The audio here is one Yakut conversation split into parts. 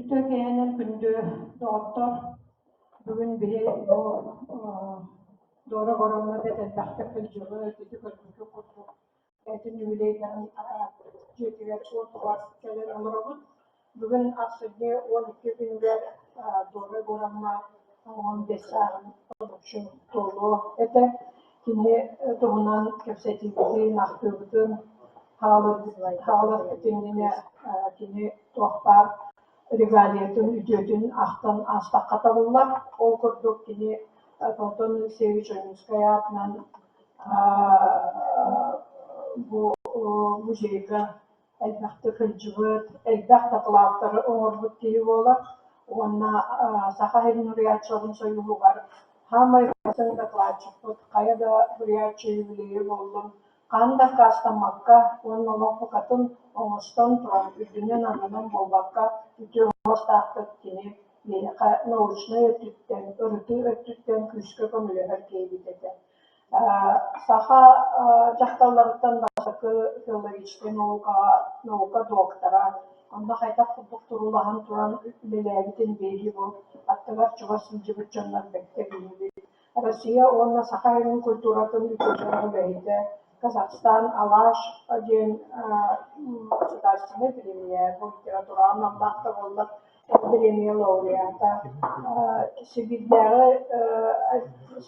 Үтүө киэһэнэн күндү доҕоттор! Бүгүн биһи бу Дора Горовна бэрт элбэхтик сылдьыбыт, ити көрбүккүт курдук бэйэтин юбилейдарын дьиэтигэр уотугар кэлэн олоробут. Бүгүн ахсынньы 12 күнүгэр Дора Егоровна 15 сааһын толоруччу туолуо этэ. Кини туһунан кэпсэтиибитин, ахтыыбытын хаалыахпыт иннинэ кини туох баар регалиятын, үтүөтүн ахтан аастахха табыллар. Ол курдук кини Платон Алексеевич Ойуунускай аатынан бу музейга элбэхтик сылдьыбыт, элбэх дакылааттары оҥорбут киһи буолар уонна Саха сирин суруйааччыларын сойууһугар саамай бастыҥ дакылаатчыппыт, хайа да суруйааччы юбилейа буоллун, хаһан да аккаастаммакка уонна олох букатын оҥостон туран, үрдүнэн-аннынан буолбакка, үтүө уостаахтык кини биһиэхэ научнай өттүттэн, ырытыы өттүттэн күүскэ көмөлөһөр киһибит этэ. Саха дьахталларыттан бастакы филологическай наукаҕа наука доктора, онно хайдах курдук туруулаһан туран үлэлээбитин биһиги бу аттыгар чугас сылдьыбыт дьоннор бэркэ билэбит. Россия уонна Саха сирин культуратын үтүөлээх үлэһитэ, Казахстан Алаш диэн государственнай премия, бу литератураҕа аналлаах да буоллар, премия лауреата, Сибиирдээҕи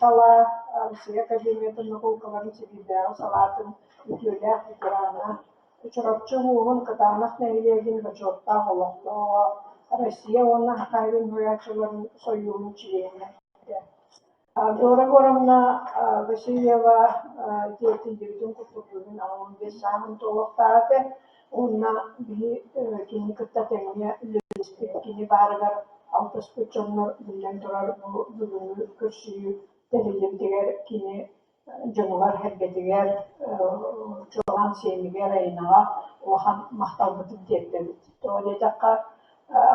салаа Россия Академиятын наукаларын Сибиирдээҕи салаатын үтүөлээх ветерана, Чурапчы улууһун Кытаанах нэһилиэгин бочуоттаах олохтооҕо, Россия уонна Саха сирин суруйааччыларын сойууһун чилиэнэ этэ. Дора Горовна Васильева ити курдук бүгүн 85 сааһын туолуохтаах этэ уонна биһи кинини кытта тэҥҥэ үлэлэспит кини баарыгар алтыспыт дьоннор биллэн турар бу бүгүҥҥү көрсүһүү тэриллибитигэр кини дьонугар-сэргэтигэр, чуолаан сиэнигэр, Айынаҕа улахан махталбытын тиэрдэбит. Тоҕо диэтэххэ,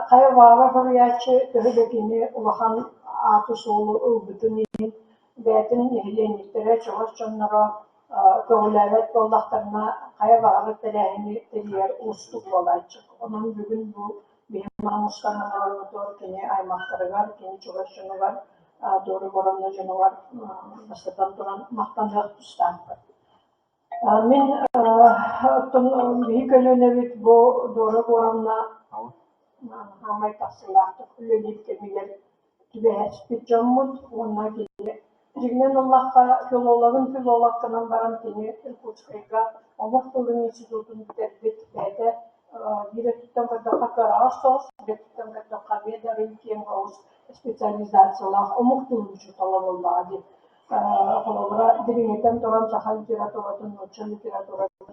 хайа баҕарар суруйааччы төһө да кини улахан ааты-суолу ылбытын иһин, бэйэтин нэһилиэнньиктэрэ, чугас дьонноро көҕүлээбэт буоллахтарына, хайа баҕарар тэрээһини тэрийэр уустук буолааччы. Онон бүгүн бу биһиги мустан олорорбутугар кини аймахтарыгар, кини чугас дьонугар, Дора Горовна дьонугар бастатан туран махтаныах тустаахпыт. Мин оттон биһи көлүөнэбит бу Дора Горовна саамай тахсыылаахтык үлэлиир кэмигэр түбэһэспит дьоммут уонна кини дьиҥинэн ыллахха филологын филолог гынан баран кини Иркутскайга омук тылын институтун бүтэрбит бэйэтэ биир өттүттэн көрдөххө кыараҕас соҕус, биир өттүттэн көрдөххө эмиэ да арыый киэҥ соҕус специализациялаах омук тылын учуутала буоллаҕа дии. Холобура, дириҥэтэн туран саха литературатын, нуучча литературатын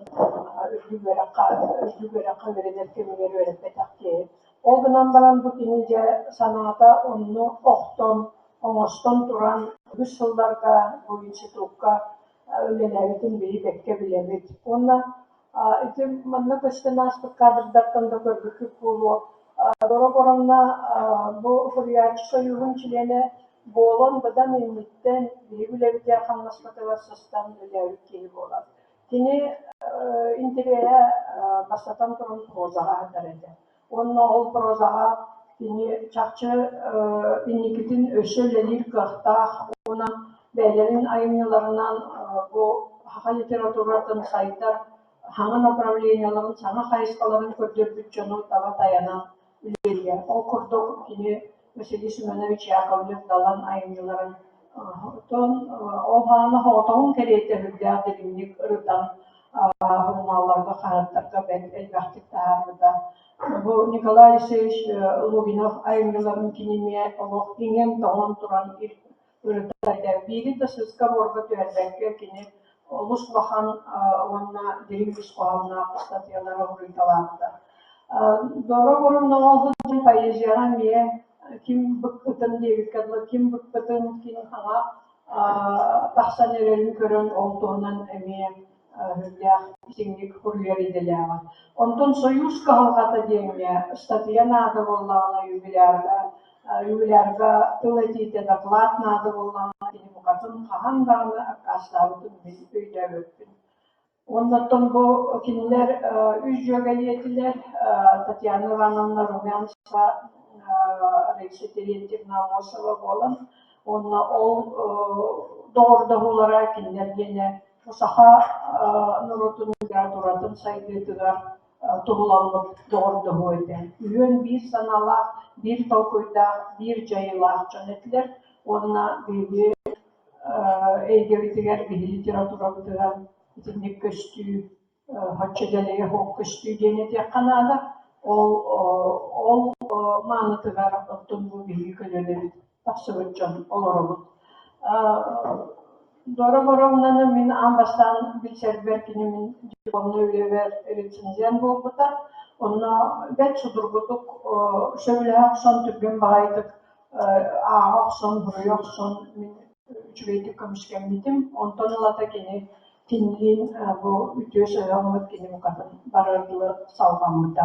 үрдүк үөрэххэ үрдүк үөрэххэ үөрэнэр кэмигэр үөрэппэтэх киһи. Ол гынан баран бу кини дьэ санаата онно охтон, оҥостон туран үгүс сылларга бу институкка үлэлээбитин биһи бэккэ билэбит. Уонна ити манна көстөн ааспыт кадрдартан да көрбүккүт буолуо. Дора Боровна бу суруйааччы сойууһун чилиэнэ буолан быдан инниттэн биһиги үлэбитигэр хамнаспытыгар сыстан үлэлээбит киһи буолар. Кини интэриэһэ бастатан туран прозаҕа сытар этэ. Уонна ол прозаҕа кини чахчы инникитин өссө үлэлиир кыахтаах уонна бэйэлэрин айымньыларынан бу саха литературатын сайдар саҥа направлениеларын, саҥа хайысхаларын көрдөрбүт дьону таба тайанан үлэлиир. Ол курдук кини Василий Семенович Яковлев-Далан айымньыларын оттон ол хаана соҕотоҕун кэриэтэ сүрдээх дириҥник ырытан сурунаалларга, хаһыаттарга бэрт элбэхтик таһаарбыта. Бу Николай Алексеевич Лугинов айымньыларын кини эмиэ олох иҥэн-тоҥон туран ырытар этэ. Биири да сыыска-буорга түһэрбэккэ кини олус улахан уонна дириҥ ис хоһоонноох ыстатыйалары суруйталаабыта. Дора Боруновалдын поэзияҕа эмиэ ким быкпытын диэбиккэ дылы, ким быкпытын, ким хаҥа тахсан эрэрин көрөн ол туһунан эмиэ сүрдээх итинник суруйар идэлээҕэ. Онтон «Союз кыһалҕата» диэҥҥэ ыстатыйа наада буоллаҕына юбилярга юбилярга тыл этиитэ доклад наада буоллаҕына кини букатын хаһан даҕаны аккаастаабытын мин өйдөөбөппүн. Уонна оттон бу кинилэр үс дьүөгэлии этилэр Татьяна Ивановна Румянцева, Раиса Терентьевна Аммосова буолан уонна ол доҕордоһуулара кинилэр диэнэ саха норуотун литературатын сайдыытыгар туһуламмыт доҕордоһуу этэ. Үһүөн биир санаалаах, биир толкуйдаах, биир дьайыылаах дьон этилэр уонна биһиги эйгэбитигэр, биһи литературабытыгар итинник көстүү, оччо дэлэйэ суох көстүү диэн этиэххэ наада. Ол ол маанытыгар оттон бу биһиги көлүөнэбит тахсыбыт дьон олоробут. Дора Боровнаны мин аан бастаан билсэрбэр кини мин дипломнай үлэбэр рецензент буолбута. Онно бэрт судургутук сөбүлэһэ охсон түргэн баҕайытык ааҕа охсон, буруйа охсон мин үчүгэйдик көмүскэммитим. Онтон ылата кини кинилиин бу үтүө сыһыаммыт кини букатын барыар дылы салҕаммыта.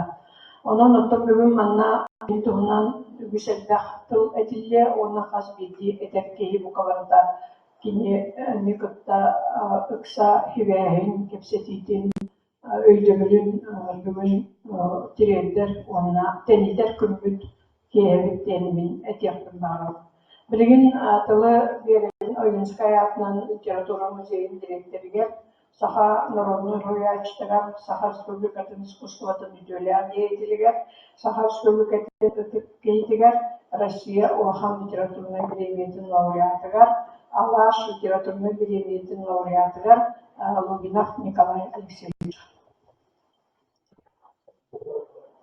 Онон оттон бүгүн манна кини туһунан үгүс элбэх тыл этиллиэ уонна хас биирдии этэр киһи бука барыта кинини кытта ыкса сибээһин, кэпсэтиитин, өйдөбүлүн бүгүн тириэрдэр уонна тэнитэр күммүт киэһэбит диэн мин этиэхпин баҕарабын. Билигин тылы биэрэбин Ойуунскай аатынан литература музейын дириэктэригэр, саха народнай суруйааччытыгар, Саха Республикатын искусствотын үтүөлээх деятелигэр, Саха Республикатын ытык киһитигэр, Россия улахан литературнай бириэмийэтин лауреатыгар, Алаш литературнай бириэмийэтин лауреатыгар Лугинов Николай Алексеевич.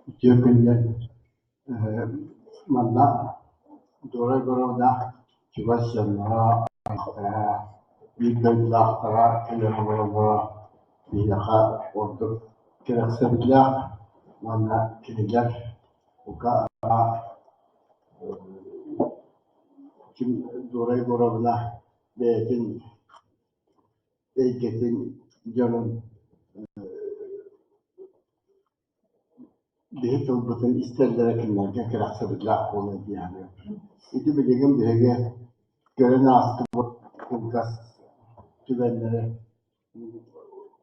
Үтүө күнүнэн манна Дора Егоровна чугас дьонноро, аймахтара, биир дойдулаахтара кэлэн олороллоро биһиэхэ ордук кэрэхсэбиллээх уонна кинилэр бука ким Дора Егоровна бэйэтин эйгэтин дьонун биһи тылбытын истэллэрэ кинилэргэ кэрэхсэбиллээх буолуо дии саныыбын. Ити билигин биһиги көрөн аастыбыт кылгас түгэннэри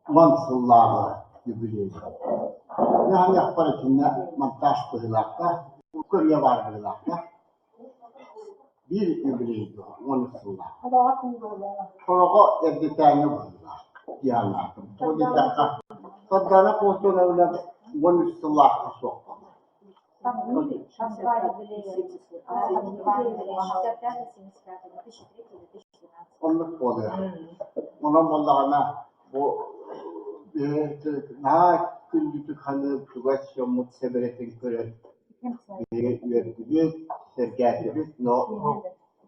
10 сыллааҕы юбилей. Мин итиннэ монтаж быһыылаах да, көрүө баар быһыылаах да Биир юбилей дуо, 13 сыллаах. Сороҕо эрдэтээҥҥи быһыылаах дии санаатым. Тоҕо диэтэххэ, Сардаана Платоновна 13 сыллаахха суох буолла. Оннук буолуо. Онон буоллаҕына бу наһаа күндүтүк саныыр чугас дьоммут сэбэрэтин көрөн Биһиги үөрдүбүт, сэргээтибит, но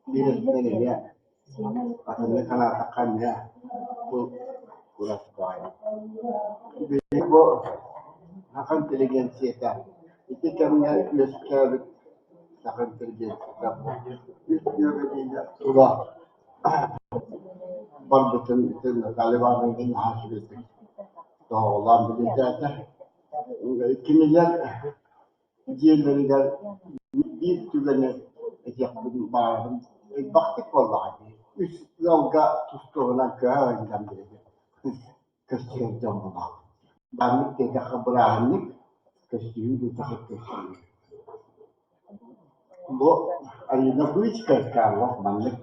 биир өттүнэн эмиэ атыннык санаатахха эмиэ бу курас баҕайы. Биһиги бу саха интеллигенцията ити кэмҥэ үөскээбит саха интеллигенцията бу үс дьүөгэлиилэр тула барбытын ити Наталья Ивановна наһаа үчүгэйдик тоһоҕолоон билиэтээтэ. Кинилэр дьиэлэригэр биир түгэни этиэхпин баҕарабын элбэхтик буоллаҕа дии үс ыалга тус-туһунан көһө сылдьан биһиги көрсүһэр дьон буолаҕыт бааһынньык диэтэххэ бырааһынньык көрсүһүү диэтэххэ көрсүһүү бу Алина Бычка Карлов маннык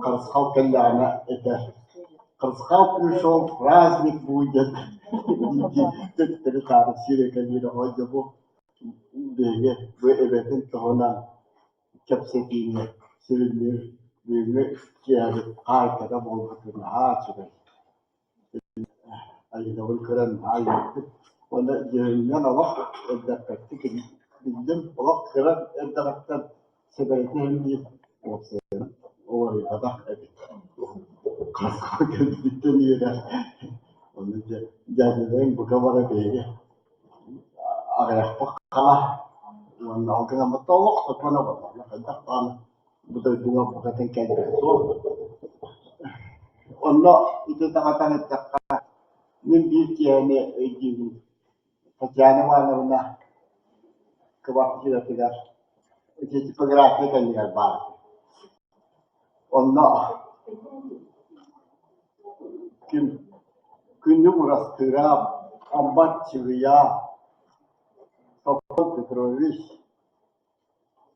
Харысхал кэллэҕинэ этэр: «Харысхал пришел, праздник будет» дии төттөрү-таары сирэкэлиир оҕо дьэ бу биһиги бу эбэтин туһунан кэпсэтиини сүрүннүүр бүгүҥҥү киэһэбит хаһаайката буолбутун наһаа үчүгэй Айыынабын көрөн наһаа үөрдүм уонна дьүһүнүнэн олох элбэппэттик биллим, олох кыра эрдэҕиттэн сэбэрэтэ иһин диир уопсайынан уларыйбатах эбит. Хас кэлбититтэн үөрэр. Ону дьэ дьээдьэлэрим бука бары биһиги аҕыйахпыт хала уонна ол гынан баран олох сокуона буолла хайдах даҕаны бу дойдуга букатын кэлбит суох. Онно ити даҕатан эттэххэ, мин биир киэһэни өйдүүбүн. Татьяна Ивановна кыбартыыратыгар ити типография кэннигэр баар. Онно Ким Күннүк Урастыыраап, Амбат Чыгыйа, Сокол Петрович,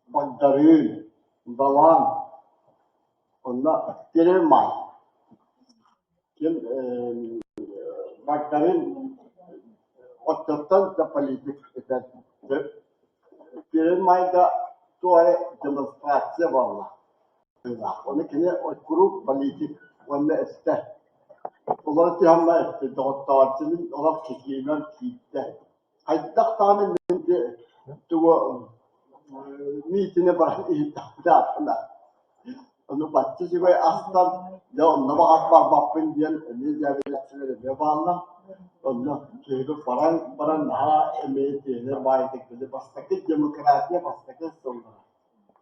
Багдарыын, Далан, онно Перемай. Ким Багдарыын оччоттон да политик этэ. Перемайга туох эрэ демонстрация буолла. Ону кини куруук политик уонна эстэ. Олоро түһэн баран эттэ, доҕоттооччу мин олох кикиимэм киирдэ. Хайдах даҕаны мин ити тугу миитини баран иһиттэхпинэ аатына. Ону бачча үчүгэй астан, дьэ онно баҕас барбаппын диэн эмиэ дьээбэлээччилэр эмиэ бааллар. Онно киһибит баран баран наһаа эмиэ тиэнэр баайдык били бастакы демократия бастакы сыллара.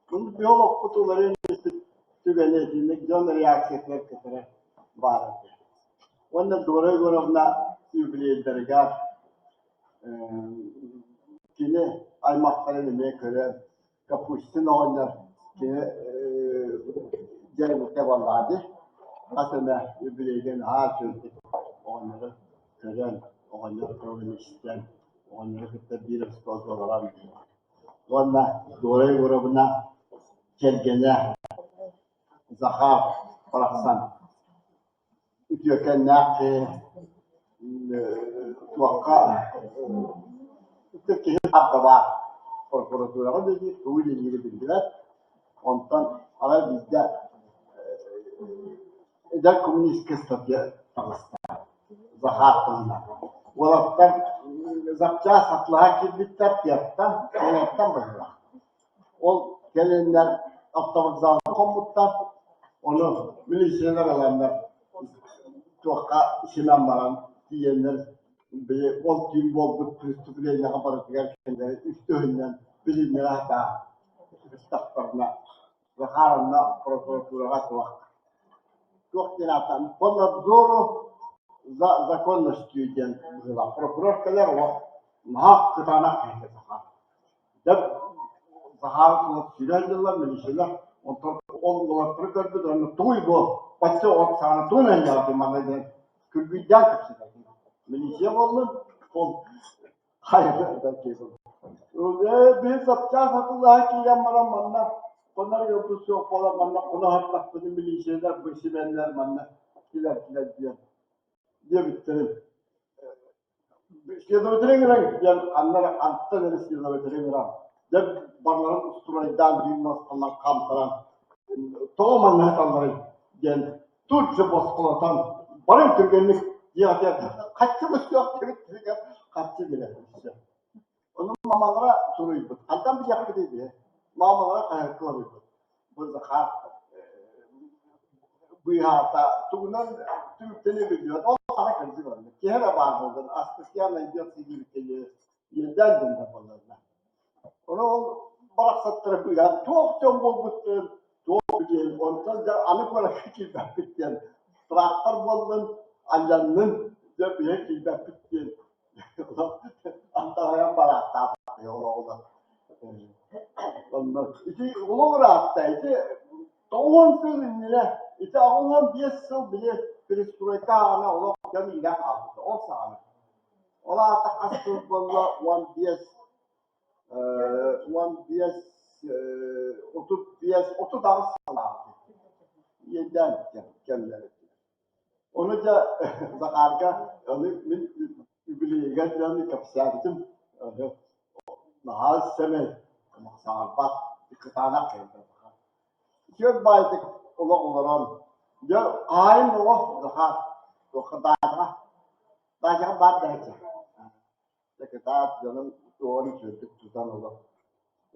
Биһи олохпут уларыйан испит түгэнэ итинник дьон реакциятыгар кытары баар этэ. Уонна Дора Егоровна юбилейдарыгар кини аймахтарын эмиэ көрөн, Капустин оҕонньор кини дьиэбитэ буоллаҕа дии, хас эмэ юбилейга наһаа үчүгэйдик оҕонньору көрөн, оҕонньор тылын истэн, оҕонньору кытта биир остуолга олорон Уонна Дора Егоровна кэргэнэ Захар барахсан үтүөкэннээх киһи туохха киһи да баар прокуратураҕа үлэлиир, тугу үлэлиирэ биллибэт. Онтон арай биирдэ Эдэр коммунистка ыстатыйа таҕыста Захар туһунан. Уолаттар запчаас атылаһа киирбиттэр тыаттан, олортон быһыылаах. Ол кэлиннэр автовокзалга хоммуттар, ону милициялар ыланнар туохха симэн баран тиийэннэр били ол түүн буолбут преступлениеҕа барытыгар кинилэри үс тыһыннан билиннэрэ сатаан сыстахтарына Захаровна прокуратураҕа туох туох диэн ааттаан по надзору за законностью диэн быһыылаах прокурор кэлэр олох наһаа кытаанах киһитэ Захар. Дьэ Захар сүрэн дьыллар милициялар онтон ол уолаттары көрбүт уонна тугуй бу бачча от саҕана тугун энньэҕитий манна диэн күргүйдээн кэпсэтэр. Милиция буоллун ол Биир сапчаас атыллаһа киирэн баран манна хонор ыалбыт суох буолан манна хоно сыттахпына милициялар бу сибэллэр манна килэрдилэр диэн диэбиттэрин следователь ыҥыран диэн ханна эрэ хантан эрэ следователь ыҥыран дьэ барыларын устурайдаан биир муостанан хаамтаран тоҕо манна сыталларый диэн тут же босхолотон барыҥ түргэнник диэҕитигэр хаччы көстүөх диэбиттэригэр хаччы билэр Ону мамалара суруйбут. Хантан билиэхпитий биһи? Мамалара хаһыакка суруйбут. Бу Захар быыһаата тугунан түмүктэнэ билбэт. Ол саҥа кэлдьи барда. Киһи эрэ баар буоллун, астыкыйа найдет сидиибиккэ иэдээн дьоннор буоллаллар. Ону ол барахсаттара быыһаан туох дьон буолбуттарын туох билиэн, онтон дьэ аны куоракка киирбэппит диэн трактор буоллун, алланнын, дьэ биһи киирбэппит диэн антаҕайан бараахтаабыт олоҕулар. Онно ити олох ыраатта, ити 90 сыл иннинэ, ити 85 сыл били перестройка аҕана олох дьон иирэн хаалбыта, ол саҕана. Ол аата хас сыл буолла 15 15 35 38 сыллаах иэдээн кэмнэр этилэр. Ону дьэ Захарга ону мин үбүлүөйүгэр дьону кэпсээбитим наһаа сэмэй саҥарбат кытаанах киһи Үчүгэй баайдык олох олорон дьэ хаһаайын оҕо Захар туохха даачаҕа даачаҕа баар даача Дакытаат дьонун туоҕун үчүгэйдик тутан олор.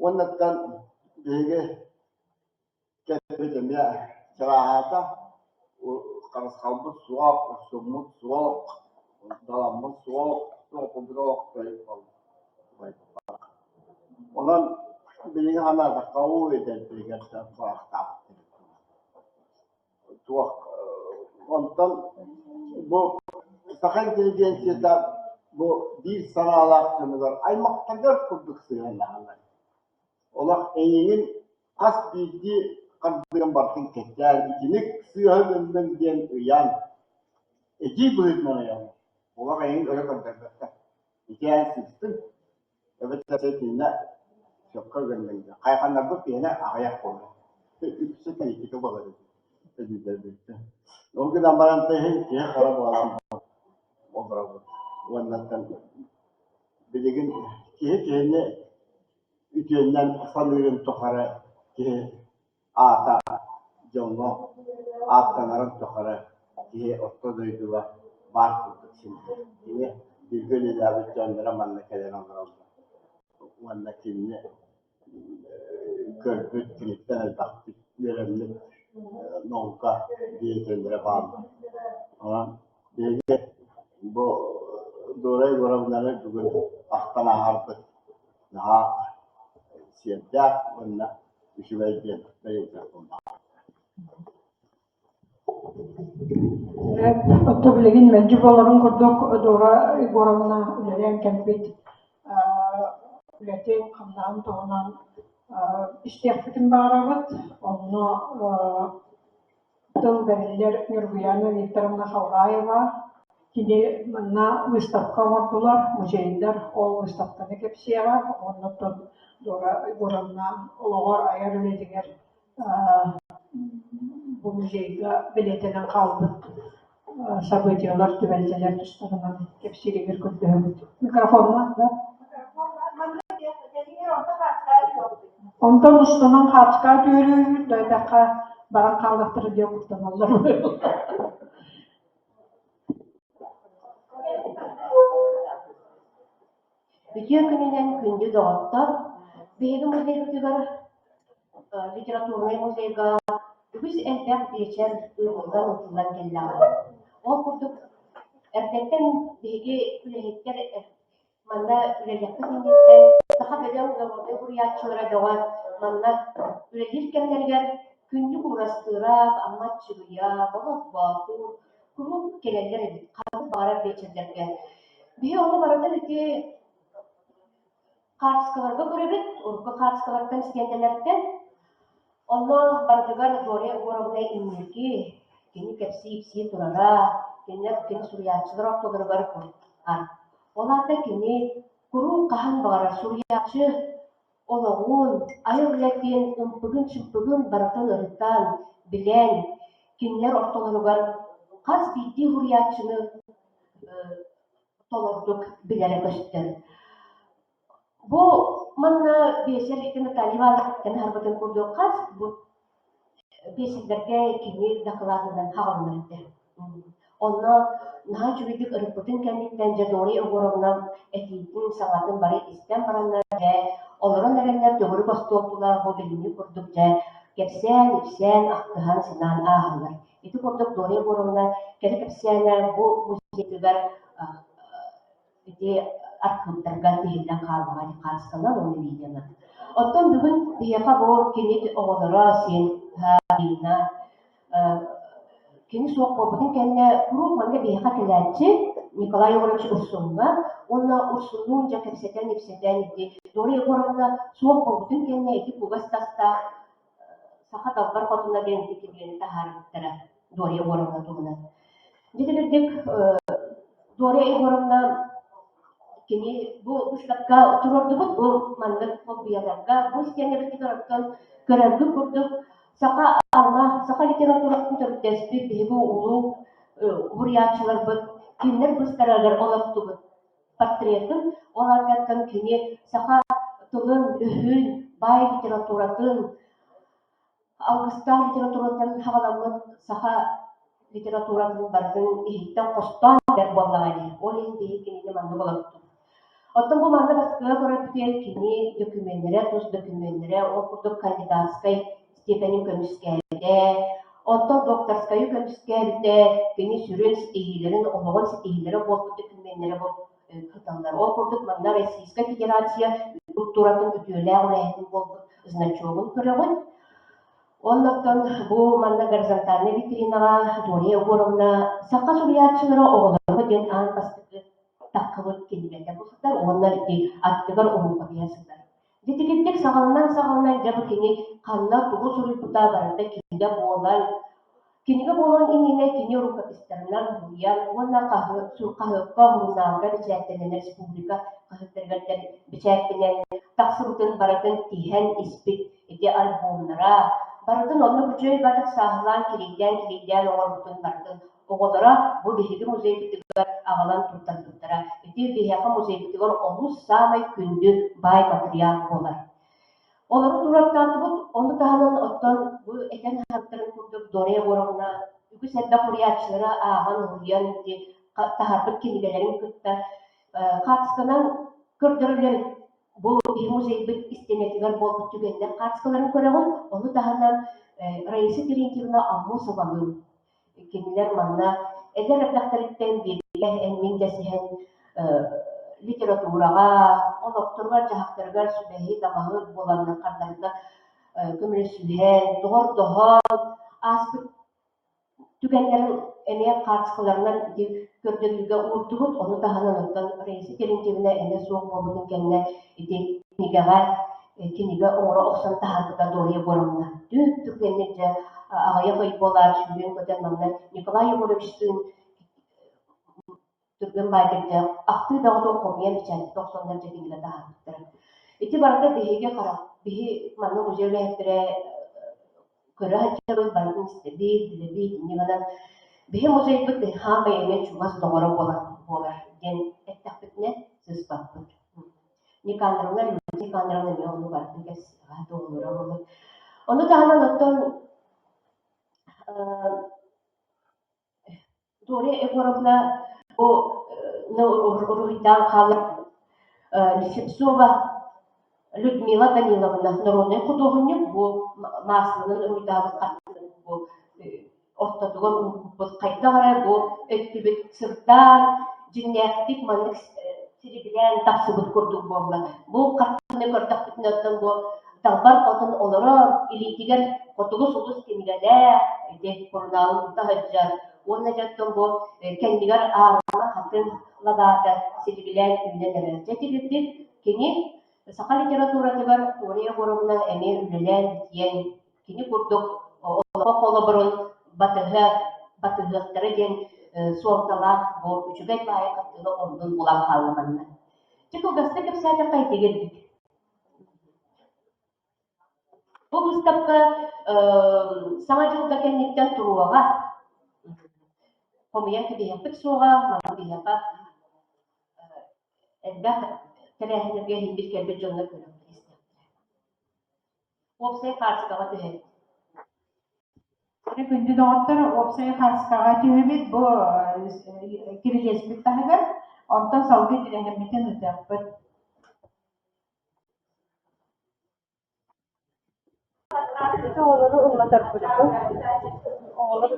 Уоннаттан биһиги кэлбит эмиэ чарааһаата, харысхалбыт суох, урсуммут суох, даламмыт суох, туохпут олох Онон билигин санаатахха уу эдэрдэригэр баахтаабыт Туох онтон бу саха интеллигенцията бу биир санаалаах дьонугар аймахтаргар курдук сыһыаннаһаллар. Олох эйигин хас биирдии хардыгын барытын кэтээн, итиник сыыһа гынныҥ диэн ыйан. Эдьиий быһыытынан айаллар. Олох эйигин өрө көрдөрбөттөр. Ити эн сыыстыҥ, эбэтэр итиннэ сөпкө гынныҥ диэн. Хайҕаннарбыт киһинэ аҕыйах буолар. Үксэ критика буолар эдьиийдэрбиттэн. Ол гынан баран иһин киһи хара буолан олоробут. Уоннаттан билигин киһи киһини үтүөннэн саныырын тухары киһи аата дьоҥҥо ааттанарын тухары киһи орто дойдуга баар курдук сылдьар. Кини бииргэ үлэлээбит дьонноро манна кэлэн олороллор уонна кинини көрбүт, киниттэн элбэхтик үөрэммит наука деятеллэрэ бааллар. Онон биһиги бу Дора Егоровнаны бүгүн ахтан ааһарбыт наһаа сиэрдээх уонна үчүгэй диэн бэлиэтиэхпин баҕарабын. Оттон билигин мэлдьи буоларын курдук Дора Егоровна үлэлээн кэлбит үлэтин, хамнаһын туһунан истиэхпитин баҕарабыт. Онно тыл бэриллэр Ньургуйаана Викторовна Халгаева. Кини манна выставка оҥордулар, музейдар ол выставканы кэпсиэҕэ. Уонна оттон Дора Егоровна олоҕор айар үлэтигэр бу музейга бэлиэтэнэн хаалбыт событиелар, түбэлтэлэр тустарынан кэпсииригэр көрдөһөбүт. Микрофонна, да? Онтон устунан хаачыкаа түөрүүбүт, дойдахха баран хааллахтара диэн куттаналлар. Үтүө күнүнэн күндү доҕоттор! Биһиги музейбытыгар литературнай музейга үгүс элбэх биэчэр ыытыллан ыытыллан кэллэҕэ. Ол курдук эрдэттэн биһиги үлэһиттэр манна үлэлиэхпит инниттэн саха бөдөҥ норуодунай суруйааччылара бөҕө манна үлэлиир кэмнэригэр Күндү Курастыырап, Амма Аччыгыйа, Болот Боотур куруук кэлэллэр эбит ханнык баҕарар биэчэрдэргэ. Биһи ону барытын ити хаартыскаларга көрөбүт, урукку хаартыскалартан, стендэлэртэн. Онно барытыгар Дория Егоровна инники кини кэпсии-ипсии турара, кинилэр кини суруйааччылар ортолоругар куртар. Ол аата кини куруук хаһан баҕарар суруйааччы олоҕун, айар үлэтин, ымпыгын-чымпыгын барытын ырытан, билэн, кинилэр ортолоругар хас биирдии уһуйааччыны толордук билэрэ көстөр. Бу манна биэсэр Наталья Ивановна аһарбытын курдук хас бу биэсэрдэргэ кини дакылаатынан хаҕыллар этэ. Онно наһаа үчүгэйдик ырыппытын кэнниттэн дьэ Дора Егоровна этиитин, саҥатын бары истэн бараннар дьэ олорон эрэннэр төгүрүк остуол тула бу билиҥҥи курдук дьэ кэпсээн-ипсээн, ахтыһан, санаан ааһаллар. Ити курдук Дора Егоровна кэрэ кэпсээнэ бу музейыгар ити архыыптарга тиһиллэн хааллаҕа ити хаартыскалар уонна видеолар. Оттон бүгүн биһиэхэ бу кини оҕолоро сиэн Инна кини суох буолбутун кэннэ куруук манна биһиэхэ кэлээччи Николай Егорович Урсуҥҥа уонна Урсуннуун дьэ кэпсэтэн-ипсэтэн ити Дора Егоровна суох буолбутун кэннэ ити кугас тастаах саха далбар хотуна диэн ити кинигэни таһаарбыттара Дора Егоровна туһунан. Дьэ итинник Дора Егоровна кини бу быыстапка туруордубут бу маннык холбуйаларга бу истиэнэбитигэр оттон көрөргүт курдук саха алма саха литературатын төрүттэспит биһиги улуу уһуйааччыларбыт кинилэр быстарарыгар олохтубут портретын ол ардыттан кини саха тылын-өһүн баай литературатын Алгыстаах литератураттан саҕаламмыт саха литературатын барытын иһиттэн хостоон билэр буоллаҕа дии. Ол иһин биһиги кинини маннык олордубут. Оттон бу манна Москваҕа көрөрбүтүгэр кини дөкүмүөннэрэ, тус дөкүмүөннэрэ, ол курдук кандидатскай степенин көмүскээбитэ, онтон докторскайы көмүскээбитэ, кини сүрүн ситиһиилэрин, олоҕун ситиһиилэрэ буолбут дөкүмүөннэрэ бу кыталлар. Ол курдук манна Российскай Федерация культуратын үтүөлээх үлэһитин буолбут значогун көрөҕүн. Оннуттан бу манна горизонтальнай витринаҕа Дория Егоровна саха суруйааччылара оҕолорго диэн аан бастакы таххыбыт кинигэтэ бу сытар уонна ити аттыгар уруукатыйа сытар. Дьитикирдик саҕаланан саҕаланан дьэ бу кини ханна тугу суруйбута барыта кинигэ буолан. Кинигэ буолуон иннинэ кини рукопистарынан суруйан уонна хаһыакка, сурунаалга бэчээттэнэн республика хаһыаттарыгар бэчээттэнэн тахсыбытын барытын тиһэн испит ити альбомнара, барытын оннук үчүгэй бардык сааһылаан килийдээн-килийдээн оҥорбутун барытын оҕолоро бу биһиги музейбытыгар аҕалан туттарбыттара. Ити биһиэхэ музейбытыгар олус саамай күндү баай матырыйаал буолар. Олору туруортаатыбыт, ону таһынан оттон бу этэн аһарбыттарын курдук Дора Егоровна үгүс элбэх уруйааччылары ааҕан уһуйан ити таһаарбыт кинигэлэрин кытта хаартысканан көрдөрөллөр. Бу биһи музейбыт истиэнэтигэр буолбут түгэннэр хаартыскаларын көрөҕүн, ону таһынан Раиса Терентьевна Аммосовалыын кинилэр манна эдэр эрдэхтэриттэн бииргэ эн-мин дэсиһэн литератураҕа, олохторугар-дьаһахтарыгар сүбэһит-амаһыт буоланнар хардарыта көмөлөсүһэн, доҕордоһон ааспыт түгэннэрин эмиэ хаартыскаларынан ити көрдөрүүгэ уурдубут. Ону таһынан оттон Раиса Терентьевна эмиэ суох буолбутун кэннэ ити кинигэҕэ кинигэ оҥоро охсон таһаарбыта Дора Егоровна. Түп-түргэнник дьэ аҕыйах ый буолаат сүүрэн-көтөн манна Николай Егоровичтыын түргэн баайдарга ахтыы бөҕөтүн хомуйан бэчээттэтэ охсоннор дьэ кинигэ таһаарбыттара. Ити барыта биһиги харах биһи манна музей үлэһиттэрэ көрө сылдьабыт, барытын истэбит, билэбит, инньэ гынан биһи музейбыт хаамай эмиэ чугас доҕоро буолар диэн эттэхпитинэ сыыспаппыт. Никандровна, Люция Никандровна эмиэ оннук барытын кэпсиэҕэ, туоһулуура буолуо. Ону таһынан оттон Виктория Егоровна бу уруһуйдаан хаалар Слепцова Людмила Даниловна народнай худуоһунньук бу маасланан уруһуйдаабыт хартыынатын бу ортотугар уурбуппут хайдах эрэ бу өттүбүт сырдаан дьиҥнээхтик маннык силигилээн тахсыбыт курдук буолла. Бу хартыынаны көрдөхпүтүнэ оттон бу далбар хотун олорор, илиитигэр Хотугу сулус кинигэлээх, ити сурунаалын тута сылдьар уонна дьэ оттон бу кэннигэр аарыма хатыҥ лабаата силигилээн үүнэн эрэр. Дьэ итигирдик кини саха литературатыгар Туора Егоровна эмиэ үлэлээн битийэн кини курдук олоххо холобурун батыһа батыһыахтара диэн суолталаах бу үчүгэй баайы хартыына оннун булан хаалла манна. Дьэ кылгастык кэпсээтэххэ итигирдик. Бу быыстапка Саҥа дьылга кэнниттэн туруоҕа. Хомуйан кэбиһиэхпит суоҕа, манна биһиэхэ элбэх тэрээһиннэргэ иһийбит кэлбит дьоннор көрүөхтэрэ истиэхтэрэ. Уопсай хаартыскаҕа түһэбит. Күндү доҕоттор, уопсай хаартыскаҕа түһэбит бу кирилиэспит таһыгар, онтон салгыы тирэһэммитин ыытыахпыт. Оҕолору ыллатарбыт оҕолор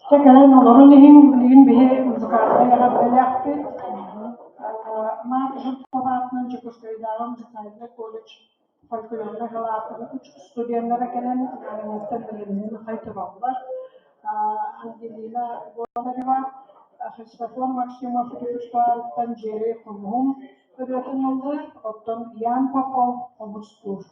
Чэ кэлэн олорун иһин билигин биһи музыкальнай эҕэрдэлээхпит. Марк Жирков аатынан Дьокуускайдааҕы музыкальнай колледж фольклорнай салаатын студеннара кэлэн Араҥастан бэлэмнэнэн аҕай тураллар. Ангелина Гонтарева, Христофор Максимов репертуарыттан Дьиэрэй хомуһум ырыатын ыллыыр, оттон Ян Попов хомустуур.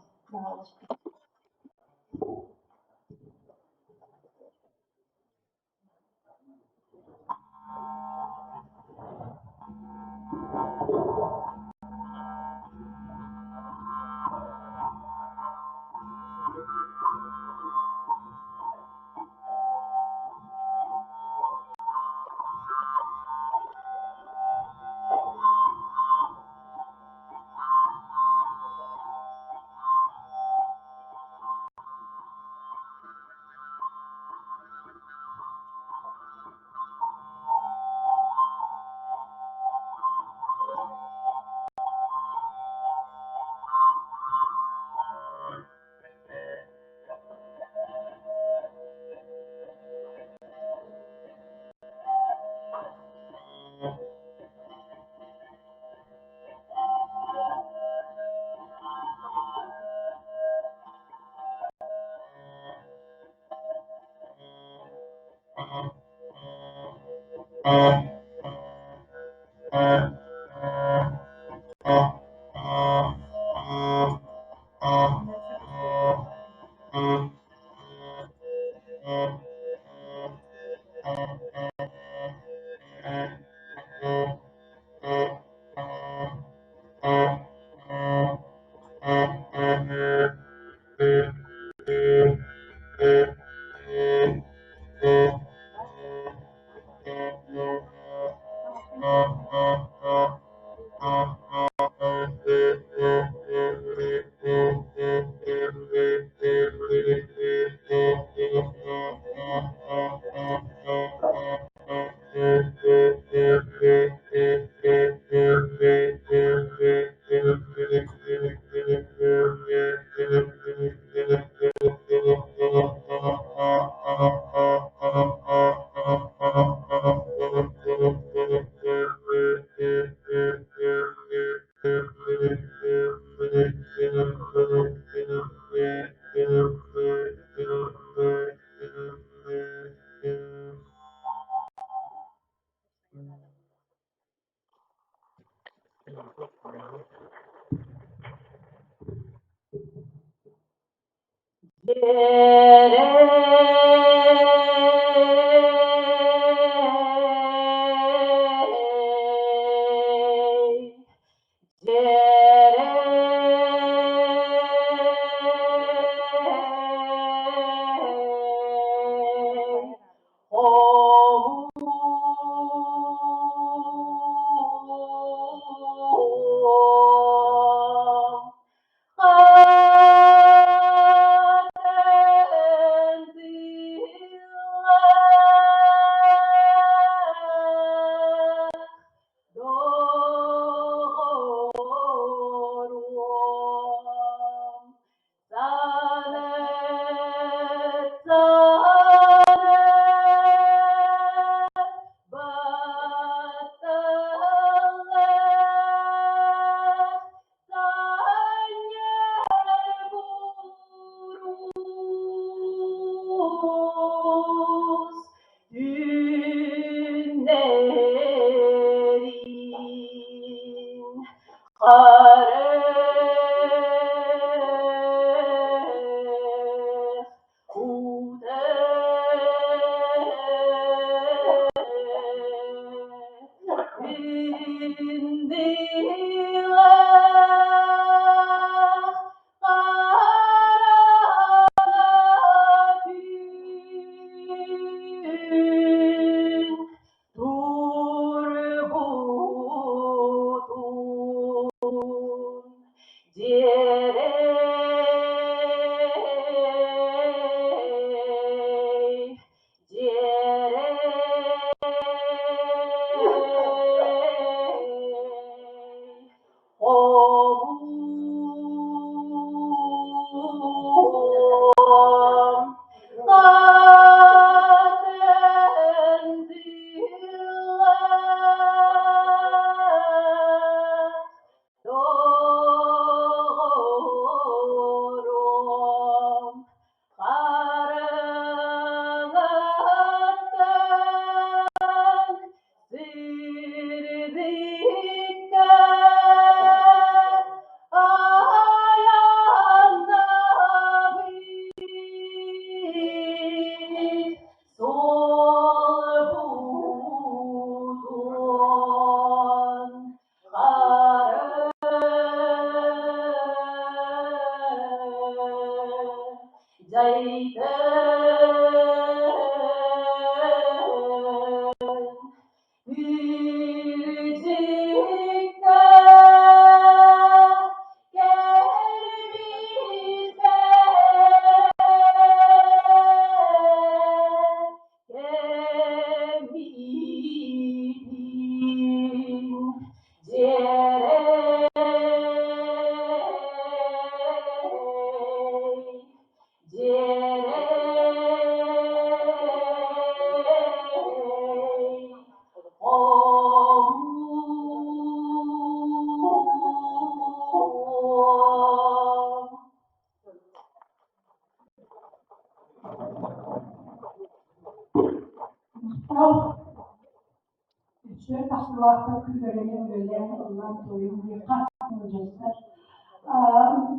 Үчүгэй тахсыылаахтар күүһүрэнэн үлэлээн ыллаан туойун диэххэ модьуйсар.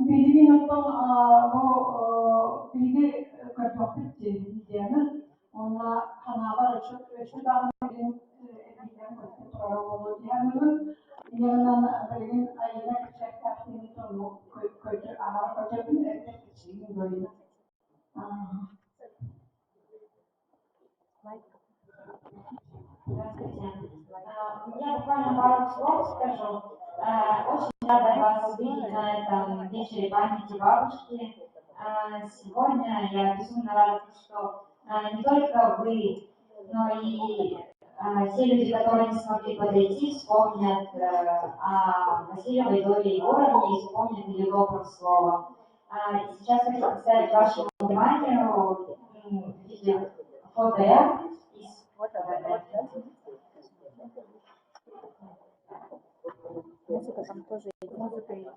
Билигин оттон бу билигин Здравствуйте. Я буквально пару слов скажу. Очень рада вас видеть на этом вечере памяти бабушки. Сегодня я безумно рада, что не только вы, но и те люди, которые не смогли подойти, вспомнят о Васильевой Доре Егоровне и вспомнят ее добрым словом. Сейчас хочу представить вашему вниманию видео фоторяд из фотографий. Музыка там тоже есть. Музыка есть.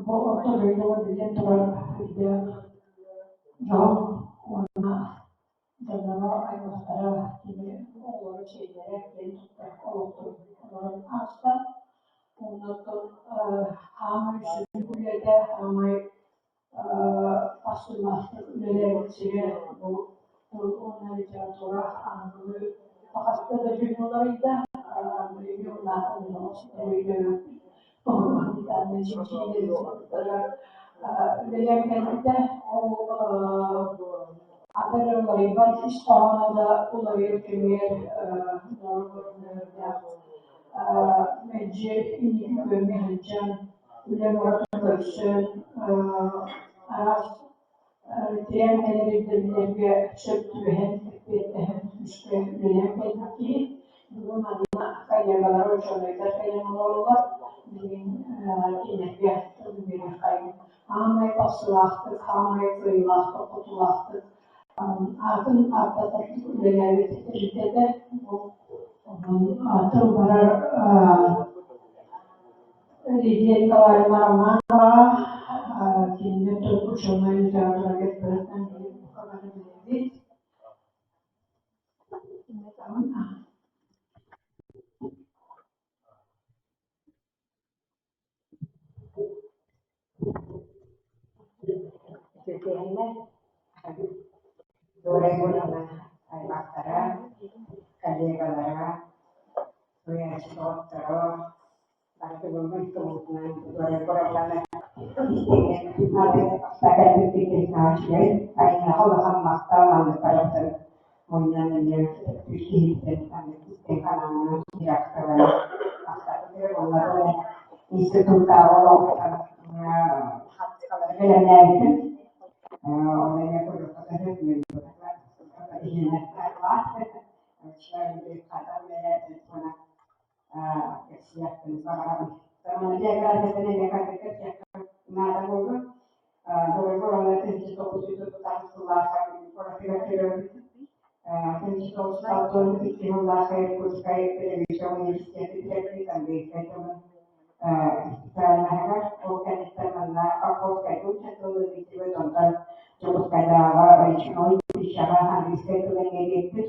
Бу орто дойдуга биллэн турар үрдээх дьон уонна дьонноро, аймахтара, кини оҕолоро, сиэннэрэ киэн туттар олохторун олорон ааста. Оннуттан хаамай сүрүн үлэтэ, хаамай ахсыннаахтык үлэлээбит сирэ бу тыл уонна литература аныгылыы хаста да дьүһүн уларыйда. Билиҥҥи улаатан үлэлээн кэлбитэ. Ол ата да уларыйбат, ис хоһооно да уларыйар кэмигэр мэлдьи инники күөҥҥэ сылдьан, үлэ бөҕөтүн көрсөн, араас тирээн кэлэр ирдэбиллэргэ сөп түбэһэн, эппиэттэһэн күүскэ үлэлээн кэлбит киһи. Бүгүн манна коллегалара, учуонайдар кэлэн олороллор. Билигин кинилэргэ тыл биэриэххэйиҥ. Аамай тахсыылаахтык, аамай кыайыылаахтык, хотуулаахтык аатын ааттатардык үлэлээбит тэрилтэтэ. Бу онон тыл барар Лидия Николаевна Романова кинини тыл учуонай литературага быһыытынан бука бары билэбит. Үтүөкэһиннэр Дора Егоровна аймахтара, коллегалара, суруйааччы доҕотторо, барытыбыллан тумутунан Дора Егоровнаны истиҥник кэлбиппит үчүгэй айылҕаҕа улахан махтал маннык барахсан мунньан эмиэ киһиттэн маннык истиҥ санаанан киирээхтэрэ махталлар уонна институттааҕы олохтон хапсыгалары бэлэмнээбитим ол эмиэ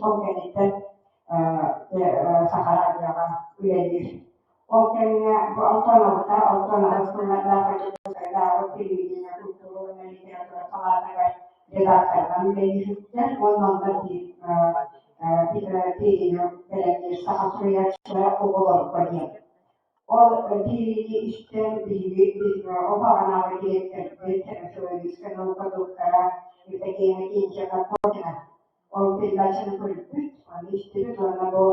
Ол кэнниттэн Саха радиоҕа үлэлиир. Ол кэмҥэ бу онтон алта, онтон аҕыс сыллардаах Дьокуускайдааҕы телевидение культура уонна литература салаатыгар редакторынан үлэлиир уонна онно биир биэриини бэлэмниир саха суруйааччылара оҕолорго диэн. Ол биэриини истэн биһиги Оһоҕонаҕы дириэктэрбит, филологическай наука доктора Евдокия Иннокентьевна Кокина Ол передачаны көрбүт, ону истибит уонна бу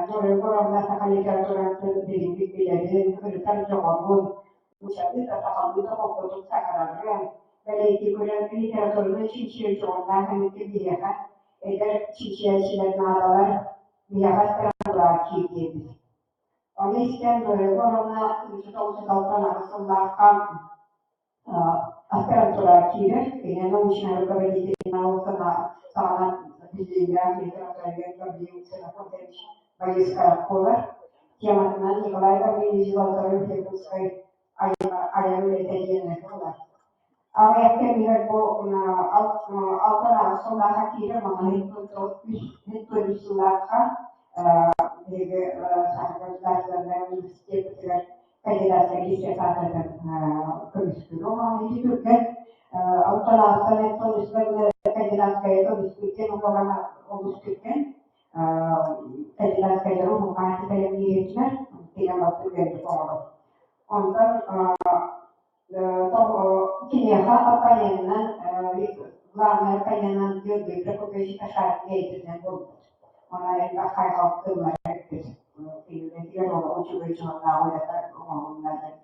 Дора Егоровна саха литературатын дириҥник билэрин, ырытар дьоҕурун, нууччалыы да сахалыы да холкутук саҥарарын, бэлиэтии көрөн литератураны чинчийэр дьоҕурдаах эбиккин биһиэхэ эдэр чинчийээччилэр наадалар, биһиэхэ аспирантураҕа киир диэбит. Ону истэн Дора Егоровна 1998 сыллаахха аспирантура киирэр, кини научнай руководитель наукаҕа саҕана биллиилээх литературовед Гавриил Ксенофонтович Борисов буолар. Тематынан Николай Гаврильевич Золотарев Якутскай айар үлэтэ диэн буолар. Аҕыйах кэмигэр бу алтан аҕыс сыллаахха киирэр, маҥнай үс сыллаахха биһиги Саха государственнай университеппытыгар кандидатскай диссертациятын көмүскүүр оҕону ити түргэн онтон аастан оттон үскэ кандидатскайы көмүскүүр диэн угаҕана олус түргэн. кандидатскайдары уһуҥнааччы бэлэмниирэтилэр, тигэн баппыт үөрбүт оҕолор. Онтон киниэхэ оппоненынан, главнай оппоненынан Георгий Прокопьевич Кашарин бэйэтинэн буолбут. Онон элбэх хайҕал тыллара эппит. Кинилэригэр олоҕу үчүгэй дьоһуннаах үлэтэ оҥоһулунна диэн.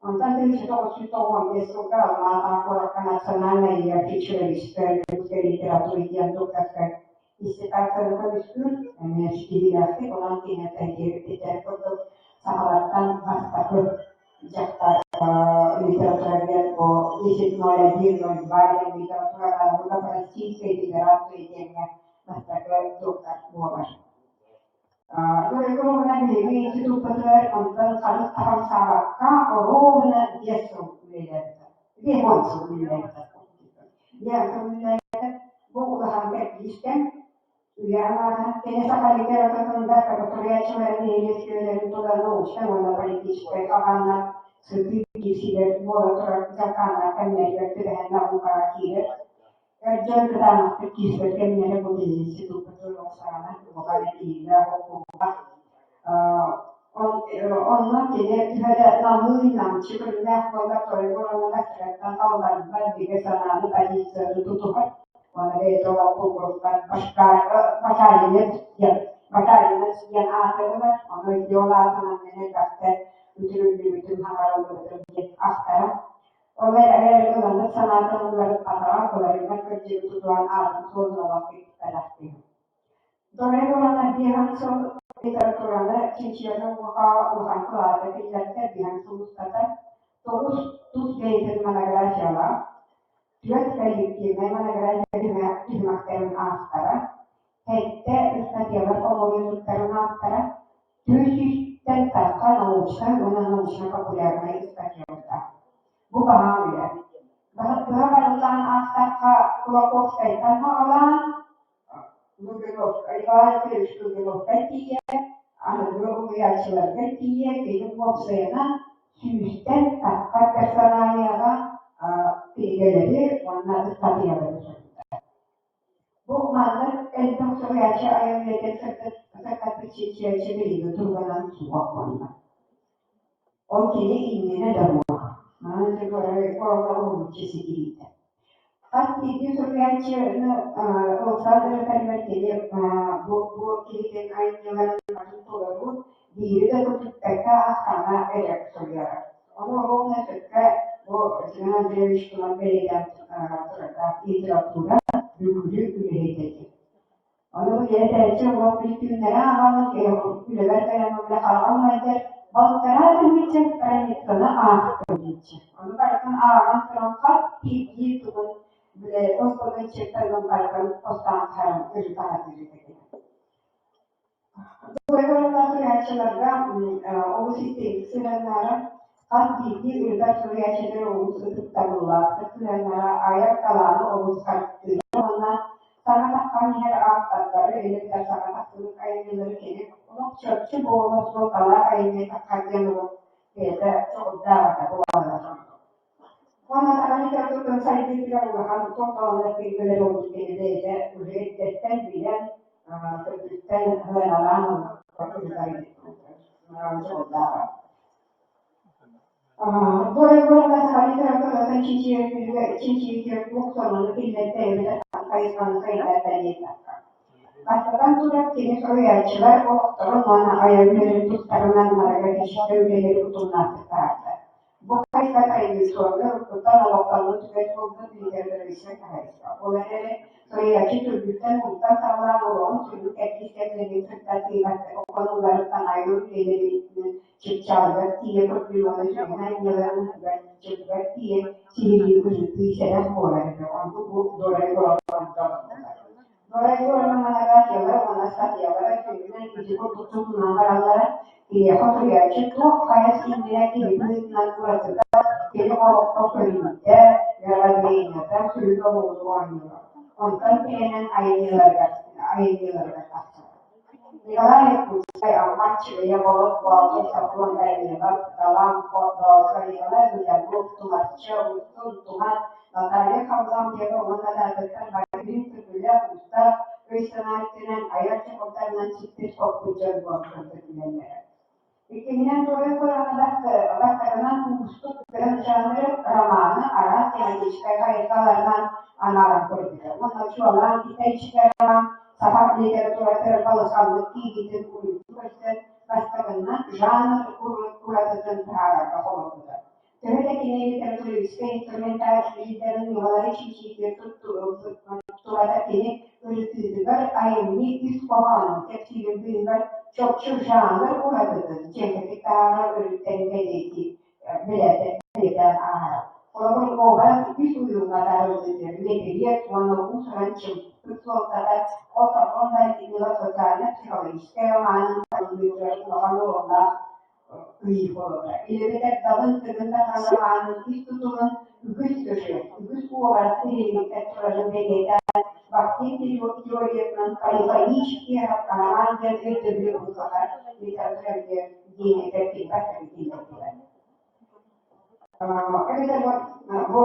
Онтон 1995 сылга Алма-Ата куоракка национальная географическая русская литература диэн докторскай диссертацияны көмүскүүр, эмиэ ситиһиилээхтик, онон кини этэр курдук сахалартан бастакы дьахтар литературовед по 10.01.02 диэн литератураҕа Российской Федерации диэҥҥэ бастакы доктор буолар. Дойдугуна биһиги институппутугар онтон харыс хамсаабакка оруобуна 5 сыл үлэлээбитэ. 50 сыл үлэлээбитэ. 5 сыл үлэлээбитэ. Бу улахан кэрдиистэн үйэ аҥаара кини саха литературатын бастакы суруйааччыларын нэһилиэстибэлэрин тула научнай уонна политическай хабааннаах сытыы киирсиилэр буола турар дьалхааннаах кэмнэригэр түбэһэн наукаҕа киирэр. Эр дьон кытаанахтык киирсэр кэмнэрэ бу киһи институкка сурук саҕана улахан этиилээх окуопа. Онно кини төһө да намыын, намчы көрүҥнээх буоллар, тойук уонна кыраттан халларбат бигэ санааны позицияны тутуһар. Уонна бэйэтэ олох кулгуруппат Башаринец диэн Башаринец диэн аатырылар. Ону ити ол аатынан мин элбэхтэ үтүрүллүбүтүм, хаҥарыллыбытым диэн ахтара. Ол эрээри ылыммыт санаатын уларыппатаҕа, уларыйбат кырдьыгы тутуһан аатын суолун олох кикпэтэх киһи. Дорой уонна биэһэн сыл литератураны чинчийэр наукаҕа улахан кылааты киллэртэ биэһэн сыл устата тоҕус тус бэйэтин монографиялаах, түөрт коллективнай монография түһүмэхтэрин автора, сэттэ ыстатыйалар хомуурунньуктарын автора, 400-тэн тахса научнай уонна научно-популярнай ыстатыйалардаах. Бу баһаам үлэ. Быһа барыллаан аахтахха, Кулаковскайтан саҕалаан Лугиновка, Николай Алексеевич Лугиновка тиийэ, аныгы уһуйааччыларга тиийэ кини уопсайынан сүүстэн тахха персоналияҕа кинигэлэри уонна ыстатыйалары суруйда. Бу маннык элбэх суруйааччы айымньытын сырдатпыт чинчийээччи билиҥҥи туругунан суох буолла. Ол кини иннинэ да буолла. Манан уһулуччу ситиһиитэ. Хас биирдии суруйааччыны ылсан ырытарыгар кини бу киһитин айымньыларын атын толоруу биири да көтүппэккэ ахтана эрэ суруйара. Ону уонна сөпкө бу Семен Андреевич тула бэлиэтээн турардаах литература бүгүрү үлэһитэ этэ. Ону бу этээччи олох бүттүүннэрэ ааҕан үлэбэр кэлэн үлэ хараҕым майдар балтараа тыһыынча страницаны аахтым диэччи. Ону барытын ааҕан туран хат биирдии тугун бile оспотун чертогун барытын хостоон харан ырыта сатыыр этэ. Дуогабардаах суруйааччыларга олус истиҥник сыһыаннаһара, хас биирдии ырытар суруйааччылар олус ытыктабыллаахтык сыһыаннаһара, айар талааны олус харыстыыра уонна саҥа таххан иһэр ааптардары эбэтэр саҥа тахсыбыт айымньылары кини олох чопчу буола суолталаах айымньы таххар диэн олох бэйэтэ чоҕурдаах этэ буолаллара. Уонна саҥа литературатын сайдыытыгар улахан суолталанар кинигэлэри олус кини бэйэтэ уже эрдэттэн билэн, төрдүттэн сыаналаан ылар. Дойдуга саха литературатын чинчийиитигэр туох сонуну киллэрдэ эбэтэр хайысханы сайыннарда диэтэххэ. Бастатан туран, кини суруйааччылар олохторун уонна айар үлэлэрин тустарынан монографическай үлэлэри утумнаахтык таһаарда. Бу хайысха традиционнай уруккуттан олохтоммут үгэс буолбут литературоведческай хаһаайыстыба. Ол эрээри суруйааччы төрдүттэн уһуктан саҕалаан олоҕун сүрүн кэрдиис кэмнэрин кытта тыымматтык хонууларыттан айар үлэлэрин чыпчаалыгар тиийэ көрдүүр уонна сүрүн айымньыларын чыпчыгар тиийэ сиһилии ырытыы сэрэх буолар этэ. Онту бу Дорай Дорай монографиялара уонна статьялара сүрүнүнэн ити курдук тутунан бараллара. Киһиэхэ суруйааччы туох хайа иннинэ киһи быһыытынан уратыта, кини олоххо көрүүтэ, мировоззрениета сүрүн оруолу оонньуура. Онтон тирэнэн айымньыларыгар айымньыларыгар тахсар. Николай Якутскай, Алмаз Чыгыйа, Болот Боотур, Софрон Данилов, Далан Доосо, Николай Лугинов, Тумарча, Устун Тумат, Наталья Харлампьева уонна да атыттар бары үрүҥ түргүлээх уустаах Өй-санаа өттүнэн айар дьоҕурдарынан сиппит-хоппут дьон буолан көрдөрүлэллэрэ. Иккиһинэн, туруйа бастакынан уустук бөдөҥ жанры романы араас тематическай хайысхаларынан анааран көрбүтэ уонна чуолаан историческай роман саха литературатыгар балысханнык киириитин уруйдуу көрсөн, бастакынан жанр уратытын таһаарарга холонбута. Төһө да кини литературоведскай инструментарийдарын ньымалары чинчийиитигэр туттубата кини ырытыытыгар айымньы ис хоһоонун кэпсиирин быыһыгар чопчу жанр уратытын дьэҥкэтик таһаарар өрүттэрин бэлиэтии бэлиэтээн ааһара. Холобур, уобарас үс уйулҕа арыллыытыгар мэтириэт уонна уус-уран чымпык суолтата отон Дайдиҥҥа социально-психологическай романын арыллыытыгар улахан оруоллаах ый буолара. Илэбэтэр далын тыгын романын ис тутулун үгүс сюжет, үгүс уобарас тиһиликтэр турарын бэлиэтээн Бахтин теориятынан полифонический роман диэн өйдөбүлү ылсаҕар литература диэнэтэр килбэт киллэрдилэр. Эбэтэр бу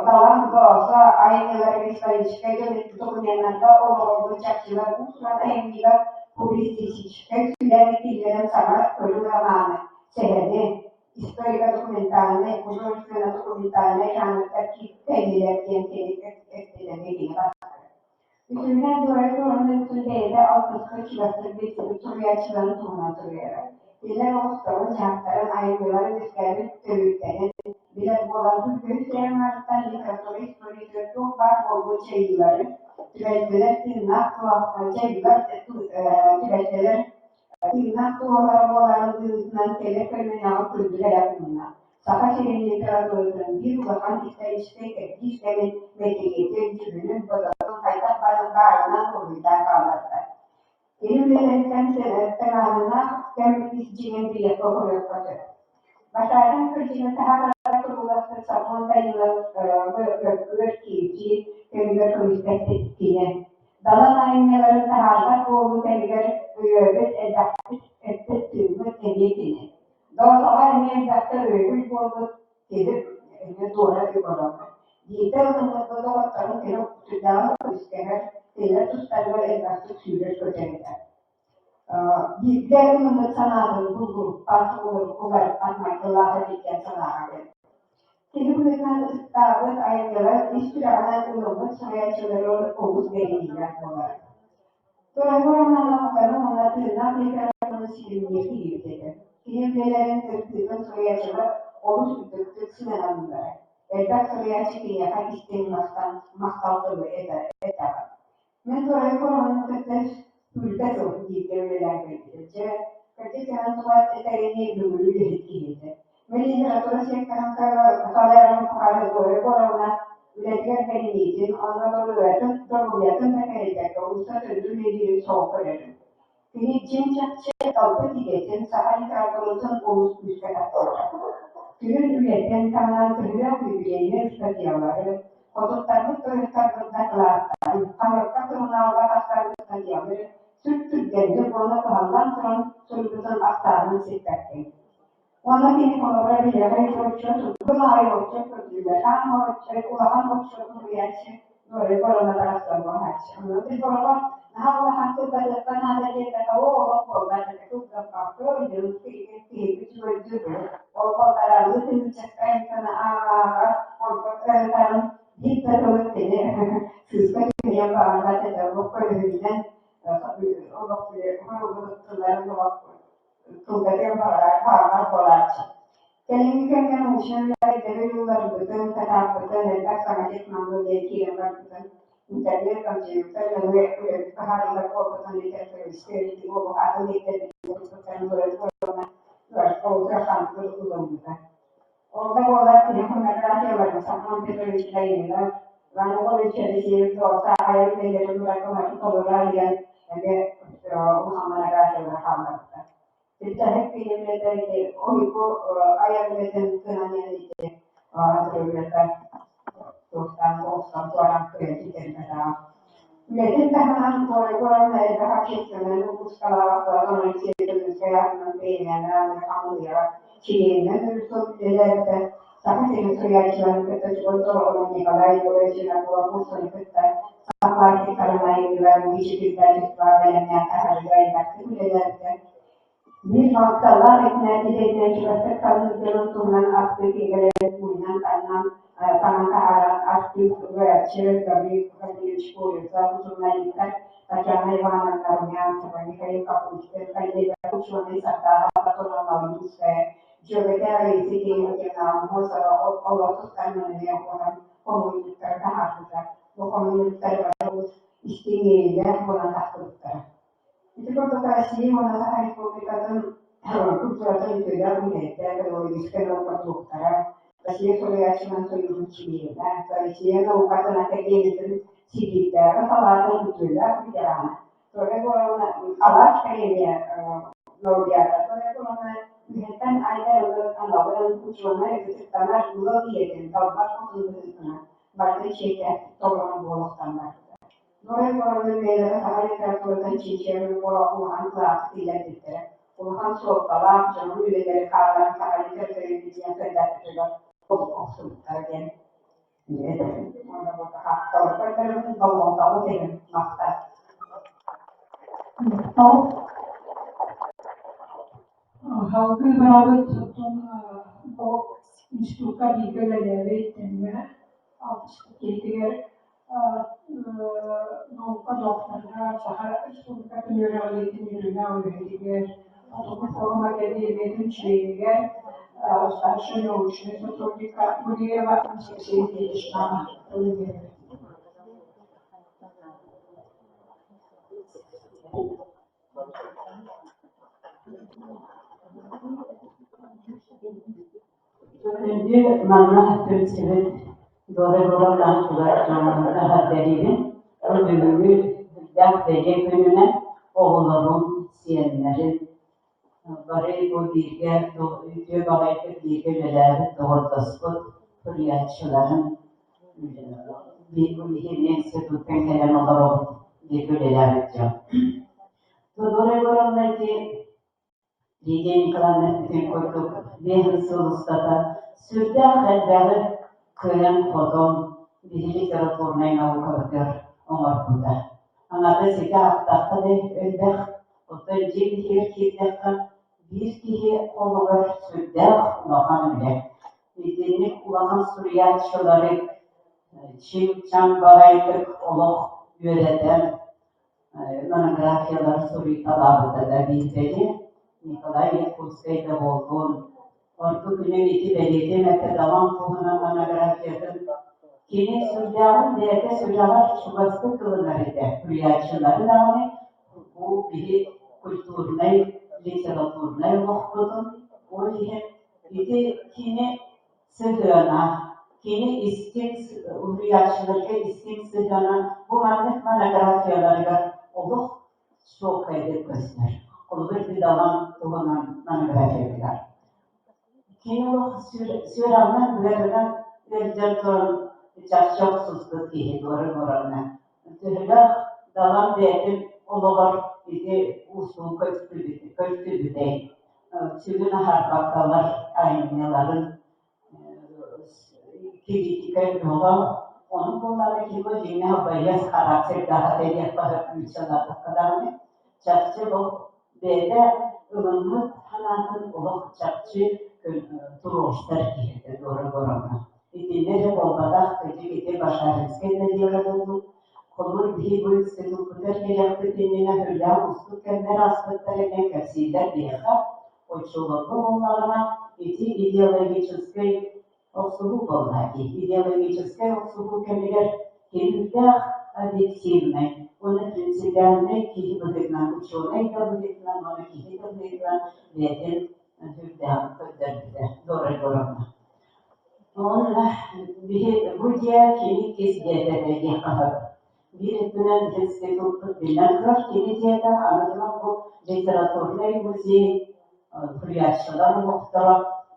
Далан Доосо айымньыларыгар историческай докуменнарга олоҕурбут чахчылар уус-уран айымньыга публицистическай сүүрээни киллэрэн саҥа көрүү романы, сэһэни, историко-документальнай, художественно-документальнай жанрдар кэллилэр диэн кини эттилэргэ кини бастакы. Үтүмэн Дурай туһунан бэйэтэ алтыска чугастык билсибит суруйааччыларын туһунан суруйара. Кинилэр олохторун-дьаһахтарын, айымньыларын үөскээбит төрүттэрин билэр буолан, үгүс аҥаарыттан литература историятыгар туох баар буолбут дьайыылары, түбэлтэлэр тыыннаах дьайыылар түбэлтэлэр тыыннаах туһалара буоларын быһыытынан кэлэр көлүөнэҕэ күндү бэлэх уунна. Саха сирин литературатын биир улахан историческай кэрдиис кэмин мэтириэтин, дьүһүнүн-бодотун хайдах баарынан уруһуйдаан хаалларда. Кини үлэлэриттэн тыҥааһыннаах кэм ис дьиҥин билиэххэ-көрүөххэ сөп. Башарин кырдьыгын таһаарарга турууласпыт сокуон Данилов көркүөр киирсии кэмигэр көмүскэспит кини. Далан айымньыларын таһаарбат буолуу кэмигэр өйөөбүт элбэхтик эппит-тыыммыт эмиэ кини. Доосоҕо эмиэ элбэхтэ өйөбүл буолбут киһи эмиэ туора олорор. Биирдэ ылыммыт доҕотторун кини сүрдээҕин көмүскэһэр, кинилэр тустарыгар элбэхтик сүүрэр-көтөр этэ. Бииргэ ылыммыт санаатын булгуруппат, уларыппат майгылаах эбит диэн санааҕа кэлбит. Кини быһыытынан ытыктаабыт айымньылар ис сүрэҕинэн ылыммыт суруйааччылары олус бэриниилээх буолара. Туойбур науканы уонна тыыннаах литератураны ситимниир киһибит этэ. Кини үлэлэрин ырытыытын суруйааччылар олус үрдүктүк сыаналыыллара. Элбэх суруйааччы киниэхэ истиҥ махтал тылы этэҕэ. Мин Туойбур ону кытта сүүрбэ сыл бииргэ үлэлээн кэлбитим. Дьэ, кырдьык кэлэн тула этэринии бүгүрү үлэһит киһи этэ. Мин литература секторын салайарым тухары Туойбуровна үлэтигэр бэриниитин уонна доруобуйатын да кэрэйбэккэ умса төҥнү үлэлиирин соҕо көрөрүм. Кини дьиҥ-чахчы талбыт идэтин, саха литературатын олус күүскэ таптыыра. Күһүн үлэтин таһынан төһөлөөх юбилейнай ыстатыйалары, хотуттарбыт тойуктарбыт дакылааттарын, хаһыакка сурунаалга тахсарбыт ыстатыйалары сүр түргэнник уонна кыһаллан туран суруйбутун ахсаанын сиппэккин. Уонна кини холобура биһиэхэ оччо тургун аайы оччо көрдүүлэр, хаан оччо улахан оччо суруйааччы Дори Борона барахсан буолааччы. Онон Борого наһаа улахан кылгатыахха наада диэтэххэ, оо, олох буолбат этэ, кылгаппакка дьон киһи үчүгэйдик ол балтараалыы тыһыынчакка айантана ааҕа-ааҕа онтон кыратарын биир да тылы кини сыыска түһэриэн баҕарбат этэ, олох көлөһүнүнэн олох тылларын олох кылгатыан баҕарар буолааччы. Кэлиҥҥи кэмҥэ научнай үлэлэргэ ылларбытын, татаарбытын, элбэх саҥа технология киирэн барбытын, интернет, компьютер нөҥүө үлэбит таһаарыылар буолбутун литературистыы олох атын ирдэбиллэр көрөн уонна ыараханнык ылыммыта. Ол да буоллар кини монографияларын Сахам Петрович Данилов, Иван Егорович Елисеев Туоса айар үлэлэрин ураты толору арыйан эмиэ улахан монографиялара хаалларбыта. Бүтэһик киһи үлэтэ ойуку айар үлэтин кыһан ити үлэтэ туохтаан олохтон туораан кыайан ситэрбэтэҕэ. Үлэтин таһынан Туойкуоран элбэх общественнай выпускалаах Алексей Көмүскэй аатынан премияны хамыыһыйаҕа чилиэнинэн өр сыл үлэлээбитэ. Саха сирин суруйааччыларын кытта чугас доҕорун Николай Егорович Винокуров-Урсуну кытта Саха Карамайыгар вице-председательствоҕа бэлэмнээн таһаарыыга элбэхтик үлэлээбитэ. Биир махталлаах идэтинэн чугастык саныыр дьонун туһунан ахтыы кинигэлэрин мунньан-таҥнан таҥан таһааран артыыс, ырыаччы Гаврил Васильевич Колесов, журналистар Татьяна Ивановна Румянцева, Михаил Капустин, коллега учуонай Сардаана Платоновна Ойуунская, дьүөгэтэ Раиса Кирилловна Аммосова олор тустарынан эмиэ улахан хомунньуктары таһаарбыта. Бу хомунньуктар бары олус истиҥ иэйиилээх буолан тахсыбыттара. Ити курдук Россия уонна Саха Республикатын культуратын үтүөлээх үлэһиттэрэ, педагогическай наука дуоктара, Россия суруйааччыларын союһун чилиэнэ, Россия наукатын академиятын Сибиирдээҕи салаатын үтүөлээх ветерана, Толя Егоровна Алаш премия лауреата Толя Егоровна үһүнтэн айдар ылын аналын учуонай ытыктанар ыал ийэтин талбат хотун быһыытынан барыта чиэстээхтик толорон буолуохтан барбыта. Норай Горовна бэйэлэрэ саха литературатын чинчийэр улахан кылааска киллэрбиттэрэ. Улахан суолталаах дьоһун үлэлэри хаалларан саха литературатын диэн сырдаппытыгар олук охсубуттара диэн этэбин. Уонна бу хапталарбын болҕомтоҕут иһин махтал. Махтал. Салгыы барабыт оттон бу институкка бииргэ үлэлээбит тэҥҥэ алтыспыт киһитигэр наука докторга Саха Республикатын үөрэҕириитин үөрүүлээх үлэһитигэр, Хотугу форум академиятын чилиэнигэр, старшай научнай сотрудникка Гуреева Анастасия Ильиничнаҕа тыл биэрэбит. Күндү манна түмсүбүт Дора Горовнаҕа чугас дьоҥҥо эҕэрдэлиибин. Бу бүгүҥҥү үрдээх бэлиэ күнүнэн оҕолорум, сиэннэрим бары бу бииргэ үтүө баҕайытык бииргэ үлэлээбит доҕордоспут суруйааччыларын биһиги институттан кэлэн олоробут бииргэ үлэлээбит дьон. Тодор Егоровна ити Лидия Николаевна эппитин курдук, 5 сыл устата сүрдээх элбэҕи кыайан-хотон биһи литературнай наукабытыгар оҥорбута. Аҥардас ситэ аахтахха да элбэх, оттон дьиҥ иһигэр киирдэххэ, биир киһи холугар сүрдээх улахан үлэ. Итинник улахан суруйааччылары чиҥ-чаҥ баҕайытык олох үөрэтэн, монографиялар суруйталаабыта да биирдэри Николай Якутскай да буоллун, ордук күнүн ити бэлиэтиэм этэ Далан туһунан монографиятын кини сүрдээҕин бэйэтэ сүрэҕэр чугастык ылынар этэ. Суруйааччылары даҕаны бу биһи культурнай, литературнай олохпутун, ол иһин ити кини сыһыана, кини истиҥ уһуйааччыларга истиҥ сыһыана бу маннык монографияларыгар олох чуолкайдык көстөр. Холобур, Далан туһунан монографиятыгар. Кини олох сүрэҕинэн, быарынан ыалдьан туран чахчы охсуспут киһи туора-туоранна. Төһөлөөх Далан бэйэтин олоҕор ити уустугу көстүбүтэй, сүгүн аһарбаккалар айымньыларын кириитикэ бөҕө, ону буоллаҕына кини дьиҥнээх байыас характердаах этэ диэххэ сөп нууччалаатахха даҕаны, чахчы ол бэйэтэ ылыммыт санаатын олох чахчы туруорсар киһи этэ Дора Горовна. Итиннэ эрэ буолбатах, кырдьык ити Башаринскай да дьыала буоллун, холобур биһи бу институппутугар кэлиэхпит иннинэ сүрдээх уустук кэмнэр ааспыттар диэн кэпсииллэр биһиэхэ. Оччолорго буоллаҕына ити идеологическай охсуһуу буолла дии. Идеологическай охсуһуу кэмигэр киһирдээх объективнай уонна принципиальнай киһи быһыытынан, учуонай да быһыытынан уонна киһи да быһыытынан бэйэтин сүрдээҕин көрдөрбүтэ Дора Егоровна. Уонна биһи бу дьиэ кини иккис дьиэтэ этэ диэххэ сөп. Биир өттүнэн институппут биллэн турар кини дьиэтэ, аны туран бу литературнай музей, суруйааччылар олохторо,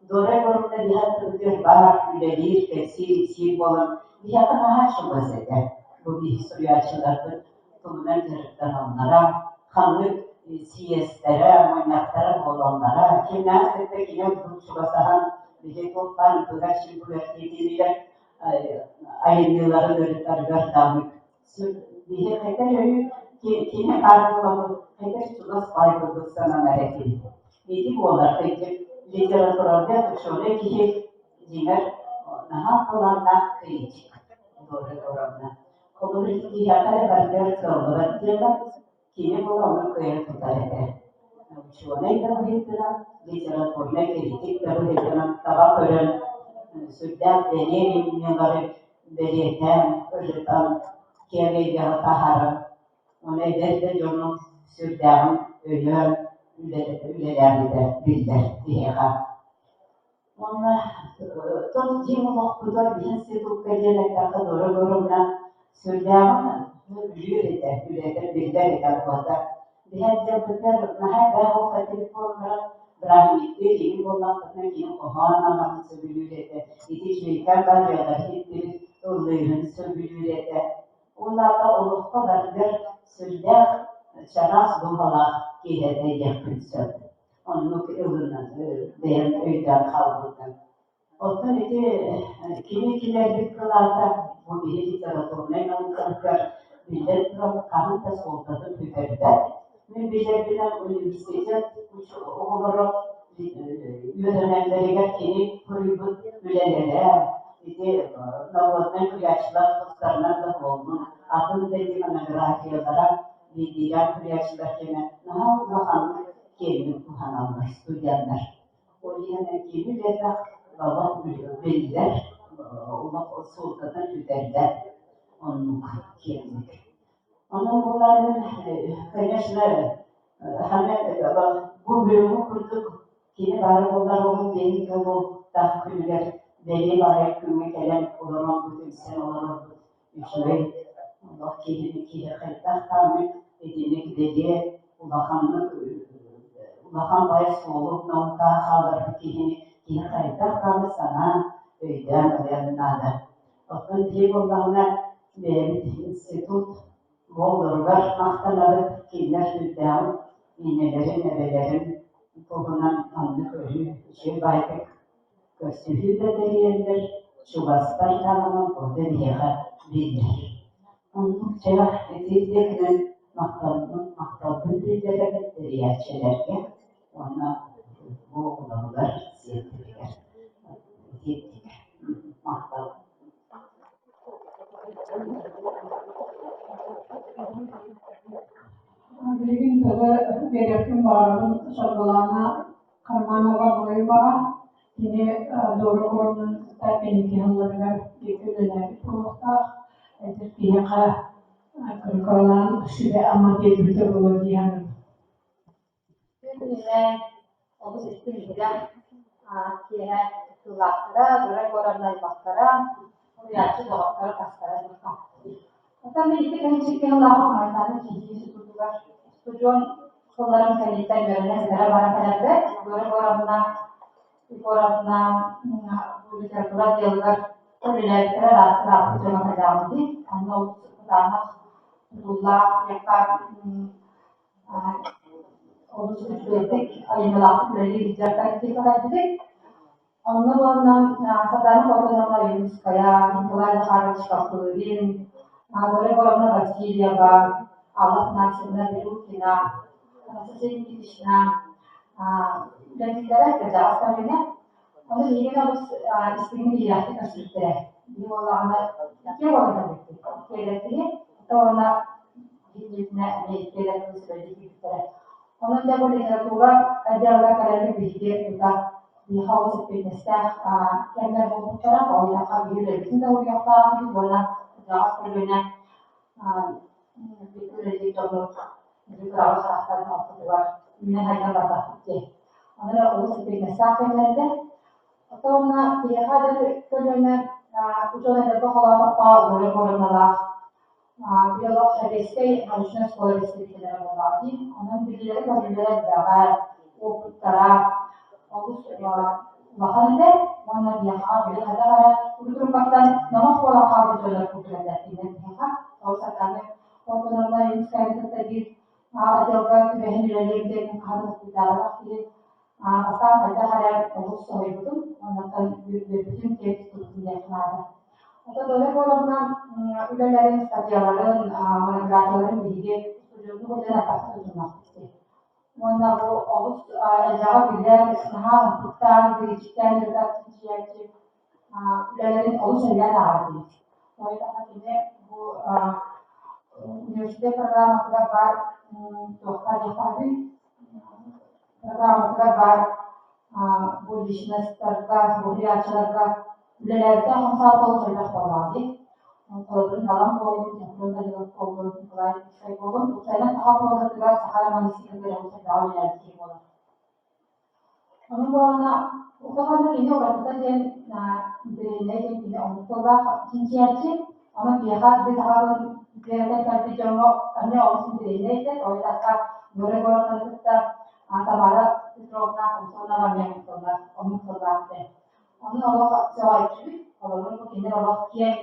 Дора Егоровна биһи аттыбытыгар баар, үлэлиир, кэпсиир-ипсиир буолан биһиэхэ наһаа чугас этэ. Бу биһи суруйааччыларбыт тугунан дьарыктаналлара, ханнык съезтэрэ, мунньахтара буолаллара, кимнээх кытта кини ордук чугасаһан. Биһиги туох баар быгар сүүрбүгэр тиийдилэр айымньыларын ырытарыгар даҕаны биһи хайдах өрүү кини баар буоламмыт хайдах чугас баай курдук сананар этибит. Ити буолар кырдьык литературалга учуонай киһи дьиҥэр наһаа талааннаах критик Дора Горовна. Холобур киһиэхэ эрэ барытыгар кыаллыбат дьыала кини буола ону кыайан тутар этэ. Учуонай да быһыытынан, литературнай критик да быһыытынан таба көрөн, сүрдээх бэлиэ айымньылары бэлиэтээн, ырытан, киэҥ эйгэҕэ таһааран, уонна эдэр да дьону сүрдээҕин өйөөн үлэлээбитэ биллэр киһиэхэ. Уонна тон дьиҥ олохпутугар биһи институкка диэн эттэххэ Дора Горовна сүрдээҕин үлүүр этэ, үлэтэ биллэр этэ буолта. Биһи отделбытыгар наһаа элбэх уопсай телефоннара бырааһынньыктыы киһи буоллахпытына кини хоһоон ааҕарын сөбүлүүр этэ, ити үчүгэйкээн баар ырыалары иһиттибит, ыллыырын сөбүлүүр этэ. Ол аата олоххо барытыгар сүрдээх чараас дууһалаах киһи этэ диэхпин сөп. Оннук ылынан бэйэм өйдөөн хаалбытым. Оттон ити кини киллэрбит кылаата бу биһи литературнай наукабытыгар биллэн туран хаһан да суолтатын сүтэрбэт. Мин билэрбинэн университет оҕолоро үөрэнэллэригэр кини суруйбут үлэлэрэ ити народнай суруйааччылар тустарынан да буоллун, атын да ити монографиялара биирдиилээн суруйааччылар кэмэ наһаа улаханнык киэҥник туһаналлар студеннар. Ол иһин кини үлэтэ баба биллэр, олох суолтатын сүтэрбэт оннук киэҥник. Онон буолаарын, конечно, бу бүгүҥҥү курдук кини баара буоллар оҕом биэһин туолуохтаах күнүгэр бэлиэ баҕайы күҥҥэ кэлэн олорон бу түмсэн олорорбут үчүгэй. Олох киһини киһи хайдах даҕаны итинник бэлиэ улаханнык улахан баай суолу наукаҕа хаалларбыт киһини киһи хайдах даҕаны санаан, өйдөөн ылыан наада. Оттон биһиги буоллаҕына бэйэбит институт оҕолоругар махтанабыт, кинилэр сүрдээҕин ийэлэрин, эбэлэрин туһунан маннык өрүү үчүгэй баайдык көрсүһүү да тэрийэллэр, чугастар даҕаны ол да биһиэхэ биллэр. Оннук дьэ ити диэкинэн махталбын махталбын биллэрэбин тэрийээччилэргэ уонна бу оҕолоругар, сиэттэригэр итиитик махтал. Билигин тылы биэриэхпин баҕарабын Саргылаана Карманова Ноеваҕа. Кини Дора Горовнаны кытта кэнники сылларыгар бииргэ үлэлээбит буолуохтаах. Эдэр киһиэхэ кыракалаан сүбэ-ама биэрбитэ буолуо дии саныыбын. Күн олус истиҥ иһирэх киэһэ кыттыылаахтара, Дора Егоровна аймахтара, суруйааччы доҕотторо тастара дьылҕа. Оттон мин ити кэмчиккэ ыллааҕым Майдааны киһи институтугар устудьуон сылларым кэнниттэн үөрэнэ ситэрэ баран кэлэрбэр Дора Егоровна Егоровна бу литература отделыгар үлэлээбиттэрэ ырааппыт дьоно кэллэҕим дии. Онно олус кытаанах тутуллаах диэххэ олус үчүгэйдик айымньылаахтык үлэлии сылдьар коллектив Онно уонна Сатана Платоновна Ойуунускайа, Николай Захарович Копырин, Анатолия Егоровна Васильева, Алла Афанасьевна Берухина, Анастасия Никитична үлэлииллэрэ кырдьаҕас көлүөнэ. Ону биһигини олус истиҥник иһирэхтик көрсүбүттэрэ. Биһи буоллаҕына иккиэ буолан кэлбиппит. Иккиэлэр киһи, уонна биһигитинэ эмиэ иккиэлэр кыыс үлэлии киирбиттэрэ. Онон дьэ бу литература отделыгар кэлэрбит биһиги тута биһиэхэ олус эппиэтинэстээх кэмнэр буолбуттара. Онуоха биһиги үлэбитин да уруйуохтаах этибит уонна кырдьаҕас көлүөнэ үлэлиир дьону кыраҕы харахтарын ортотугар үүнэн-сайдан барбаппыт диэн. Ону эрэ олус эппиэтинэстээх кэмнэр этэ. Оттон биһиэхэ эдэр көлүөнэ учуонайдарга холоотоххо Зоя Егоровналаах биолог сэбиэскэй научнай оскуола представителлэрэ буоллаҕа дии. Онон билиилэрэ-көрүүлэрэ элбэҕэ, уопуттара олус улахан этэ уонна биһиэхэ били хайдах эрэ урут-уруккаттан номох буолан хаалбыт дьоннор курдук этэ кинилэр биһиэхэ. Ол сатааны Платоновна Римскаяны кытта биир отделга түбэһэн үлэлиир диэн хаһан да толкуйдаабатах киһи. Бастаан хайдах эрэ олус соһуйбутум, оннуттан үөрбүтүм, киэр туттубутум диэххэ наада. Оттон Доля Егоровна үлэлэрин, статьяларын, монографияларын биһиги устудьуоннуу сылдьан атахха тутуннахпыт дии. Уонна бу олус элбэҕи билэр, наһаа ымпыктаан, биричиктээн ырытар чинчийээччи үлэлэрин олус элбээн ааҕар диибит. Тоҕо кини бу университет программатыгар баар туохха диэххэ программатыгар баар бу личностарга, уһуйааччыларга үлэлээбитэ хамсаабыта олус элбэх буоллаҕа дии. Холобурун Далан буоллун, Софрон Данилов буоллун, Николай Николаевич буоллун, уопсайынан саха прозатыгар, саха романистикатыгар олус элбэҕи үлэлээбит киһи буолар. Ону буолана улахан кини уратыта диэн интэриэһинэй диэн кини омук тыллаах чинчийээччи. Онон биһиэхэ биир саха тылын үөрэтэн кэлбит дьоҥҥо эмиэ олус интэриэһинэй этэ. Тоҕо диэтэххэ, Нора Егоровнаны кытта Тамара Петровна Самсонова эмиэ омук тыллаах омук тыллаах этэ. Ону олох сөҕөөччүбүт. Холобур, бу кинилэр олох киэҥ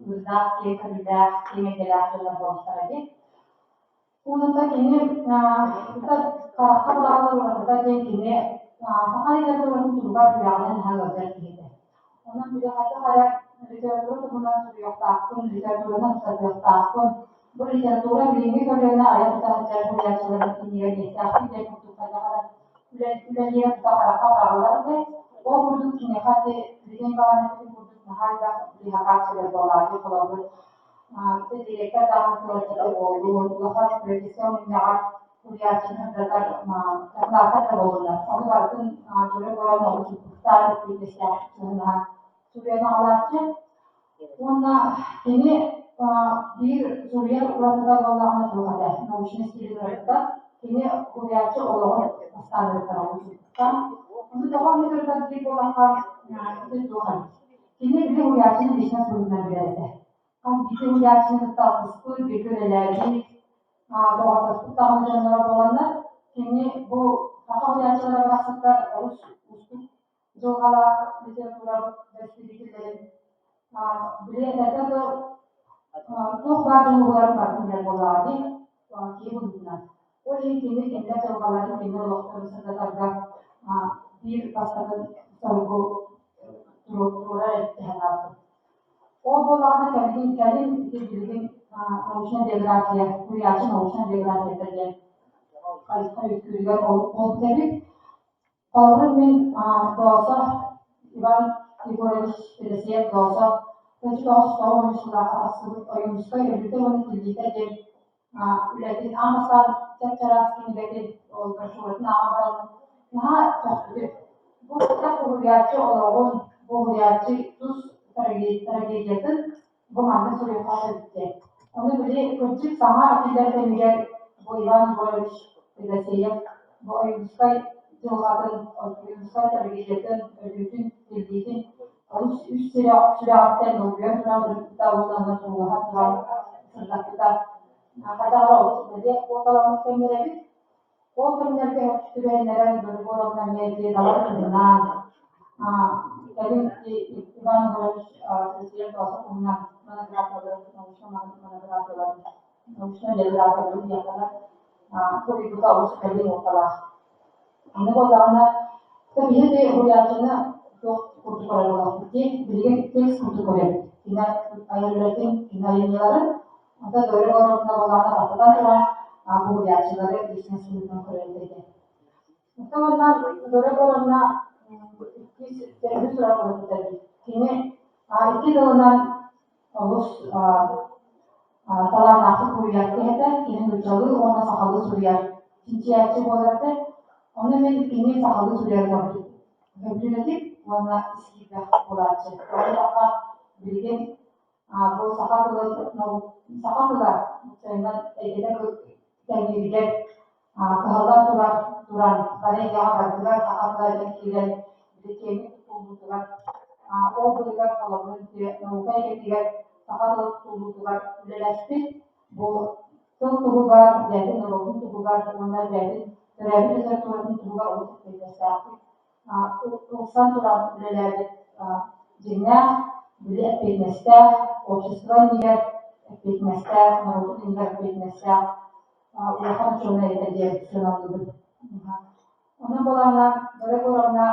ыырдаах, киэҥ көрүүлээх, киэҥ эйгэлээх дьоннор буолбуттара дии. Уонна кини харахха быраҕыллар уратыта диэн кини саха литературатын туһугар сүрэҕинэн наһаа ыалдьар киһи этэ. Онон били хайдах эрэ литература туһунан суруйуохтаахпын, литератураны ымсатыахтаахпын, бу литература билиҥҥи көлүөнэ айа тута сылдьар суруйааччыларын иннигэр иэстээхпин диэн курдук хайдах эрэ үлэлиирэ тута харахха быраҕыллар этэ. Ол курдук киниэхэ ити билигин баҕар эппитим курдук наһаа элбэх биһиэхэ буолааччы холобур Директор даҕаны сылдьыта буоллун, улахан режиссер мунньаҕар суруйааччыны сырдатар дакылааттар да буоллуннар. Ону барытын көрө көрөн олус ытыктаан эппиэтинэстээхтик сыһыаннаһан суруйан аҕалааччы. Уонна кини биир суруйар уратыта буоллаҕына туох этэ, научнай стилин уратыта. Кини суруйааччы олоҕун бастаан ырытар олус ытыктаан. Ону тоҕо оннук ырытар диир буоллахха, ити туох эбит. Кини били уһуйааччыны личность быһыытынан билэр этэ. Хас биирдии уһуйааччыны кытта алтыспыт, бииргэ үлэлээбит, доҕордоспут даҕаны дьонноро буоланнар, кини бу саха уһуйааччылара барахсаттар олус уустук дьылҕалаах литературабыт бэрэстэбиитэллэрин били этэргэ дылы туох баар дьулуһууларын барытын билэр буоллаҕа дии, киһи быһыытынан. Ол иһин кини кинилэр дьылҕаларын, кинилэр олохторун сырдатарга биир бастакы соругу туруорар эбит санаабытым. Ол буоллаҕына кэлин кэлин ити билигин научнай биография, суруйааччы научнай биографията диэн хайысха үөскүүрүгэр олук эбит. Холобур, мин Доосо Иван Егорович Федосеев Доосо 1990 сыллаахха тахсыбыт Ойуунускай өлүүтэ уонна тиллиитэ диэн үлэтин аан бастаан чап-чараас кинигэтин, ол брошюратын ааҕан бараммын наһаа сөхпүтүм. Бу сытар уһуйааччы олоҕун, бу уһуйааччы тус трагедиятын бу маннык суруйуохха сөп диэн. Ону били кырдьык саҥа этиллэр кэмигэр бу Иван Егорович Федосеев бу Ойуунускай дьылҕатын, Ойуунускай трагедиятын, өлүүтүн, тиллиитин олус үс сүрэҕиттэн долгуйан туран ырыппыта уонна онно туруулаһан туран сырдаппыта. Хайдах эрэ олус бэлиэ куоталаммыт кэмнэр эбит. Ол кэмнэргэ түбэһиннэрэн Григоровна эмиэ дьиэ-далай туһунан, кэлин Иван Егорович Федосеев туһунан монографияларын, научнай монографияларын, научнай биографияларын диэххэ суруйбута олус кэлин уотталаах. Аны буоллаҕына, биһиги уһуйааччыны туох курдук көрөр буоллахпыт дии, билигин текст курдук көрөбүт. Кини айар үлэтин, кини айымньыларын, онтон Дора Егоровна буоллаҕына бастатан туран бу уһуйааччылары личность быһыытынан көрөр этэ. Оттон уонна Дора Егоровна иккис төрөппүт сурах ылбыта эбит. Кини икки тылынан олус талааннаахтык суруйар киһи этэ. Кини нууччалыы уонна сахалыы суруйар чинчийээччи буолар этэ. Ону мин кини сахалыы суруйарын ордук сөбүлүүр этим уонна ис киирбэх буолааччы. Тоҕо диэтэххэ, билигин бу саха тылын саха тыла уопсайынан эйгэтэ кэҥииригэр кыһаллан турар туран бары эйгэҕэ барытыгар саха тыла диэн киирэн киэҥник тутуллуутугар ол быыһыгар холобурун наука эйгэтигэр саха тыла тутуллуутугар үлэлэспит бу тыл туһугар, бэйэтин норуотун туһугар уонна бэйэтин төрөөбүт литературатын туһугар олус эппиэтинэстээхтик ылсан туран үлэлээбит дьиҥнээх, били эппиэтинэстээх, общество иннигэр эппиэтинэстээх, норуотун иннигэр эппиэтинэстээх улахан учуонай этэ диэн сыаналыыбын. Онон буолаана Дора Егоровна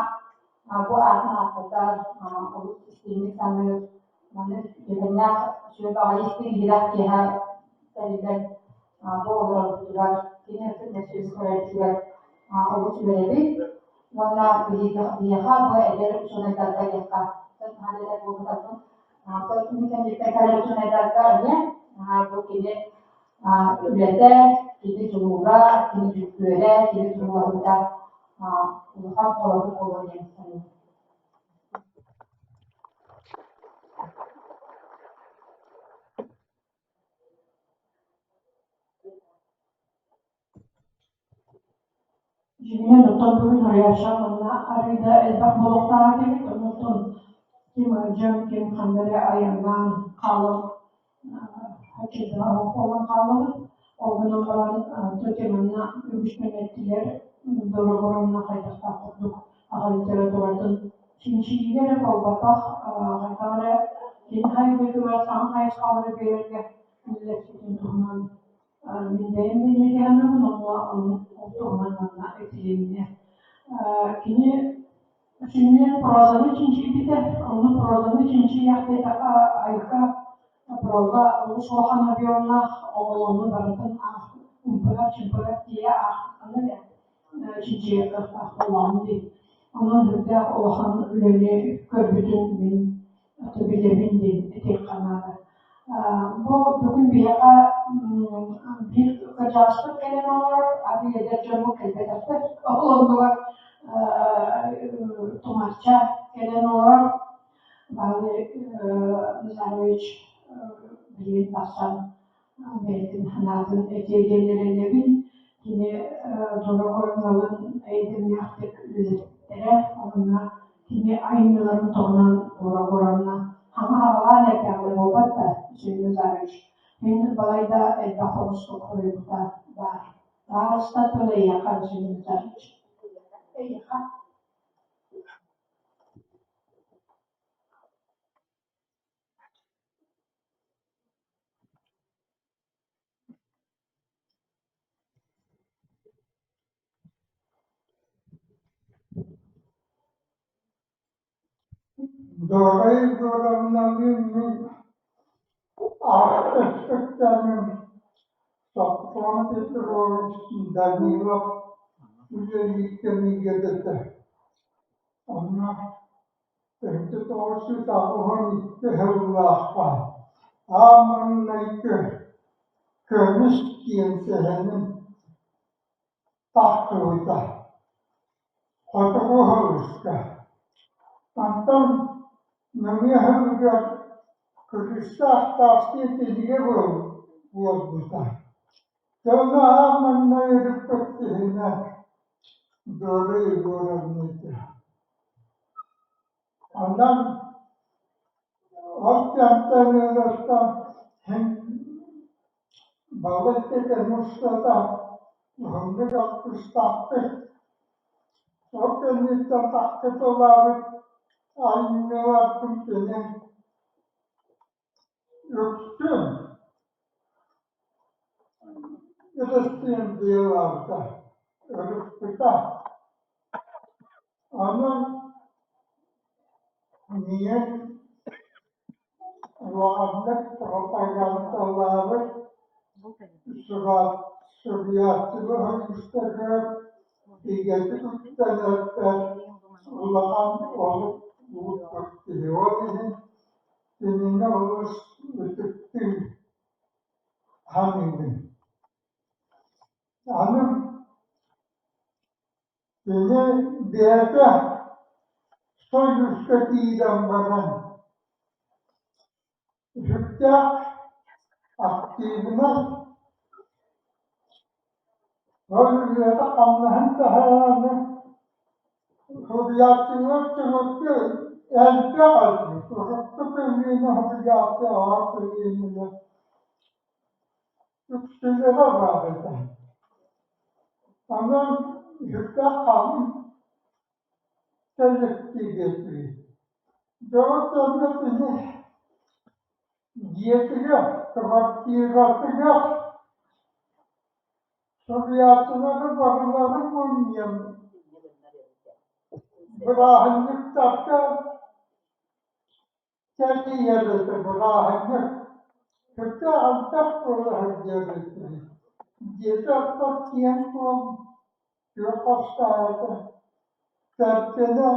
бу аатын ааттатар, олус истиҥник саныыр, маннык үтүөкэннээх үчүгэй баҕайы истиҥ иһирэх киэһэ тэриллэн бу олорорбутугар, кини ытык мөссүөн көрөрбүтүгэр олус үөрэбит. Уонна биһиэхэ бу эдэр учуонайдарга диэххэ, наһаа эдэр буолбатарбын, мин кэнниттэн кэлэр учуонайдарга эмиэ бу кини үлэтэ, кини дьулуура, кини дьүккүөрэ, кини туруулаһыыта улахан холобур буолуо диэн саныыбын. Дьиҥинэн, оттон бүгүн Айаша манна арыый да элбэх буолуохтаах этибит, оннуттан ким ыалдьан, ким ханна эрэ айаннаан хаалан хаччыйдаах буолан хааллыбыт. Ол гынан баран тетя манна үгүстэн эттилэр, доруобуйа хайдахтаах курдук аҕа литературатын чинчийиигэ эрэ буолбатах, хайдах эрэ кини хайдыытыгар саҥа хайысхалары биэрэргэ үлэлэспитин туһунан мин бэйэм да инньэ онно ол туһунан манна этилиннэ. Кини сүнньүнэн прозаны чинчийбитэ, онно прозаны чинчийиэх диэтэххэ айка проза олус улахан объемнаах, оҕолону барытын ымпыгар-чымпыгар тиийэ аахтаххына эрэ чинчийэр кыахтаах буоллаҕым дии. Онон сүрдээх улахан үлэни көрбүтүн мин билэбин диэн этиэххэ наада. Бу бүгүн биһиэхэ биир кырдьаҕаспыт кэлэн олорор, атын эдэр дьоммут кэлбэтэхтэр. Ол оннугар Тумарча кэлэн олорор. Павел Назарович билигин тахсан бэйэтин санаатын этиэ диэн эрэнэбин. Кини дорогорунналын эйдэмнээхтик үлэлэттэрэ уонна кини айымньыларын туһунан туора-буоранна хаҥа-хаҥалаан эрдэҕинэ буолбат да, Василий Назарович, мин балайда элбэх оҕустук хоруйбута баар. Таҕыста тыл эйиэхэ, Василий Назарович. Эйиэхэ. Дора Егоровналыын мин алтыспыттарым Софрон Петрович Данилов үлэлиир кэмигэр этэ. Онно Төрдө 982 сыллаахха аан маҥнайгы «Көмүс» диэн сэһэним тахсыбыта. Хотугу сылыска. Онтон нөҥүө сылыгар «Кырыыстаах таас» диэн кинигэ буолбута. Дьэ ону аан маҥнай ырыппыт киһинэн Дора Егоровна этэ. Онон ол кэмтэн ыарахтан син балайда кэм устата уһуннук алтыстахпыт. Ол кэнниттэн тахсыталаабыт айымньыларбын кини үксүн ытыстыын ырыппыта. Онон миигин улаханнык пропагандалаабыт суруйааччылар союзтарыгар бигэтик үктэнэрбэр улахан олук уурбут киһи. Ол иһин кинини олус ытыктыы саныыбын. Аны кини бэйэтэ Союзка киирэн баран сүрдээх активнай, ол үлэтэ-хамнаһын таһааран суруйааччылар чурапчы элбэх этибит, урукку көлүөнэ суруйааччы аҕа көлүөнэлэр үксүлэрэ баар этэ. Онон сүрдээх халыҥ кэллэктиип этибит. Дьоҕус дьоҥҥо кини дьиэтигэр, квартиратыгар суруйааччылары барыларын мунньан Бырааһынньыктарга тэрийэр этэ бырааһынньык. Сүрдээх элбэх буола сылдьар этибит. Дьиэтэ оттон киэҥ-куоҥ, күөх хостоох этэ. Кэргэнэ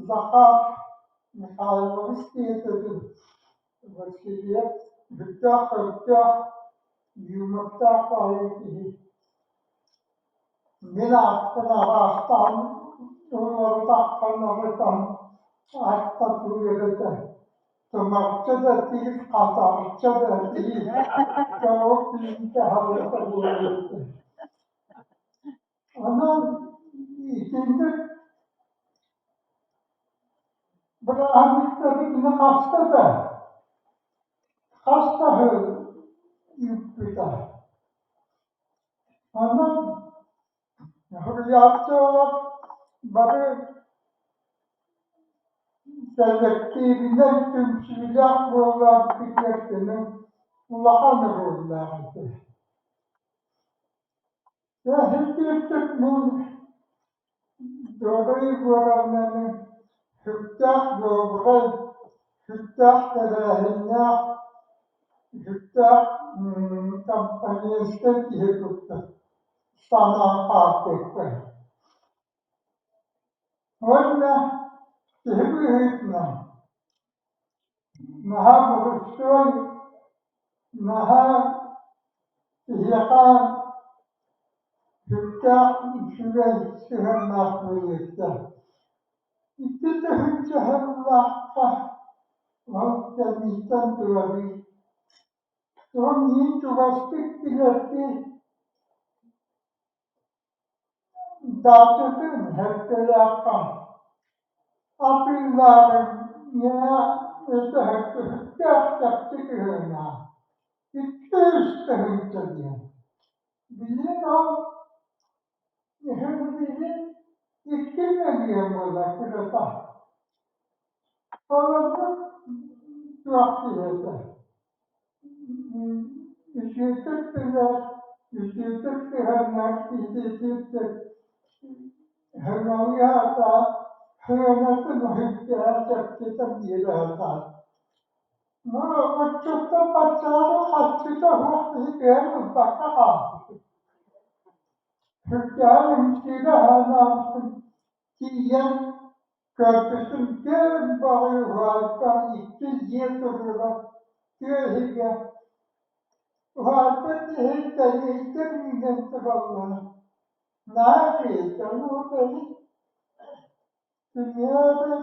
Захар Михайлович диэтэбин Васильев сүрдээх өйдөөх, юмордаах баҕайы киһи. Мин ааппын араастаан уларытаххына ырытан ааттатыыр этэ. Тымарча да тиит, хатарча да тиит, тоҕо тииҥкэ аһылыта буолуо этэ. Онон итинник бырааһынньыктары кини хаста да, хас да сыл ыыппыта. Онон суруйааччылар бары кэлэктиибинэй түмсүүлээх буоларбытыгар кини улахан оруоллаах этэ. Эһэтиэртик мин Дора Егоровнаны сүрдээх добрай, сүрдээх тэрээһиннээх, сүрдээх компанейскай киһи курдук санаан хаалбыппын. Уонна киһи быһыытынан наһаа боростуой, наһаа киһиэхэ сүрдээх үчүгэй сыһыаннаах буолуохтаах. Икки тыһыынча сыллаахха ол кэнниттэн турабын. Ол миин чугастык билэрдии Даачатын Һэргэлээххэ атыылаары миэхэ өтөһөргүһүктээх чахчы кыһыылаах, икки-үс тыһыынча диэн. Билигин ол билигин 2 мөлүйүөн буолар кырата. Ол оннук туох киһи этэ. Үчүгэйдик билэр, үчүгэйдик сыһыаннаах киһититтик сыҥалыы сатаан, сыанатын үһүктээн чэпчэтэн биэрэ сатаан. Ну, оччоттон баччаҕа харчыта суох киһи кыайан ылбакка хаалбыт. Сүрдээҕин үҥсүүгэ аһанаабытын тиийэн Көрбүтүм киэҥ баҕайы уһаайба икки дьиэ туруора тыа иһигэр. Уһаайба иһин кэлиэйдэр үүнэн тураллара. Наһаа үчүгэй ону кэлин киниэхэ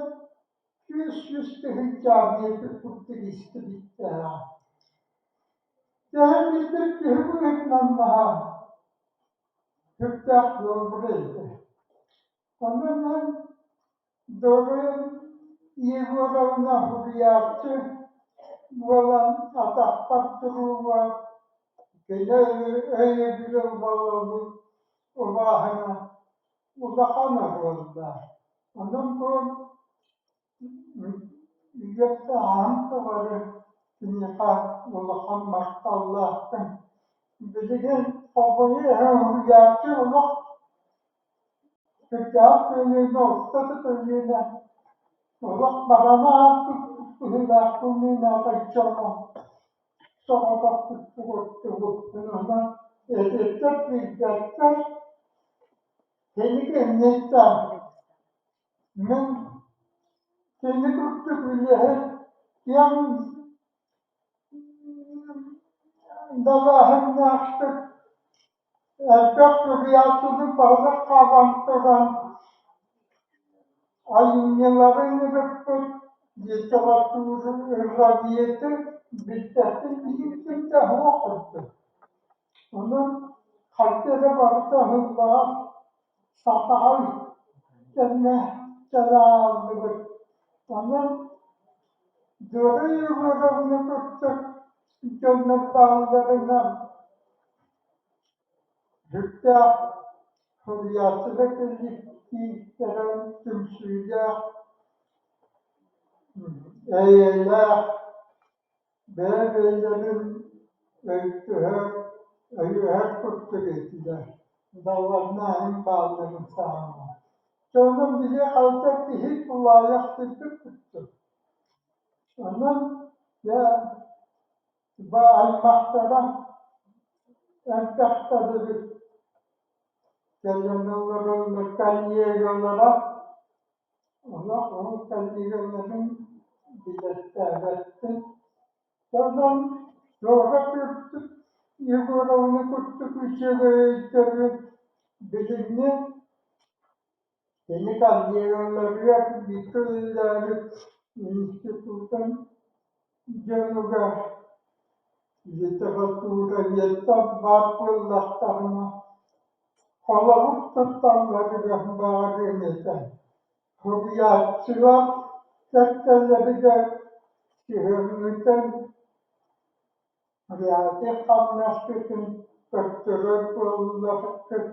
200 тыһыынча метр курдук истибиттэрэ. Төһө биирдик киһи быһыытынан наһаа сүрдээх добрый этэ. Онон мин Дора Егоровна суруйааччы буолан атахпар турууга кини өйөбүлэ убааһына улахан оруоллаах. Онон бу үйэ сааһым тухары киниэхэ улахан махталлаахпын. Билигин хомойуох иһин суруйааччы олох Кырдьаҕас көлүөнэ орто да көлүөнэ олох барана ааспыт быһыылаахпын мин аҕайчаҕа соҕотох курдугуппун онон эдэрдэр билбэттэр кини кэнниттэн мин кини курдук үлэһит киэҥ далааһыннаахтык Элбэх суруйааччыны баһылык хаалан туран айымньыларын ырыппыт литературоведы билбэппин иһиттим да суох курдук. Онон хайда эрэ барыта ыһыллаҕас, сатаҕай кэмҥэ кэлэ ааллыбыт. Онон Дора Егоровна курдук дьоннор баалларынан Сүрдээх суруйааччылар кэллиэктииптэрэ түмсүүлээх, эйэлээх, бэйэ-бэйэлэрин өйдөһөр, өйөһөр курдук этилэр. Далларнааһын баалларын саҕана. Дьонум били хайда киһи тулаайах сирбит курдук. Онон дьэ аймахтара элбэхтэр эбит. Кэлэн олороллор коллегалара, олох ол коллегаларын билэттээбэппин. Онон Дора курдук Егоровна курдук үчүгэй өйдөбүл билиҥҥи кини коллегаларыгар бииргэ үлэлээбит институтун дьонугар литературоведтар баар буоллахтарына холобур тутталларыгар баҕарыам этэ. Суруйааччылар кэккэлэригэр сыһыарыытын реальнай хамнаскытын көрдөрөр буоллаххыт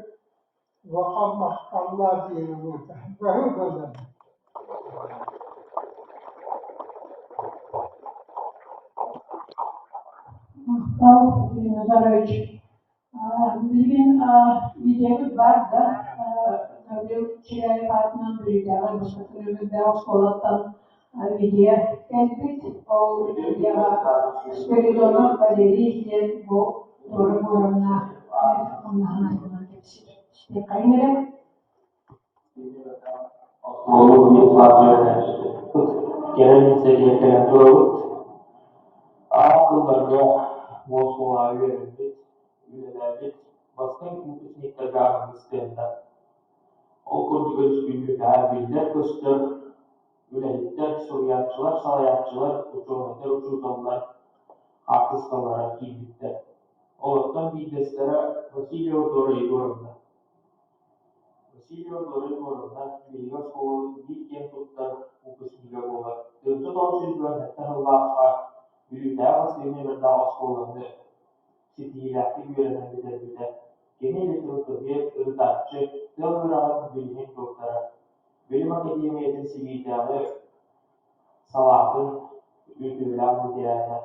улахан махталлаах диэбитэ. Баһы буолан. Махтал, Юрий Назарович. Билигин видеобыт баар да, Гаврил Чиряев аатынан Бүлүүтээҕи бастакы нүөмэрдээх оскуолаттан видео кэлбит. Ол видеоҕа Спиридонов Валерий диэн бу Дора Горовна хамнаһын туһунан кэпсиир. Истиэххэйиҥ эрэ. Кэлэн иһэр кэлэн турабыт. Аан сылларга оскуолаҕа үөрэммит, үлэлээбит бастыҥ выпускниктарга анаммыт стендэ. Ол курдук өрөспүүбүлүкэҕэ биллэр-көстөр үлэһиттэр, суруйааччылар, салайааччылар, учуонайдар, учууталлар хаартыскалара киирбиттэр. Олортон биирдэстэрэ Васильева Дора Егоровна. Васильева Дора Егоровна биһиги оскуолабыт биир киэн туттар выпускнига буолар. 1927 сыллаахха Бүлүүтээҕи бастакы нүөмэрдээх оскуоланы ситиһиилээхтик үөрэнэн бүтэрбитэ. Кини литературовед, ырытааччы, тыл үөрэҕин билимин доктора, Билим академиятын Сибиирдээҕи салаатын үтүөлээх ветерана,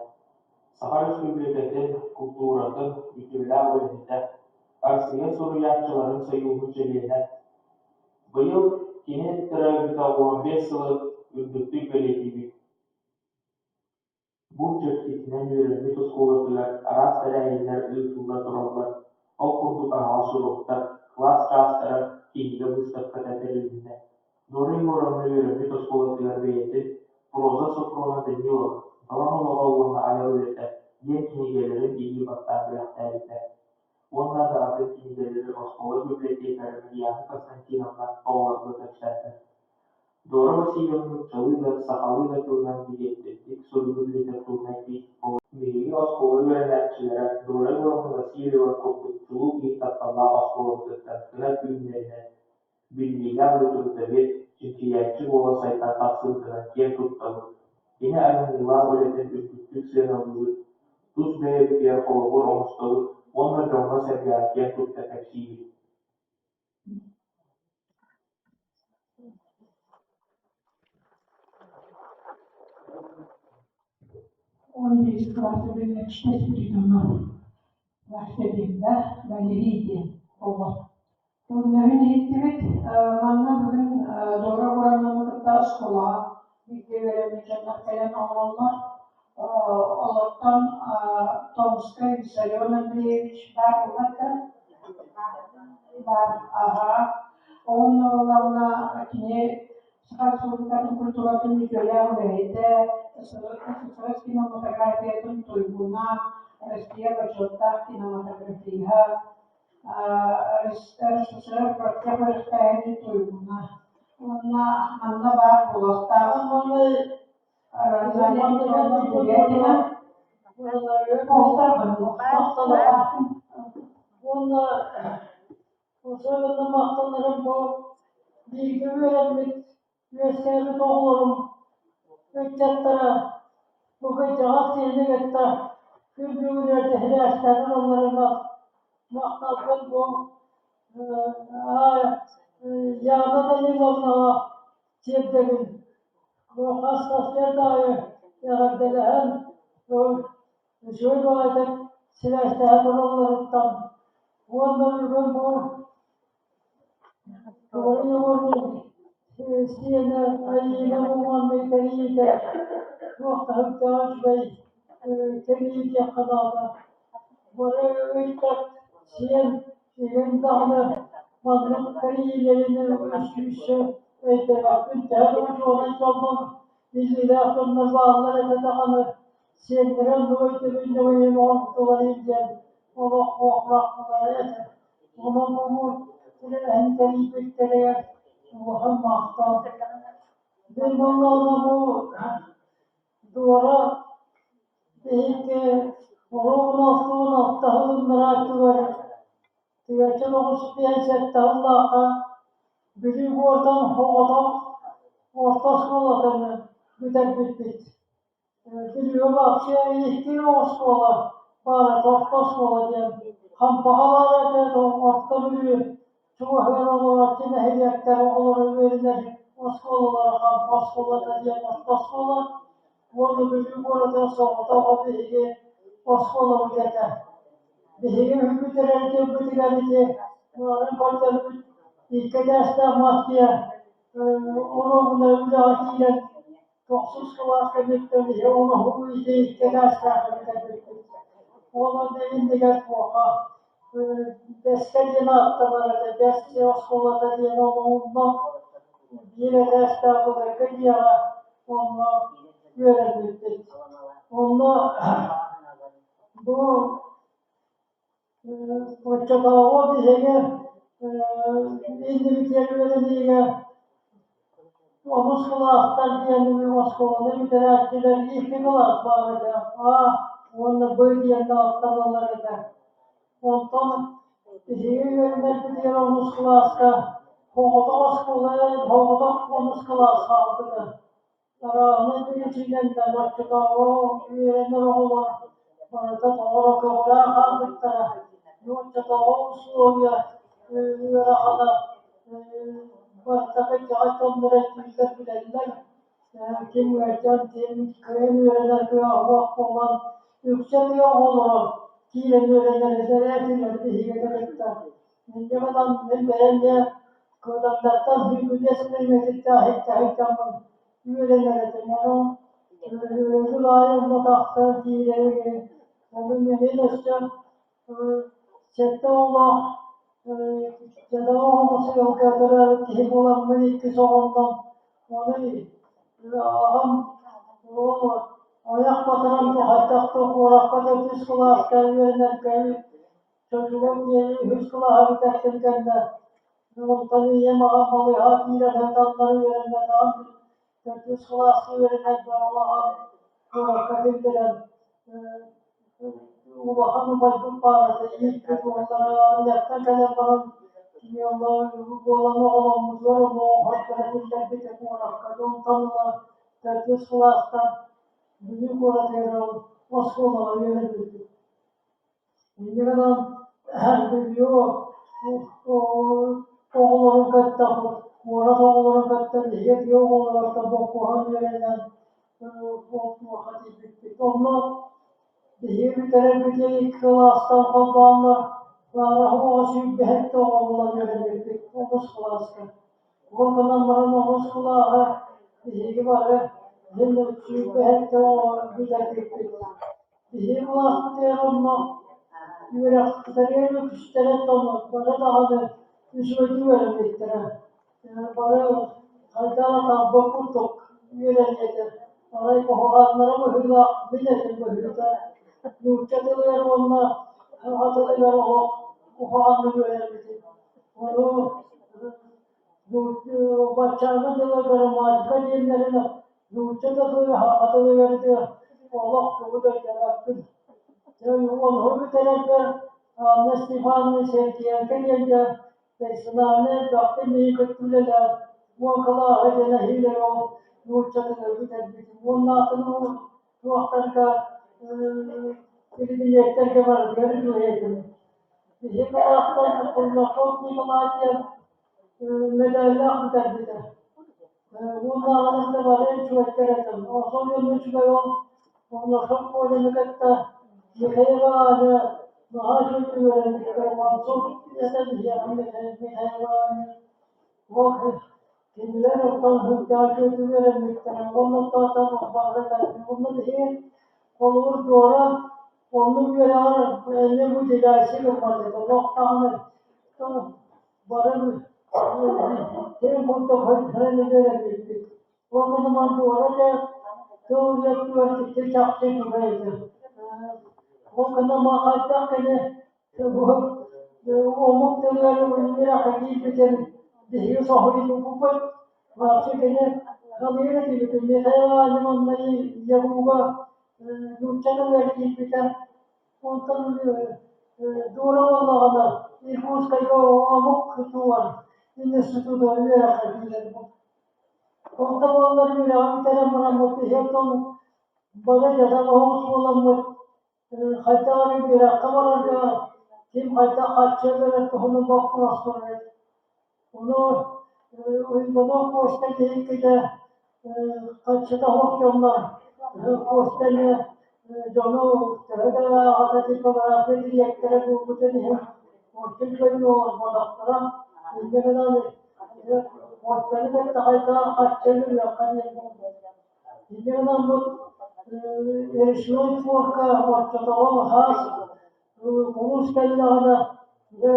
Саха Өрөспүүбүлүкэтин култууратын үтүөлээх үлэһитэ, Арассыыйа суруйааччыларын сойууһун чилиэнэ. Быйыл кини төрөөбүтэ 15 сылын үрдүктүк бэлиэтиибит. Бу чэрчитинэн үөрэммит оскуолатыгар араас тэрээһиннэр ыытылла тураллар. Ол курдук аһаҕас уруоктар, кылаас чаастара, кинигэ быыстапката тэрилиннэ. Дора Егоровна үөрэммит оскуолатыгар бэйэтин «Проза Софрона Данилова, Далан олоҕо уонна айар үлэтэ» диэн кинигэлэрин илии баттаан бэлэхтээбитэ. Уонна да атын кинигэлэри оскуола библиотекара Марьяна Константиновна оҕолорго кэпсээтэ. Дора Васильевна нууччалыы да, сахалыы да тылынан билиэттэрдик суруйбут литературнай критик буолар. Биһиги оскуола үөрэнээччилэрэ Дора Егоровна Васильева курдук чулуу киһи тапталлаах оскуолабытыттан кынат үүннэринэн, биллиилээх литературовед, чинчийээччи буола сайдан тахсыбытынан киэн туттабыт, кини айымньылаах үлэтин үрдүктүк сыаналыыбыт, тус бэйэбитигэр холобур оҥостобут уонна дьоҥҥо-сэргэҕэ киэн тутта кэпсиибит. 11 кылаас үөрэнээччитэ Спиридонов Вася диэн да, Валерий диэн оҕо. Тылын-өһүн иһиттибит. Манна бүгүн Дора Бураннаны кытта оскуолаҕа бииргэ үөрэммит дьоннор кэлэн олороллор. Олортон Томскай Виссарион Андреевич баар буолбат да? Баар, аһаа. Уонна буоллаҕына кини Саха Республикатын культуратын үтүөлээх үлэһитэ, СССР кинематографиятын туйгуна, Россия бочуоттаах кинематографиһа, РСФСР профтех үөрэхтээһинин туйгуна. Уонна манна баар буолуохтаах Розалия Петровна Курятина. Уонна особенно махтанарым бу бииргэ үөрэммит, үөскээбит оҕолорум ыччаттара бу кырдьаҕас сиэни кытта күн бүгүн эрдэһинээстээн ылалларына махталбын бу Яна Даниловнаҕа тиэрдэбин. Бу хас сарсыарда аайы эҕэрдэлэһэн үчүгэй баҕайытык сибээстэһэ туралларыттан уонна бүгүн бу Тугуй Сиэнэ Айыына Муманный тэрийиитэ туох да сылдьаҕа үчүгэй тэрийии диэххэ наада. Бары ыччат сиэн игин даҕаны маннык тэрийиилэрин үс өйдөөбөппүн. Төһө да учуонай дьоннор, биллиилээх дьоннор бааллар этэ даҕаны сиэннэрэ оннук өйдөбүнньүк иһин оҥордулар диэн олох буоллахпытара этэ. Онон бу тэрээһин тэрийбиттэригэр улахан махтал. Мин буоллаҕына бу Дуора биһикки оруобуна 66 сылыннарааччылар тыача 95 сыллаахха Бүлүү куоратын оҕотох орто оскуолатын бүтэрбиппит. Бүлүүгэ вообще икки оскуола баара орто оскуола диэн Хампаҕа баар этэ Орто Бүлүү чугаһыгар олорооччу нэһилиэктэр оҕолоро үөрэнэр оскуолалара Хампа оскуолата диэн орто оскуола уонна Бүлүү куоратыгар соҕотох биһиги оскуолабыт этэ. Биһиги бүтэрэр дьылбытыгар ити мыарын көрдөрбүт икки этээстээх мас дьиэ оруобуна үлэҕэ киирэн тохсус кылаас кэнниттэн иһэ оҥоһуу ити икки этээстээх бүтэрбиппит. Ол онно иннигэр туоха Бэскэ диэн ааттанар этэ, Бэс оскуолата диэн онно биир этээстээх былыргы дьиэҕэ онно үөрэммиппит. Онно бу оччотооҕу биһиги иннибитигэр үөрэниигэ онус кылаастар диэн оскуоланы бүтэрээччилэр икки кылаас баар этэ А уонна Б диэн ааттаналлар этэ. Онтон биһиги үөрэнэрбитигэр онус кылааска соҕотох оскуола соҕотох онус кылаас хаалбыта. Арааһынай биричиинэннэн оччотооҕу үөрэнэр оҕолор барыта тоҕо көҕүрээн хаалбыттара. Оччотооҕу условия ыарахана барыта кырдьаҕас дьоннор өйдүүллэр, билэллэр. Ким ыалдьан, ким кыайан үөрэнэр кыаҕа суох буолан, үксэ тыа оҕолоро киирэн үөрэнэр этилэр биһигини кытта. Инньэ гынан мин бэйэм эмиэ Кыыдамдартан сүүрбүтэ силиммититтээх итэһийдэммин үөрэнэр этим. Онон өрөбүл аайы онно тахсан киирэрим. Ону мин өссө сэттэ оҕолоох дьадаҥы оҕо сыалга төрөөбүт киһи буоламмын иккис оҕоннон ону аҕам айах батаран хайдах да куоракка төрдүс кылааска үөрэнэргэ Чочугар диэри үһүс кылааһы бүтэртим кэннэ, онтон ийэм аҕам балыыһаҕа киирэн сыталлар үөрэммэтэҕим, төрдүс кылааска үөрэнэрбэр улахан куоракка киллэрэн улахан убайбыт баар этэ, ииппит уоллара армияттан кэлэн баран буолан оҕоломмутугар оҕолорго киллэрбитэ куоракка. Онтон ыла төрдүс кылаастан Бүлүү куоратыгар оскуолаҕа үөрэммиппит. Инньэ гынан Бүлүү оҕолорун кытта куорат оҕолорун кытта биһиги тыа оҕолоруттан боппуһан үөрэнэн туохха тиийбиппит. Онно биһиги бүтэрэрбитигэр икки кылаастан холбооннор баара оҕо 27 оҕо буолан үөрэммиппит онус кылааска. Ол гынан баран онус кылааһы биһиги бары мин 27 оҕо бүтэрбиппит. Биһиги кылааспытыгар онно үөрэхтэригэр үксүлэрэ бары даҕаны үчүгэйдик үөрэммиттэрэ. Бары хайдах эрэ талбыт курдук үөрэниэ этэ. Арай куһаҕаннара быһыылаах мин этим быһыыта. Нуучча тылыгар уонна саха тылыгар олох куһаҕаннык үөрэммитим. Ону баччааҥҥы дылы грамматика диэннэрин нуучча да тылыгар, саха тылыгар да олох тугу да өйдөөбөппүн. Дьэ, ону бүтэрэрбэр Анна Степановна Сергеенко диэнгэ персональнай элбэхтик миигин кытта үлэлээн уон кылааһы диэн эһиилэ ол нуучча тылын бүтэрбитим. Уонна атын туохтарга биридимиэттэргэ барытыгар үчүгэй этим. Биһиги кылаастан Курносов Николай диэн мэдээллээх бүтэрбитэ. Уоннааҕынан да бары үчүгэйдэр этим. Особенно үчүгэй ол Курносов Коляны кытта Михаил Аня наһаа үчүгэйдик үөрэммиттэр. Онсук этэ биһиэхэ Михаил Аня. Ол Кинилэр оттон сылдьааччы үөрэммиттэрэ уонна оттоотон уонна биһиги холобур Дора оннук үөрэҕэр эмиэ выделяйся гыммат этэ. Олох даҕаны бары син курдук сылдьан үөрэммиппит. Ол гынан Дора дьэ тыл үөттүгэр ити чахчы үчүгэй этэ. Ол гынан хайдах кини Омук тылыгар үөрэххэ киирбитин биһиги соһуйбуппут. Вообще кини халыыр этибит. Михаил Ивановна ЯГУга нуучча тылыгар киирбитэ. Онтон дуора буоллаҕына Иркутскайга омук туугар институтугар үөрэххэ киирэр. Онто буоллар үөрэҕин бүтэрэн бараммыт биһиги оттон бары дьадаҥ оҕус буоламмыт Хайдах эрэ үөрэххэ барарга ким хайдах харчы өлөрөр туһунан боппуруос турар эбит. Ону Уйбанов Костя диэккитэ харчыта суох дьоннор Костяны дьону төһө да аҕата типография дириэктэрэ буолбутун иһин Костя үчүгэйдик олорботохторо. Инньэ гынан Костяны кытта хайдах харчы өлөрүөххэ диэн буолбут. Инньэ гынаммыт речной пуорка оччотооҕу хаас кулуус кэллэҕинэ дьэ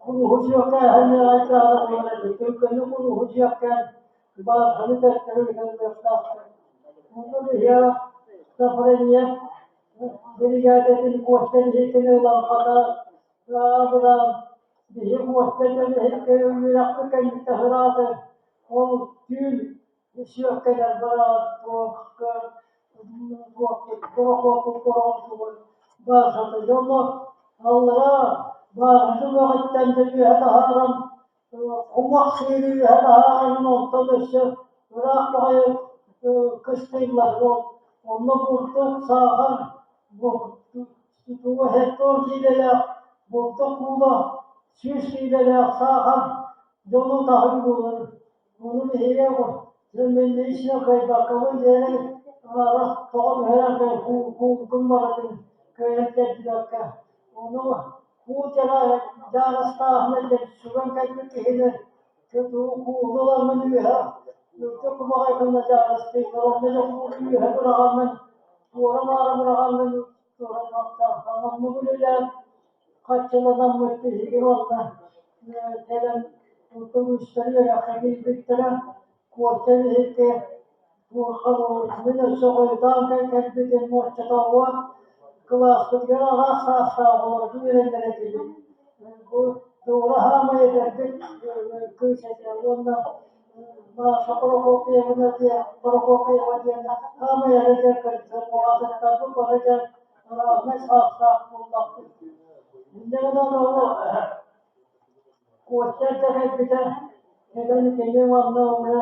кулууһу сүөккээһин айдаана буолар этэ. Түргэнник кулууһу сүөккээн баарханы төттөрү ыыталлыахтаахтар. Онно биһиэхэ Сафрония биригээдэтин Костя биһиккини ылан хата абыраан биһи Костя биһикки үөрэхпит кэнниттэн ыраата ол түүн Сүөккэлэр бараат туохка борохуоппут баарсата дьоно аллараа баарса үрэҕиттэн да үөһэ таһааран кумах сыыры үөһэ таһааран онтон өссө ыраах баҕайы кыстыыллар онно бурдук саахар тугу хектон киилэлээх бурдук куула 100 киилэлээх саахар дьону таһыы буолар. Ону биһиги лично кыайбаккабын диэри араас тоҕо түһэрэн куулгун барытын кыайан тиэрдибэккэ ону куул дьаарыстааһына диэн сүгэн кэлбит киһини куулу ыламмын үөһэ үрдүк кумаҕай гына дьаарыстыыллар онно дьэ куулу үөһэ быраҕаммын туора-маара быраҕаммын туора оннук үлэлээн Хаччыланаммыт биһиги уонна кэлэн үгүстэр үөрэххэ киирбиттэрэ. Куорка биһикки мин өссө хойутаан кэлбитим оччотооҕу кылааспытыгар араас саастаах оҕолорго үөрэнэр этибит. Бу Дора саамай эдэрбит кыыс этэ уонна Маша Прокопьевна диэн Прокопьева диэн саамай эдэр кыргыттар атыттарбыт бары дьэ Разный саастаах буоллахпыт. Инньэ гынан ол Костя эрдэ кэлбитэ, кэлэн кини уонна уже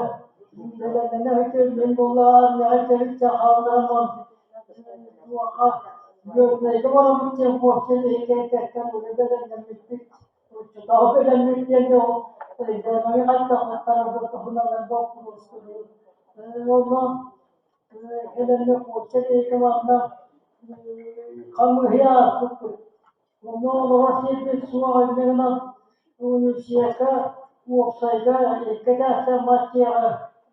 бэлэмнэнэ сылдьар мин буолла армияҕа илдьэбит хаалларан туохха Лётнайга барабыт диэн Костя биһиги эрдэттэн уже бэлэмнэммиппит. Оччотооҕу бэлэммит диэн дьэ ол өйдөөмөйү хайдах туттарарбыт туһунан боппуруос Онно Кэлэннэ Костя биһиги манна хамыыһыйа ааспыппыт. Онно олорор сирбит суох инньэ гынан университекка уопсайга икки этээстээх мас дьиэҕэ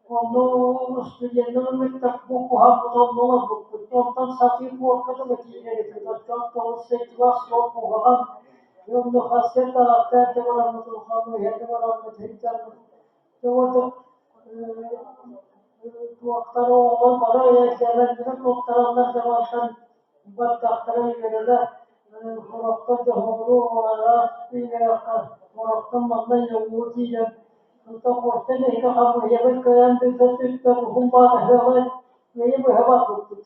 онно студеннар кытта буккуһаммыт онно олорбуппут. Онтон сатыы пуорка дылы киирэр этибит. Оччоҕо тоҕус сэтинньи суол куһаҕан онно хас таһааттаах да бараммыт хамыыһыйа да бараммыт сылдьаммыт Дьэ туохтара оҕолор бары эйэлэрин туттараллар дьэ мантан бардахтара үөрэнэ сорохтор дьоһууру араас үөрэххэ сорохтор манна йоҥуу киирэн онтон Костя биһиги хамыыһыйабыт кыайан билбэт үттэн уһун баатаһыаҕай ыйы быһа барбыппыт.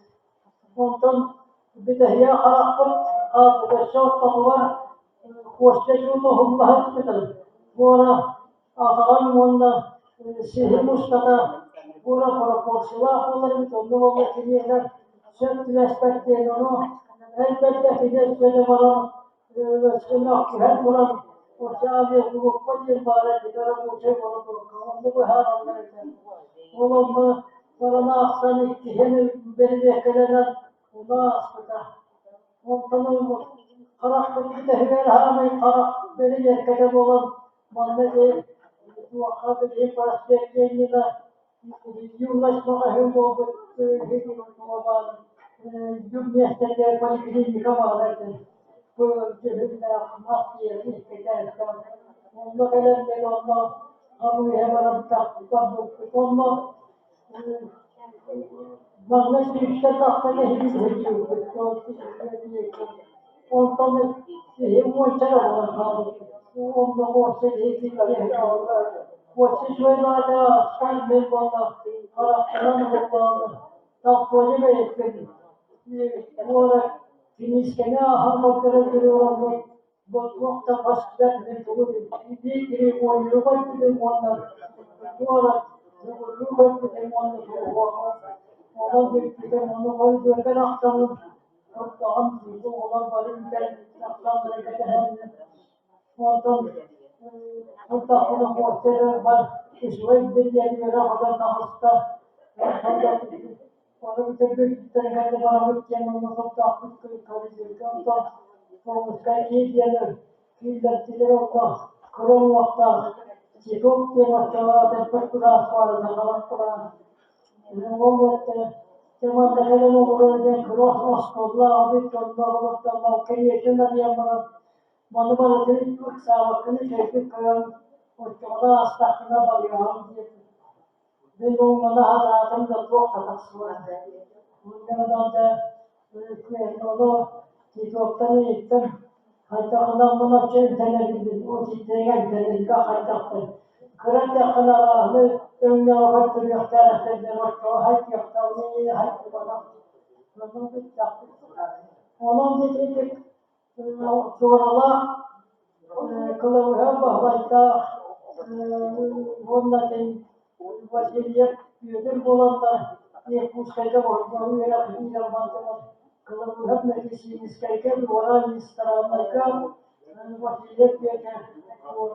Онтон бүтэһигэ харахпыт өссө ортотугар Костя чуут уһуллаһа түспүтүн буора Атаҕын уонна сиһин устата буора пропорциялаах буолар эбит, онно буолла киниэхэ сөп түбэспэт диэн ону элбэттэ кини өссө да баран өссө мөхсүһэн туран авиаглуппа диэн баара этэ рабочай бородуукка онно быһаараллар этэ. Ол онно баран аахсан иккиһин бэрэбиэркэлэнэн ону ааспыта. Онтон харахпыт бүтэһигэр аамай харах бэрэбиэркэтэ буолан манна дьэ Туохха билигин проспект Ленина юность маҕаһыын буолбут миэстэтигэр поликлиника баара этэ. Бу дьүһүннээх мас дьиэтин иккитэ Онно кэлэммит онно хамыыһа барбыппыт. Онно манна сүүстэ тахса киһи сылдьыбыт. Онтон киһи уонча эрэ буолан хаалбыт. Онно уонча киһи Уонча үчүгэй баҕайы астаан мин буолла харахтаран уһуллаҕына толкуйу бэйэппин уора киниискэни ааһан көрдөрөн туруораммыт бу туох да көстүбэт мин тугу биир оонньуу көрбүтүм уонна туора тугурдуу көрбүтүм уонна туруоха онон бүппүтүм ону көрдүөргэн ахтабын турдаҕым оҕолор бары бүтэн тахсаллара кэтэһэллэр онтон турдахпына муосталарбар үчүгэй да диэн үөрэ хотон таҕыста. Ону бүтэрбиппиттэн кэннэ барабыт диэн онно сордоохпут көрүдүөргэ онтон Томскай киир диэн киллэрдилэр онно кыра уҥуохтаах Титов диэн оччоҕо элбэх быраас баар этэ харах быраас. Ол эттэ дьэ манна кэлэн олорор диэн кыра оскуолалаах эбит онно олордоллор кэриэтин арыйан баран маны барытын ыксаабаккын үчүгэйдик көрөн оччоҕуна аастаххына барыаҕым диэтим. Мин уҥманы сатаатым да туох да тахсыбата. Мунньаҕынан да ону Титовтан ыйыттым, хайдахынан оччо эмтэнэбин, отиттэргэ эмтэнэргэ хайдахпын. Кыра эрдэххинэ арааһыны өҥнөҕө көрдөрүөхтээх этэллэр, оччоҕо хайдыахтаҕын хайдыбатах. Онон бүттэхпит. Онон итинник Туоралаах Кылабыһа Баһылайдаах уонна кин Васильев Бүөтүр буоланнар Иркутскайга бордоҥ үөрэх биэрэн бардылар. Кылабыһа мэдиссиинискэйгэ, Туора рестораннарга Васильев Бүөтүр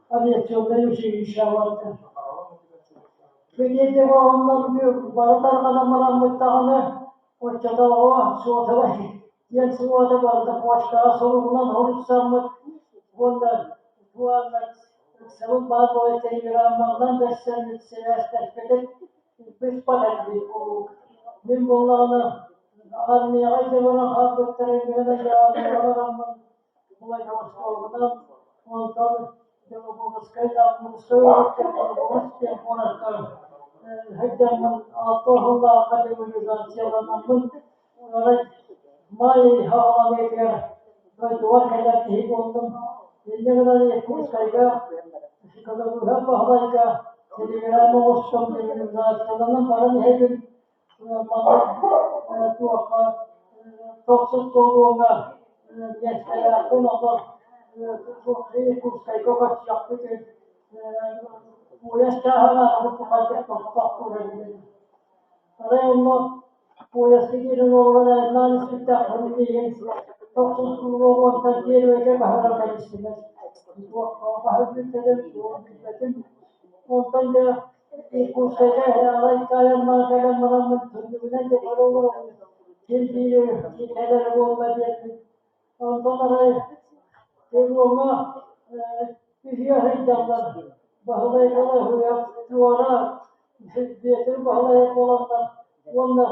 авиационнай училищеҕа барда. Билиэти оҕоннор бары тарҕанан бараммыт даҕаны оччотооҕу суотабай диэн суота барыта почтаҕа суругунан суруйсаммыт уонна уонна ыксабыл баар буолан телеграмманан бэрсэммит сибээстэспитин быспат этибит куруук. Мин буоллаҕына армияҕа илдьэ баран хаалбыттара иннинэ армияҕа бараммын Владивостогунан, онтон Белогорскай, Амурскай уобаласка диэн куоракка сылдьаммын алта сыллаахха демобилизацияланаммын арай маай саҕаланыытыгар дойдубар кэлэр киһи буоллум. Инньэ гынан Иркутскайга Кылабыыһа Баһылайга телеграмма оҥостон демобилизацияланан баран иһэбин. Манна туохха тохсус буолуоҥҥа миэстэлээхпин онон Иркутскайга көрсүөхпүтүн пуойас чааһынан хайдах тохтохтуур эбит. Арай онно пуойаска киирэн олорон айаннаан испиттэхпин миигин тохсус буолуоҥҥа первыйга баһаран кэбистилэр. Туохха баһырбыттарын суох билбэтим. Онтон дьэ Иркутскайга арай айаннаан кэлэн бараммын түннүгүнэн дьэ көрө олоробун. Ким биир кэлэрэ буолла диэппит. Онтон арай перроҥҥа үһүө сылдьаллар. Баһылайкалар үһүө туора Бүөтүр Баһылайа буоланнар уонна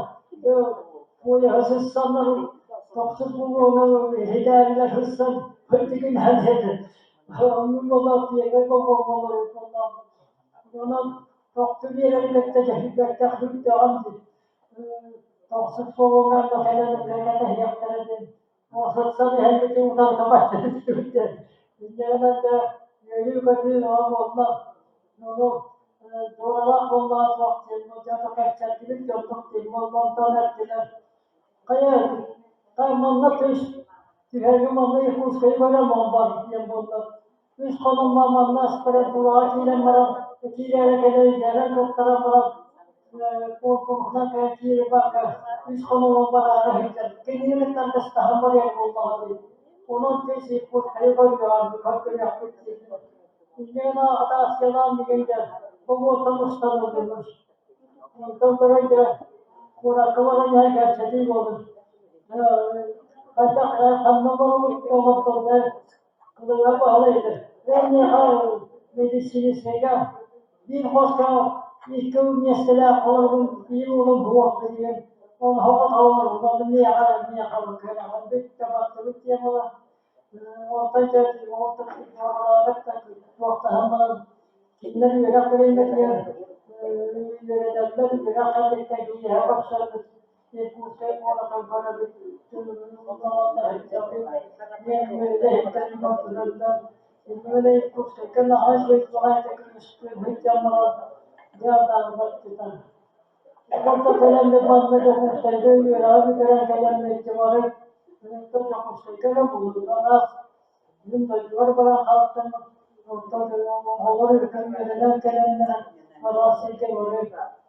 пуойаһы сыссаннар тохсус буолуоҥҥа иһитээрилэр сыссан бырдыгынаан диэтэ. Оннук буоллар первый вагоҥҥа олорор Онон тохту биэрэн кытта дьэһийбэккэ сүүрдэҕим дии. Тохсус буолуоҥҥа кэлэн кэтэһиэхтэрэ диэн сытсан иһэрбитин утарыта баттатыттыбыт. Инньэ гынан дьэ үөрүү-көтүү бөҕө буолла. Ону туоралаах буоллаҕа туох диэн дьэ кэпсэттибит дьоннук диэн онтон эттилэр хайа манна түс түһэргэ манна Якутскайы көрөн бар диэн буолла. Үс хонумма манна аспирантураҕа киирэн баран, киирээри кэлэн туттаран баран, куонкуруһунан кэлэн киирбэккэ, үс хонугу бараары сылдьар. Кинини кытта аргыстаһан барыах буоллаҕа дии. Онон түс Иркутскайы көрдөрүөхпүт диэтилэр. Инньэ гынан аҕытаассыйалаан билигин дьэ, бу уолтан устан ыллылар. Онтон туран дьэ, куоракка баран иһэн кэпсэтии буоллун. Хайдах ханна олоробут олордон дьэ Кылыыһа Баһылай этэ. Эн миэхэ Медицинскэйгэ биир хоско икки миэстэлээх олорбун, биир уолум суох билигин. Олоһоҕо толорбун, ону миэхэ миэхэ кэлэҕин баттыбыт диэн буолан, онтон дьэ туохтаһан баран кинилэр үөрэх бириэмэтигэр үөрэтэллэр, үөрэх кэнниттэн киэһэ көрсөрбүт, Иркутскай куоратын көрөбүт, Иркутскайга наһаа үчүгэй баҕайытык сылдьан баран дьаатаабыттар. Онто кэлэммит манна Дьокуускайга үөрэҕи бүтэрэн кэлэммит бары Дьокуускайга эрэ булуйбатах. Мин дойдубар баран хаалтым, онтон оҕолор үөрэнэн кэлэннэр араас сиргэ бары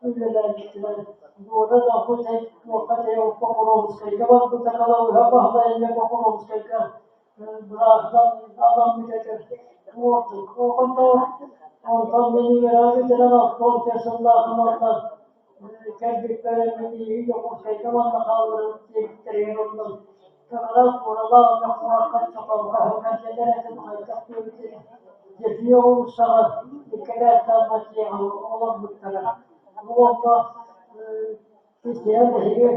үлэлээбиттэрэ. Дуора да туохха Покровскайга барбыта, Калауһа Баһылай эмиэ Покровскайга быраатынан аламмыт этэ. Онтон мин үөрэҕи бүтэрэн 60 сыллаах манна кэлбиппэр миигин Дьокуускайга манна хаалларан диэбиттэригэр онно Кыра куоралаах эмэ куоракка чохоҥхо кэллэлэр этим хайдах диэбитин Дьэдьийэ уулуссаҕа икки этээстээх дьиэҕэ олорбуттара. Бу онно сисиһэн биһиги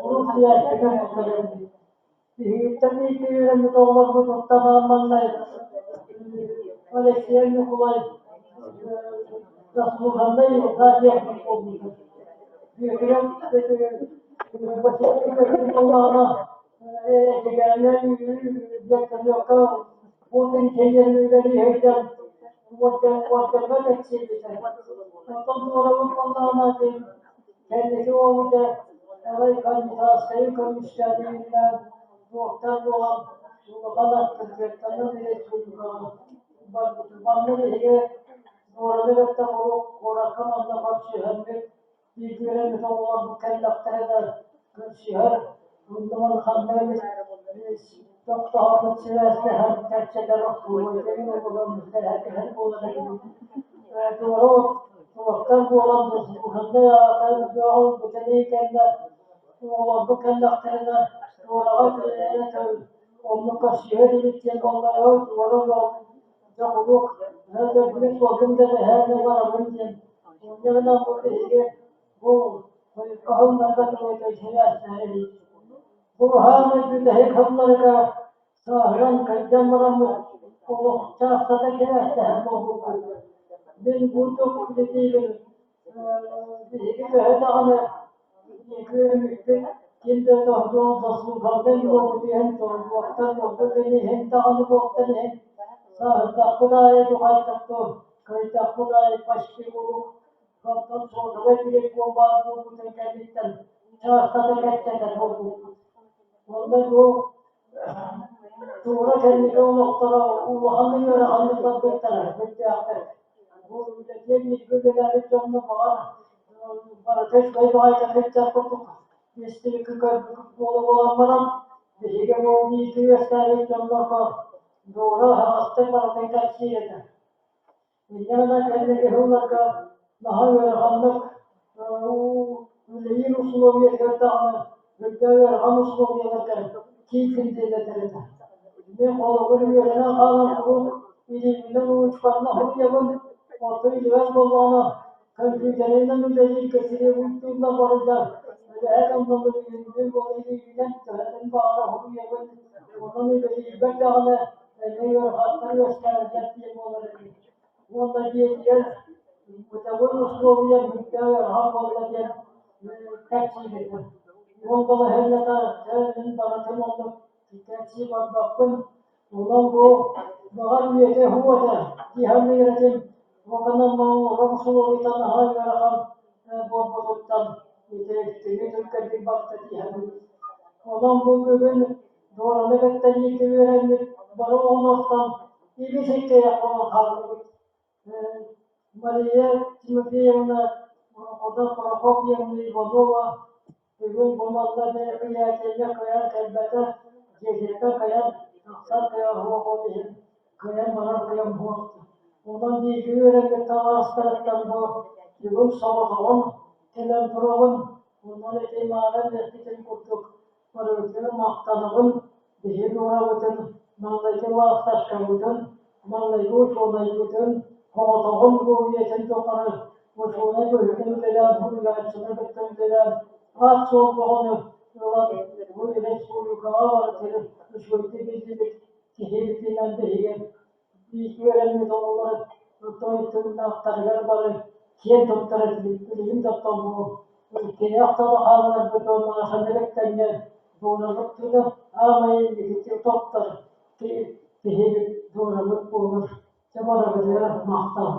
урут сийээччитин кэлэммит. Биһигиттэн бииргэ үөрэммит оҕолорбут уттан маҥнай Алексей Ньукулай заслуженный зоотехник буолбута. Бүөкүрэ Василий буоллаҕына эдьигээннэр вертолекка Путин кэлиэн үлэлии сылдьан уордьаҥҥа тэксибитэ. Оттон туорабыт буоллаҕына кэнники уолбута арай кандидатскайы көмүскээбитинэн дуоктар буолан улахан авторитеттанан республикаҕа барбыта. Манна биһиги Дуораны кытта куоракка манна көрсүһэммит Биирдиилэрин оҕолорбут кэллэхтэрэ да көрсүһэр, онно ханна эмит тохтоһоммут сибээстэһэр, кэпсэтэр остуолуйдарын оҕолорун сэһэргэһэр буолар этибит. Туору туохтар буолан заслуженнай аата үрдүөҕү ылбытын кэннэ оҕолорбут кэллэхтэринэ туораҕа онно көрсүһэр эбит диэн буоллаҕа туора дьэ куруук дөрбүнү суолгун да эбэһээн барабын диэн Инньэ гынан бу биһиги бу хаһылларга сибээстэһэбит. Бу хаамай бүтэһик сылларга сааһыран кырдьан бараммыт олох чаастата сибээстэһэр буолбуппут. Мин курдук үлэлиибин биһиги төһө даҕаны күөрүмүппүт ким да тоһдуон заслуженнай буолбут иһин туохтан буолбут иһин даҕаны буолтан иһин сааһырдахпыт аайы духайтахтуон кыайдахпыт аайы почти куруук онтон суотабай телефон баар буолбутун кэнниттэн чаастата кэпсэтэр буолбуппут. Онно бу Туура кэнники олохторо улахан ыараханнык барбыттара сүрдээхтэр. Бу үлэтиэн бииргэ үлэлээбит дьоҥҥо баҕар барыта үчүгэй баҕайытык сылдьар курдук истибиккэ көрбүт буола-буолан баран биһиги бу бииргэ үөскээбит дьоннорго Дора аһаҕастык барытын кэпсиир этэ. Инньэ гынан кэнники сылларга наһаа ыараханнык үлэлиир усулуобуйатыгар даҕаны үрдэ ыарахан усулуобуйаларга киирдим диэн этэр этэ. Мин холобур үөрэнэн хаалан куруук илиибинэн уруучуканна суруйабын, оттон илиибэр буоллаҕына компьютерынан үлэлииргэ требуйдууллар барыта үлэһит оннугун мин буола илиибинэн төһөтүн баҕара суруйабын, онон үлэлиирбэр даҕаны эмиэ ыарахаттар үөскээбиттэр диэн буолар этим. Уонна дьиэтигэр бытовой условия бүттэ ыарахан буолла диэн кэпсиир этим. Ол балаһыанньата дьэ мин барытын оннук кэпсии барбаппын. Онон бу баҕар үйэтэ уһуо этэ дии саныыр этим. Уоканан олорор усулуобуйата наһаа ыарахан буолбутуттан ити кини түргэнник барда дии саныыбын. Онон бу бүгүн Дуораны кытта бииргэ үөрэммит бары оҕолортон ибис-иккиэйэх буолан хааллыбыт. Мария Тимофеевна Прокопьевна Иванова бүгүн бу манна мероприятиега кыайан кэлбэтэ, дьиэтиттэн кыайан тахсар кыаҕа суох ол иһин кыайан барар кыам суох. Онон бииргэ үөрэммит табаарыстарыттан бу бүгүн соҕотоҕун кэлэн турабын. Онон ити мааран эппитим курдук Барыбытыгар махтанабын, биһиги уорабытын, маҥнайгы лаахташкабытын, маҥнайгы учуонайбытын. Соҕотоҕун бу үйэтин тухары учуонай быһыытынан үлэлээн, суруйааччыны кытта үлэлээн, аат-суол бөҕөнү ылан бу республикаҕа барытыгар үчүгэйдик биллибит киһибитинэн биһиги бииргэ үөрэммит оҕолор той тыыннаахтарыгар бары киэн туттар этибит. Билигин да оттон бу тирэх тылы хаалларбыт уонна Маша тэҥҥэ дуонабыт тыына аамай инникитин топтор киһибит дуонабыт буолар. Дьэ барыбытыгар махтал.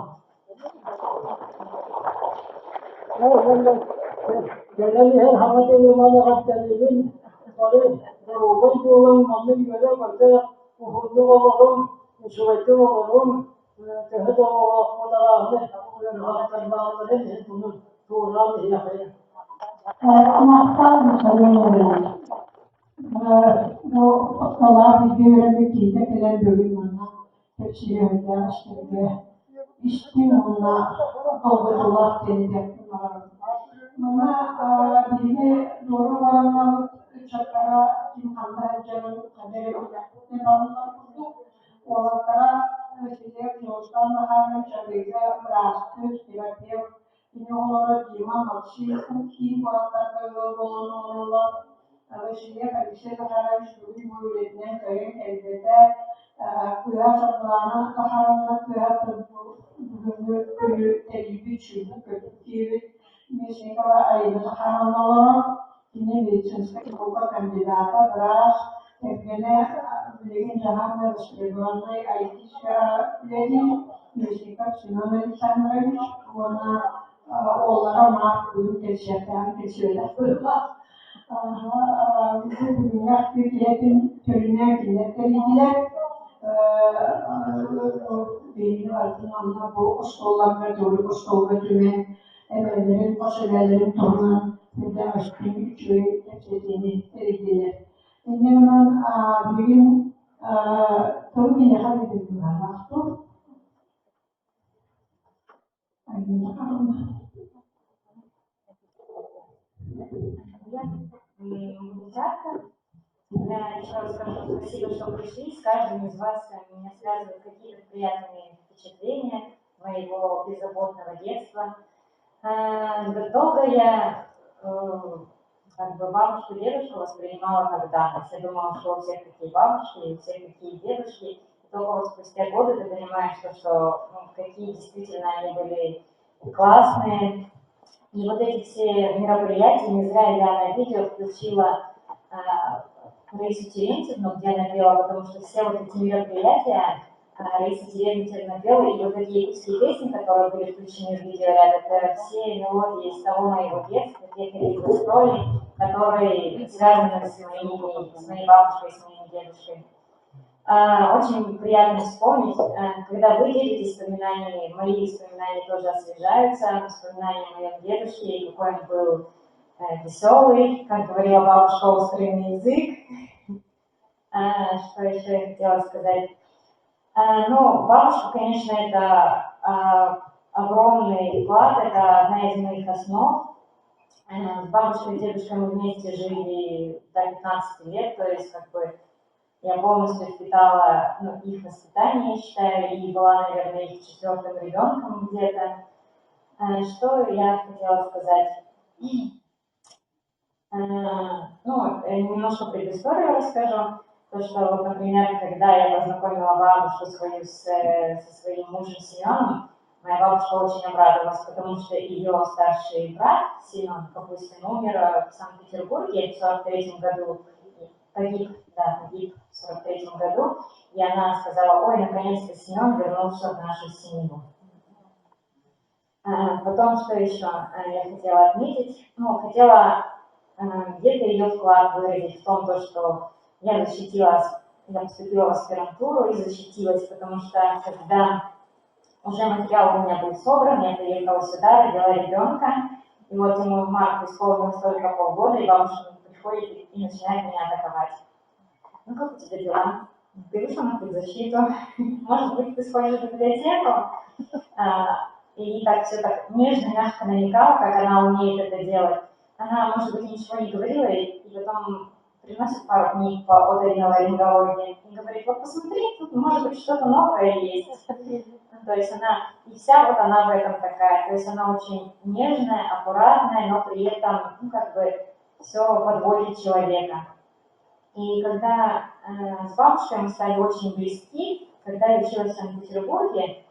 Уонна кэлэн иһэр хаҥа дьылынан эҕэрдэлиибин. Бары доруобай буолан маннык үөрэ-көтө уһуннук олоруҥ, үчүгэйдик олоруҥ. Төһө да оҕолоохпут арааһынай ыарахаттар баалларын иһин туну туораан иһиэххэ. Махтал Михаил Иванович. Бу оскуолаҕа бииргэ үөрэммит киһитэ кэлэн бүгүн манна кэпсиирэ истэргэ истиҥ уонна долгутуулаах диэн этиэхпин баҕарабын. Манна биһиги Дора бараннабыт ыччаттара ким ханна сылдьарын ханна эрэ билиэхпитин баҕараллар курдук. Уолаттара Васильев Дьулустан Михайлович Абыйга быраастыыр, терапевт, Кини оҕолоро Дима, Максим киин куораттарга ыал буолан олороллор. Васильев Алексей Захарович бүгүн бу үлэтинэн кыайан кэлбэтэ. Кыыһа Саргылаана Захаровна кыыһа бүгүҥҥү күнү тэрийбит, сүүрбүт-көппүт киһибит Местникова Аина Захаровна олорор. Кини медицинскэй наука кандидата, быраас, кэргэнэ билигин дьаһаан востребованный IT-сфераҕа үлэлиир Местников Семен Александрович уонна уоллара Марк бүгүн кэлсиэхтээҕин кэлсибэтэх быһыылаах. Бүгүҥҥү ахтыы киһитин төрүнэ кинилэр тэрийдилэр. Биһиги барытын манна бу остуолларга, төгүрүк остуолга түмэн эбээлэрин, хос эбээлэрин туһунан үрдээх истиҥ үчүгэй кэпсэтиини тэрийдилэр. Инньэ гынан билигин тылы киниэхэ биэрбит Девчатка, еще раз скажу спасибо, что пришли. С каждым из вас меня связывают какие-то приятные впечатления моего беззаботного детства. Долго я как бы бабушку, дедушку воспринимала как данность. Я думала, что у всех такие бабушки, у всех такие дедушки. И только вот спустя годы ты понимаешь, что ну, какие действительно они были классные. И вот эти все мероприятия, не зря я на видео включила Раису Терентьевну, где она пела, потому что все вот эти мероприятия Раиса Терентьевна пела, и вот эти якутские песни, которые были включены в видеоряд, это все мелодии из того моего детства, тех этих гастролей, которые связаны с моей бабушкой, с моим дедушкой. Очень приятно вспомнить, когда вы делитесь воспоминаниями, мои воспоминания тоже освежаются, воспоминания о моем дедушке, и какой он был веселый, как говорила бабушка, острый на язык. Что еще я хотела сказать? Ну, бабушка, конечно, это огромный вклад, это одна из моих основ. С бабушкой и дедушкой мы вместе жили до 15 лет, то есть как бы я полностью впитала, ну, их воспитание, я считаю, и была, наверное, их четвертым ребенком где-то. Что я хотела сказать? Ну, немножко предысторию расскажу. То, что, вот, например, когда я познакомила бабушку свою со своим мужем Семеном, моя бабушка очень обрадовалась, потому что ее старший брат Семен Капустин умер в Санкт-Петербурге в 43 году, погиб, да, погиб в 43 году, и она сказала: ой, наконец-то Семен вернулся в нашу семью. Потом, что еще я хотела отметить? Ну, хотела где-то ее вклад выразить в том, то, что я защитилась, я поступила в аспирантуру и защитилась, потому что когда уже материал у меня был собран, я приехала сюда, родила ребенка, и вот ему в марте исполнилось только полгода, и бабушка приходит и начинает меня атаковать. Ну, как у тебя дела? Ты вышла на предзащиту? Может быть, ты сходишь в библиотеку? И так все так нежно, мягко намекала, как она умеет это делать. Она, может быть, ничего не говорила, и потом приносит пару книг по оториноларингологии и говорит: вот посмотри, тут, может быть, что-то новое есть. То есть она и вся вот она в этом такая, то есть она очень нежная, аккуратная, но при этом, ну, как бы все подводит человека. И когда с бабушкой мы стали очень близки, когда я училась в Санкт-Петербурге,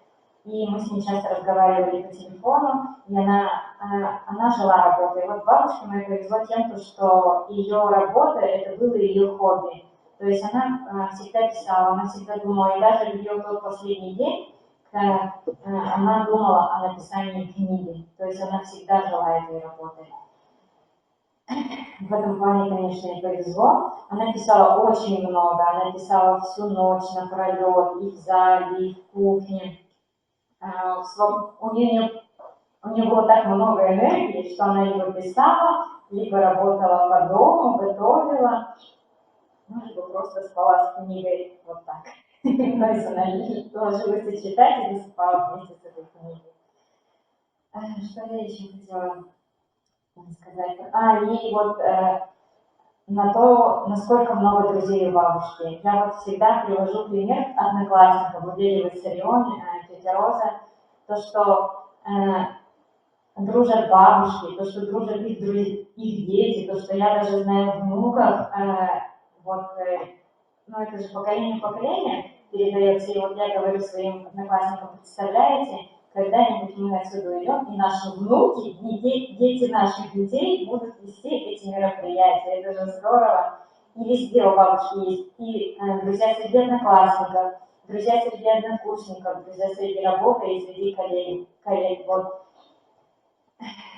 и мы с ней часто разговаривали по телефону, и она жила работой. Вот бабушке моей повезло тем, что ее работа – это было ее хобби. То есть она всегда писала, она всегда думала, и даже в ее тот последний день, когда она думала о написании книги, то есть она всегда жила этой работой. В этом плане, конечно, ей повезло. Она писала очень много, она писала всю ночь напролет, и в зале, и в кухне. У нее было так много энергии, что она либо писала, либо работала по дому, готовила, ну, либо просто спала с книгой вот так. То есть она ложилась читать и засыпала вместе с этой книгой. Что я еще хотела сказать? И вот на то, насколько много друзей у бабушки. Я вот всегда привожу пример одноклассников, Удели Виссарион, тетя Роза, то, что дружат бабушки, то, что дружат их, друзья, их дети, то, что я даже знаю внуков, вот, ну это же поколение в поколение передается, и вот я говорю своим одноклассникам, представляете, когда-нибудь мы отсюда уйдем, и наши внуки, и дети наших детей будут вести эти мероприятия. Это же здорово. И везде у бабушки есть и друзья среди одноклассников, друзья среди однокурсников, друзья среди работы и среди коллег. Вот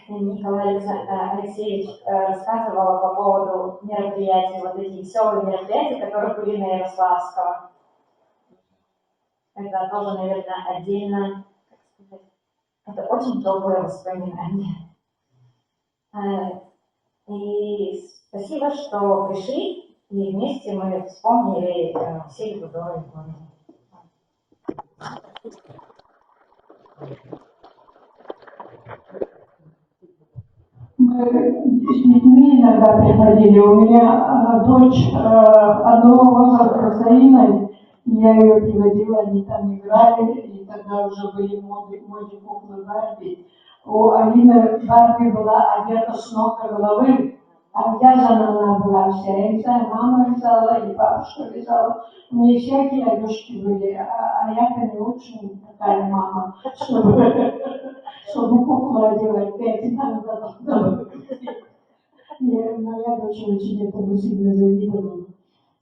Николай Алексеевич рассказывал по поводу мероприятий, вот эти веселые мероприятия, которые были на Ярославского. Это тоже, наверное, отдельно, как сказать, это очень теплое воспоминание. И спасибо, что пришли, и вместе мы вспомнили Василию Дору Егоровну. Мы с детьми иногда приходили. У меня дочь одного возраста с Аиной, и я ее приводила, они там играли, и тогда уже были моды куклы Барби. У Алины Барби была одета с ног до головы, обвязана она была вся. Я не знаю, мама вязала или бабушка вязала. У нее всякие одежки были, а я-то не очень такая мама, чтобы куклу одевать. Пять иногда должна быть. И моя дочь очень этому сильно завидовала.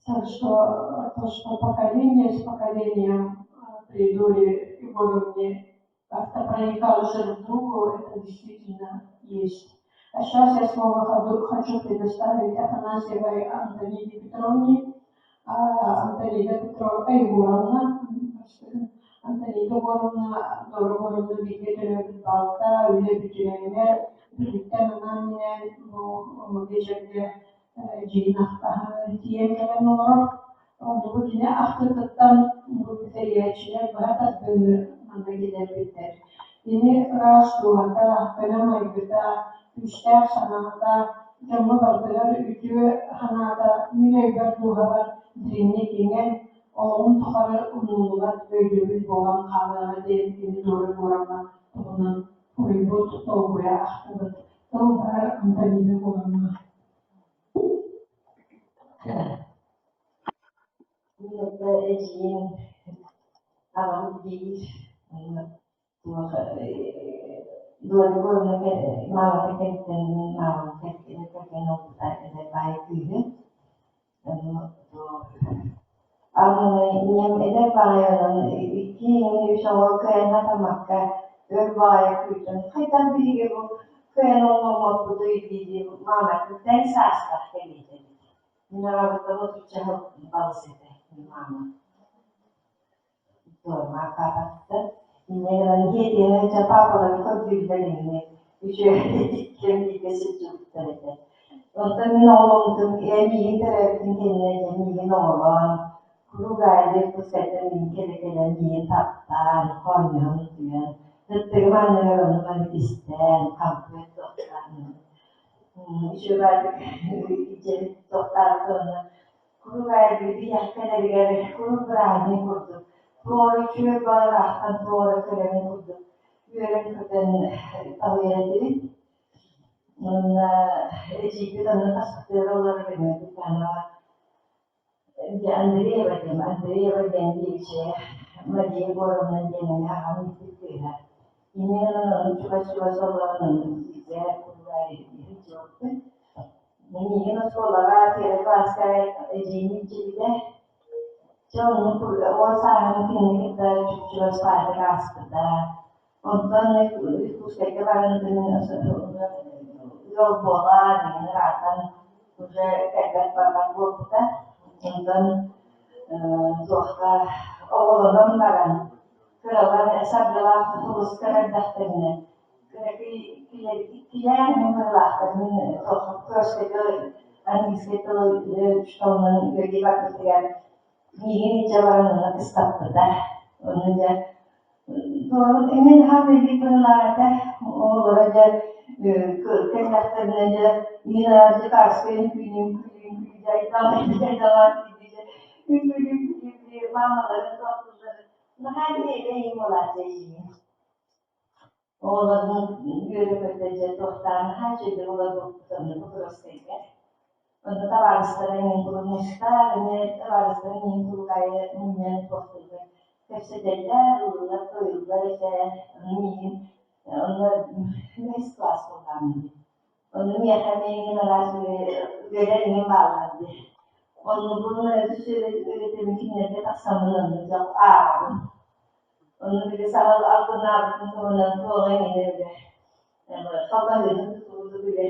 Так что то, что поколение с поколением при Доре Егоровне как-то проникало друг к другу, это действительно есть. А сейчас я слово хочу предоставить Афанасьевой Антониде Петровне. Антонида Петровна, Егоровна, Антонида Егоровна, Дора Егоровна бииргэ төрөөбүт балта, үлэ бэтэрээнэ, бүлүүттэн анаан-минээн бу биэчэргэ дьиин ахтаһан тиийэн кэлэн олорор. Онно бу кини ахтыытыттан бу тэрийээччилэр быһа тардыыны манна киллэрбиттэр. Кини ыраас дууһата, көнө майгыта, күүстээх санаата, дьоҥҥо барытыгар үтүө санаата мин өйбөр дууһабар дириҥник иҥэн, олоҕум тухары умнуллубат өйдөбүл буолан хаалыаҕа диэн кини Дора Егоровна туһунан суруйбут, толкуйа ахтыбыт. Тыл баар Антонина Егоровна. Мин это эдьиийим аҕам биир туох Дора Егоровна маамата кэргэнин маамам кэргэнэ кэргэн ылбыта эдэр баай кыыһы. Ийэм эдэр баҕайы онон икки үс оҕо кыайан хатаммакка өр баҕайы күүтэн хайдах биһиги бу кыайан оҕоломмоппутуй дии-дии мааматын тэҥ саастаах кэлиитэ эбит. Мин аҕабыттан отучча сыл балыс этэ маама. Паапаттан инньэ гынан иһиэтиэнэ дьэ паапалары көрдүүллэр инньэ үчүгэй иккиэн бииргэ сылдьыбыттар этэ. Онтон мин оҕоломмутум ээ миигин төрөөбүтүн кэннэ дьэ миигин оҕолоон куруук аайы пускайтан миигин кэлэ-кэлэн миигин таптаан, хоонньоһон утуйан, сыттыгым анныгар ону-маны кистээн, хампыат туохтаан үчүгэйдик дьэ туохтаабыт уонна куруук аайы биһиэхэ кэлэригэр куруук бырааһынньык курдук. Туора үчүгэй баҕалаахтан туора кэлэрин курдук үөрэн-көтөн талыйар этибит. Уонна эдьиийбит онно хаспытыгар олорор Леня Тихонова Андреева диэн, Андреева диэн диэччи Мария Егоровна диэн эмиэ аҕам ииппит кыыһа. Инньэ гынан ону чугас-чугас олорон оннук бииргэ сылдьыбыппыт. Миигин оскуолаҕа первый класска эдьиийим илдьибитэ. Дьэ оннук уон сааһым кинини кытта чугас баайдык ааспыта. Онтон Иркутскайга баран ыал буолан, ыраатан уже кэлбэт барбат буолбута. Онтон туохха оҕолонон баран кыралар саргылаах тулуска эрдэхтэринэ кыракый иккилээн мин быһыылаахтар мин туохха Покровскайга английскай тылы учууталынан үөрдүү барбытыгар миигин илдьэ баран онно кыстаппыта. Онно дьэ Эмиэ наһаа үөрбүт быһыылаах этэ. Оҕолоро дьэ кэллэхтэринэ дьэ Нина Дьыкаарскай үҥкүүнү үҥкүүлүү-үҥкүүлүү үҥкүүлүү-үҥкүүлүү маамаларын туохтуулларын наһаа үчүгэй буолааччы эдьиийим. Оҕолорун үөрэ-көтө дьэ туохтаан наһаа үчүгэйдик олорбуппут онно Покровскайга. Онно табаарыстара эҥин куруук мустар, эмиэ табаарыстара эҥин куруук аайы мунньан туохтууллар, кэпсэтэллэр, ыллыыллар-туойуллар этэ. Ону миигин онно бэһис класс буоллаҕым дии. Онно миэхэ эмиэ эҥин араас үөрэр эҥин бааллар дии. Оннугун үөрэтэбин кинилэргэ тахсаммын онно дьэ ааҕабын. Онно били саһыл албыннаабытын туһунан туоҕа эҥинэ бile халбаһыытын тутууту бile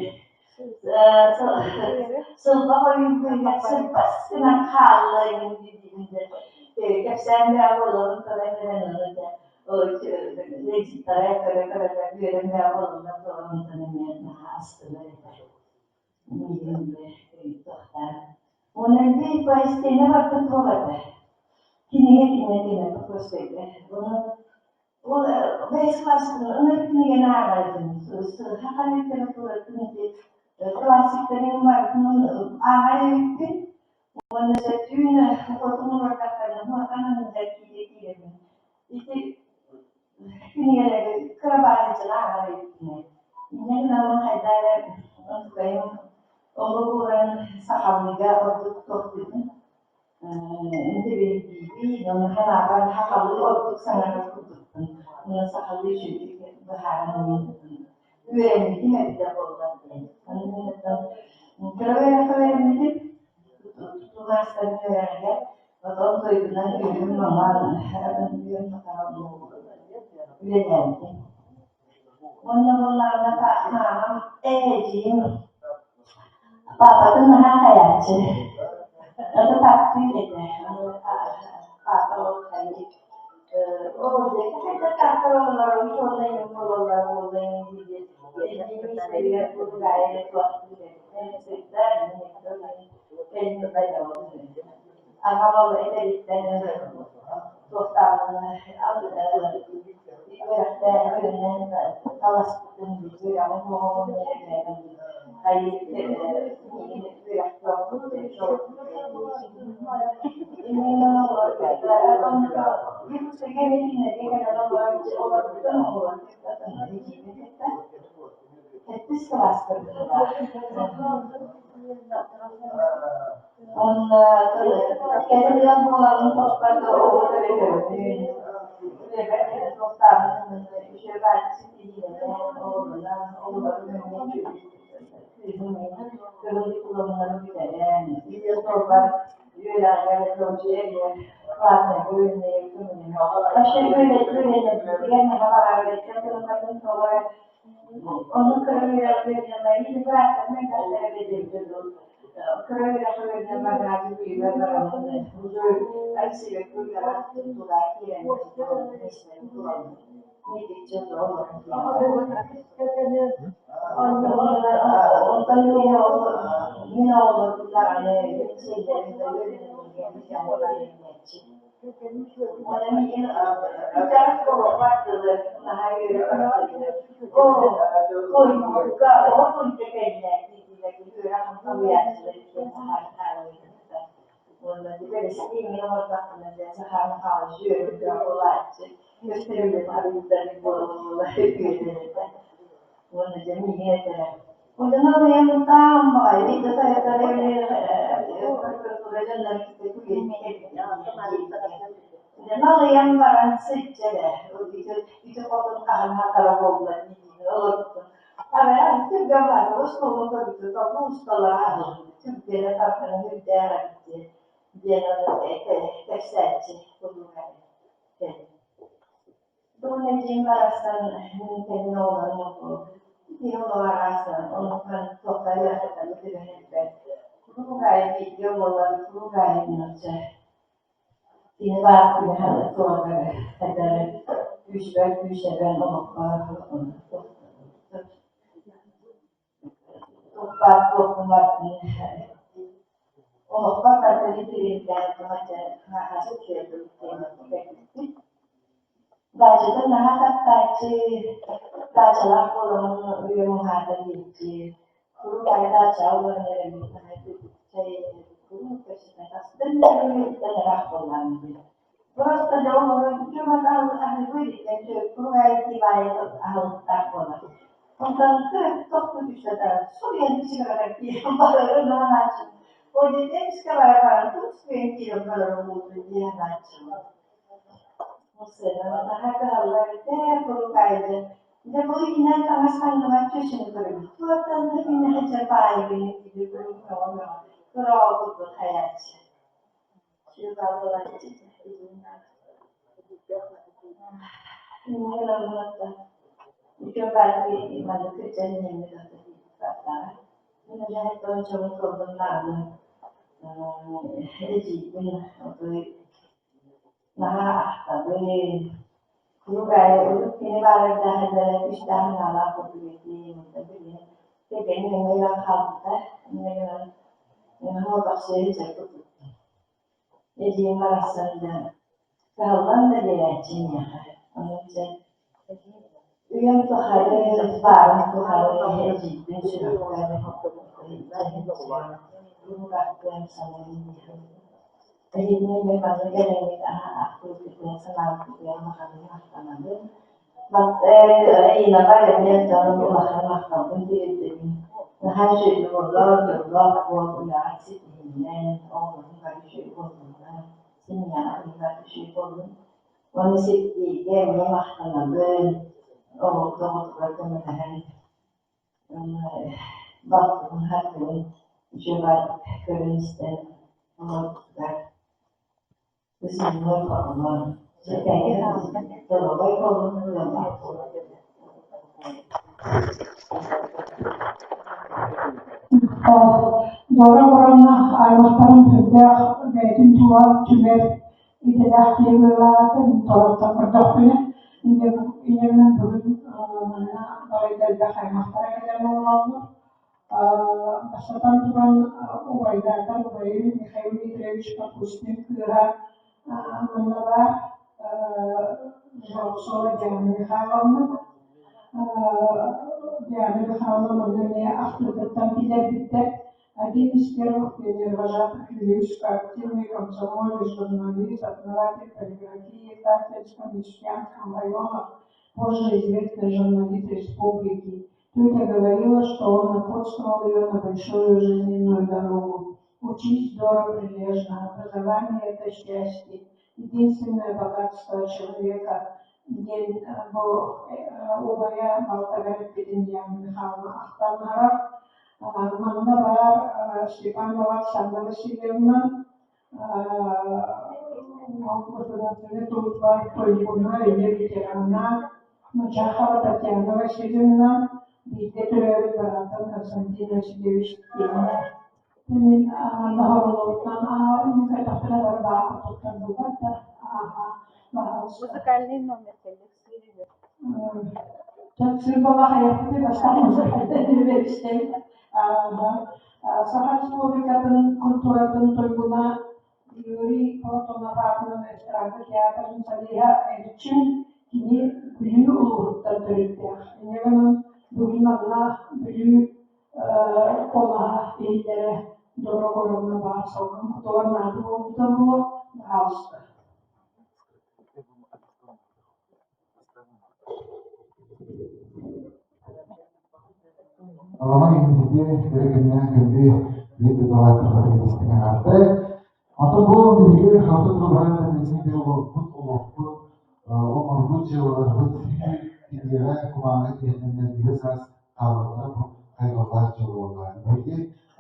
сылбах ойуун күнүгэр сырбас гынан хаалла эҥин диибин дэ кэпсээн бэҕэ буоларын көрөн эрэн ону дьэ ледиттара көрө-көрө үөрэн бэҕэ буолаллар туоҕа онтон эмиэ наһаа астынар этэ миигин туохтаан уонна биир поистине барда туох этэ кинигэ кинигэ Покровскайга ону ол бэһис класстан ынырык кинигэни ааҕар этим саха литературатын ити классиктарын барытын ааҕар эбиппин уонна сөптүүн хотун олордохторуна улахан аныгар киирэ киирэбин ити кинигэлэри кыра баайдьан ааҕар эбиппин инньэ гынан хайдах эрэ онтукайым олугуран сахалыыга ордук туохтуубун интэриэһиргиибин уонна санаабар сахалыы ордук саҥарар курдукпун уонна сахалыы үчүгэйдик быһааран үөрэммитим эбитэ буоллар диэн. Аны мин оттон кыра үөрэххэ үөрэммитим, тутуу маастарын үөрэҕигэр, потом дойдунан үөрүүм маҥан үөн үлэлээбитим. Уонна буоллаҕына маамам ээ эдьиийим паапатын наһаа хайааччы. Это таптыыр этэ. Папа ол хайыы оо дьэ хайдах таптар оҕолорум суоллайым буолаллар буоллайым диир. Эдьиийим истэригэр куруук туохтуур эбит. Сырда Аҕам ол эдэриттэн туохтааҕын үөрэхтээх үөрэнэн таласпытын үөрэҕин оҕоҕун Сэттис кылааска быһыылаах. Уонна кэлин ыал буоларын тохтото оҕо төрөтөрбүн, үлэбэр туохтааҕын үчүгэй баайдык ситиһиилэнэн, оҕолорунан, оҕолорум эмиэ кыыһым кыһыл дипломнарын бүтэрэн, суолбар үөрэҕэр эмиэ платнайга үөрэнэригэр көмөлөһөн. Вообще үөрэнэрбитигэр наһаа баҕарар тылымматын тоҕо Ону кыра үөрэҕи Мария бырааттарын элбэхтэрэ биэрдэ кыра үөрэххэ үөрэнэн барааччы быыһыгар бараммын уже Россия кыыһара тутулаа киирэн Онтон мин оҕолорбут даҕаны сиэннэрим да үөрэнэллэрин Дьүөрүскэ олордохпуна дьэ Захар Михайлович үөрүүтэ буолааччы. Көстөрүллэн арыйдар буола-буола үөрэр этэ. Уонна дьэ миигин этэрэ. Одьоно быйаммытаам баҕайы биирдэ тойотор прокуратура дьоннор кытта күлүннэ Дьэ налыйан баран сылдьа эрэ, ити хотун хаһан хатара буолла дии олорбутум. Арай түргэн баҕайы остуолун көрбүтүм, тобу усталара аһыллыбыт, түргэнэ тардана үрдээх эбит диэн диэн ону кэпсээччи куруук эрэ. Дуона эдьиийим барахсан мин кэлин оҕолорум киһи олоҕо араастан оннуктан туохха ыарахаттарга түбэһэрбэр куруук аайы бииргэ буолан куруук аайы нуучча Кини баар күнү туоргар этэр күүспэр күүс эбэн олоххо туох туохпун барытын олохпор барытын тириэрдээн туһаччы кэлбиппит. Даачатын наһаа таптааччы, даачалаах буоламмын үйэм уһаата диэччи, куруук аайы даачаҕа олорон эрэбин куруук кэпсэтэ астын да ыраах буоллаҕым дии. Просто дьон олорон аһыыбы куруук аайы тиибаайы аһылыктаах буолар. Онтон тохтуу түстэ суруйан сигарета киирэн барарын анааччы. Ол дьиэ баран туох суруйан киирэн барарын буолтун дии анааччылар. Наһаа кыһаллар этэ, куруук аайы дьэ бу иһинэн таҥас таҥныбат чүөчэни көрөбүт. Туортан да күннэһэ баайбын диир куруук мөҕө-мөҕө кыраҕа курдук хайааччы. Үтүө баайы маннык кырдьан иһэммит Мин үлэһит дьонун кылбын даҕаны эдьиийбин отой наһаа ахтабын. Куруук аайы урут кини баар эрдэҕинэ күүстээх санаалаах курдук этим. Онтон билигин кэргэним эмиэ ылан хаалбыта. Инньэ гынан олохсуйа сылдьар курдукпун. Эдьиийим барахсан да кыһаллан да биэрээччи миэхэ. Ону дьэ үйэм тухары баарым тухары эдьиийбин сүрэхпэр куруук ахтыам саныым Эһигини эмиэ манна кэлэҥҥит ахтыыргытыгар санаабыккытыгар улаханнык махтанабын. Инаҕа эмиэ дьонум улахан махталбын тириэрдэбин. Наһаа үчүгэйдик олор, дьоллоох буол, үлэҕэр ситиһиннэн, оҕолорун бары үчүгэй буоллуннар, семьяҕа бары үчүгэй буоллун. Уонна Сергейгэ эмиэ махтанабын, оҕотугар көмөлөһөн балтыбын хартыбын үчүгэй көрөн-истэн олорбутугар Ысыннар оҕолор доруобай буолун ыаллаах буолун. Дора Воронна аймахтарын сүрдээх бэйэтин тула түмэр идэлээх киһи быһыылаах этэ. Мин тоҕуттан көрдөхпүнэ, ийэм бүгүн манна балайда элбэх аймахтара кэлэн олороллор. Бастатан туран, убайдаатар убайым Михаил Дмитриевич Капустин кыыһа манна баар Жирцова Диана Михайловна. Диана Михайловна манна эмиэ ахтыытыттан киллэрбиттэр. Один из первых пионервожатых Вилюйска, активный комсомолец, журналист, основатель полиграфии в Таттинском и Чкянском районах, позже известный журналист республики. Тетя говорила, что он напутствовал ее на большую жизненную дорогу. Учись здорово прилежно, образование – это счастье, единственное богатство человека, диэн бу убайа балтыгар эппитин Диана Михайловна ахтан аһарар. Манна баар Степанова Оксана Васильевна государственной туйгуна, үлэ ветерана Мачахова Татьяна Васильевна, бииргэ төрөөбүт быраатым Константин Васильевич Тимонов. Мин манна хоролоруттан көтөхтөрө бары баар курдуктар буолар да ааха баһаалыста. Музыкальный номер кэллэксиир Сыр буола хайаппыты бастаан музыкальный истэбит. Саха Республикатын культуратын туйгуна Юрий Платонов аатынан эстрада театрын солиһа Эрчим кини Бүлүү улууһуттан төрүттээх. Инньэ гынан бүгүн манна Бүлүү куолаһа иһиллэрэ Дора Егоровна баар салгын кутугар наада буолбута буолуо, баһаалыста. Алама интиги кэрэ кэмҥэ биир дойдулаахтарбытыгар истиҥ эҕэрдэ. Онтон бу биһиги хапыт тылбарын традиция олохпут олохпут оҥорбут дьыалаларбыт кинигэҕэ кумааҕы тиһиннэрбигэ саас хаалаллара бу хайҕаллаах дьыала буолла. Биһиги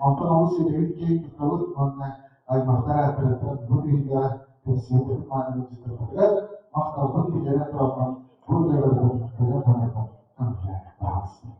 онтон олус сирэбит киэҥ туттабыт уонна аймахтар ааттарыттан бу биһиэхэ кэпсиэн маанылыырбытыгар махталбын биллэрэн тураммын бу үлэлэрбин бэлэм гынарбын көҥүллээн таҕыстым.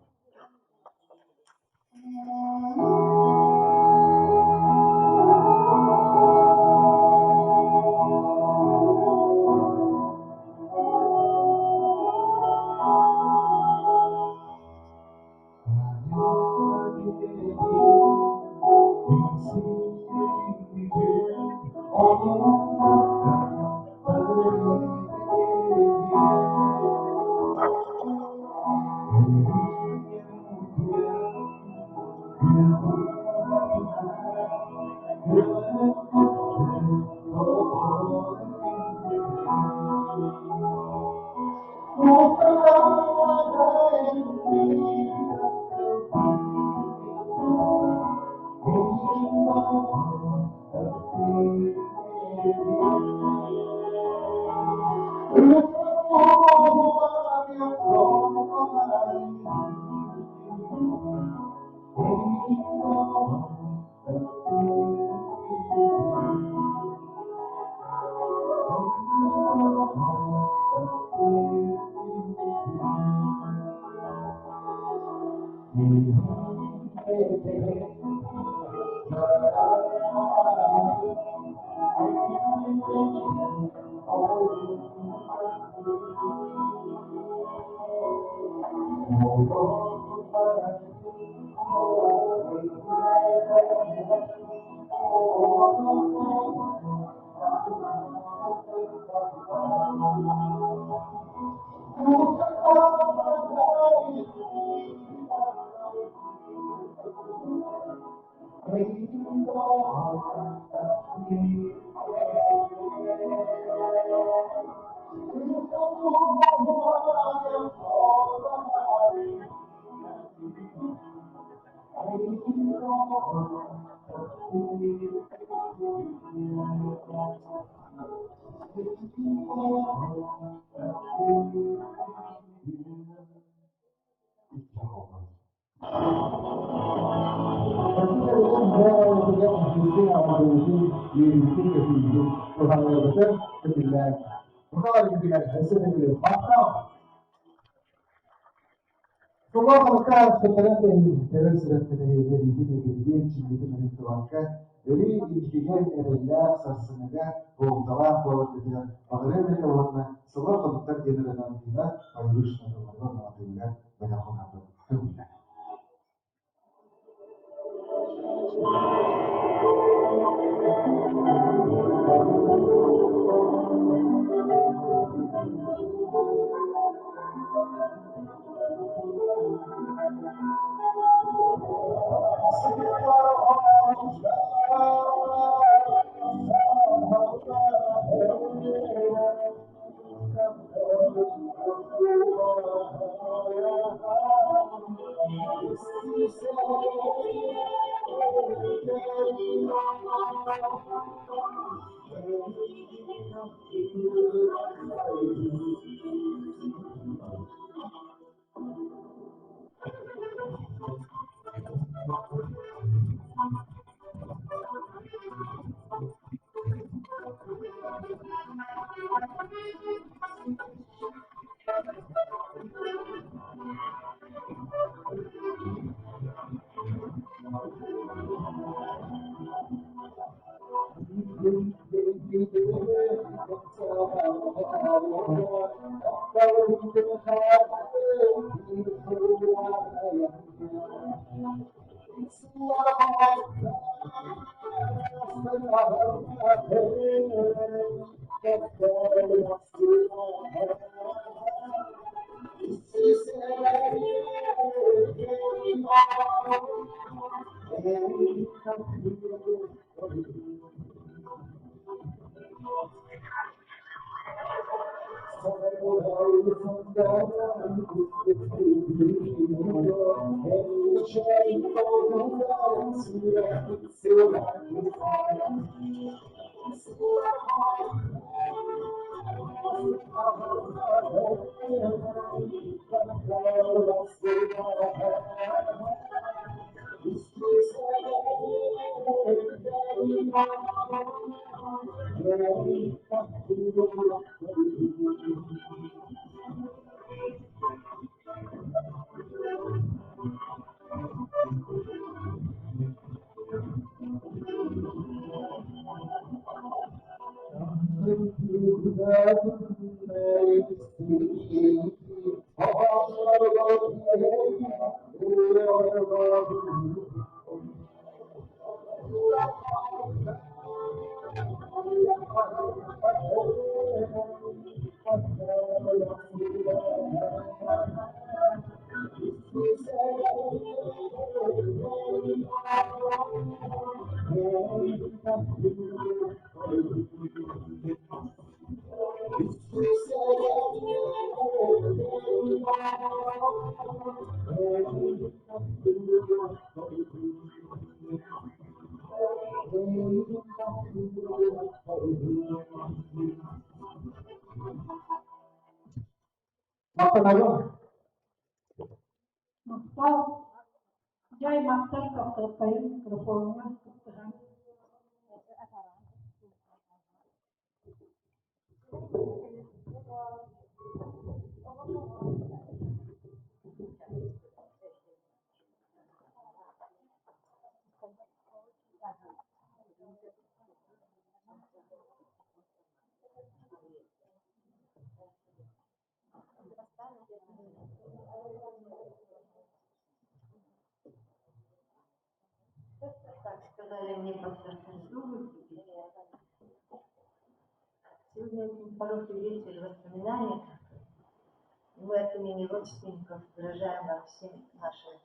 Махтанабын. Махтал. Дьай махтал көхтөөхтөрүн микрофоҥҥа кыттыһан. Так сказали мне под зубы. Сегодня очень хороший вечер воспоминаний. Мы от имени родственников выражаем вам всем наши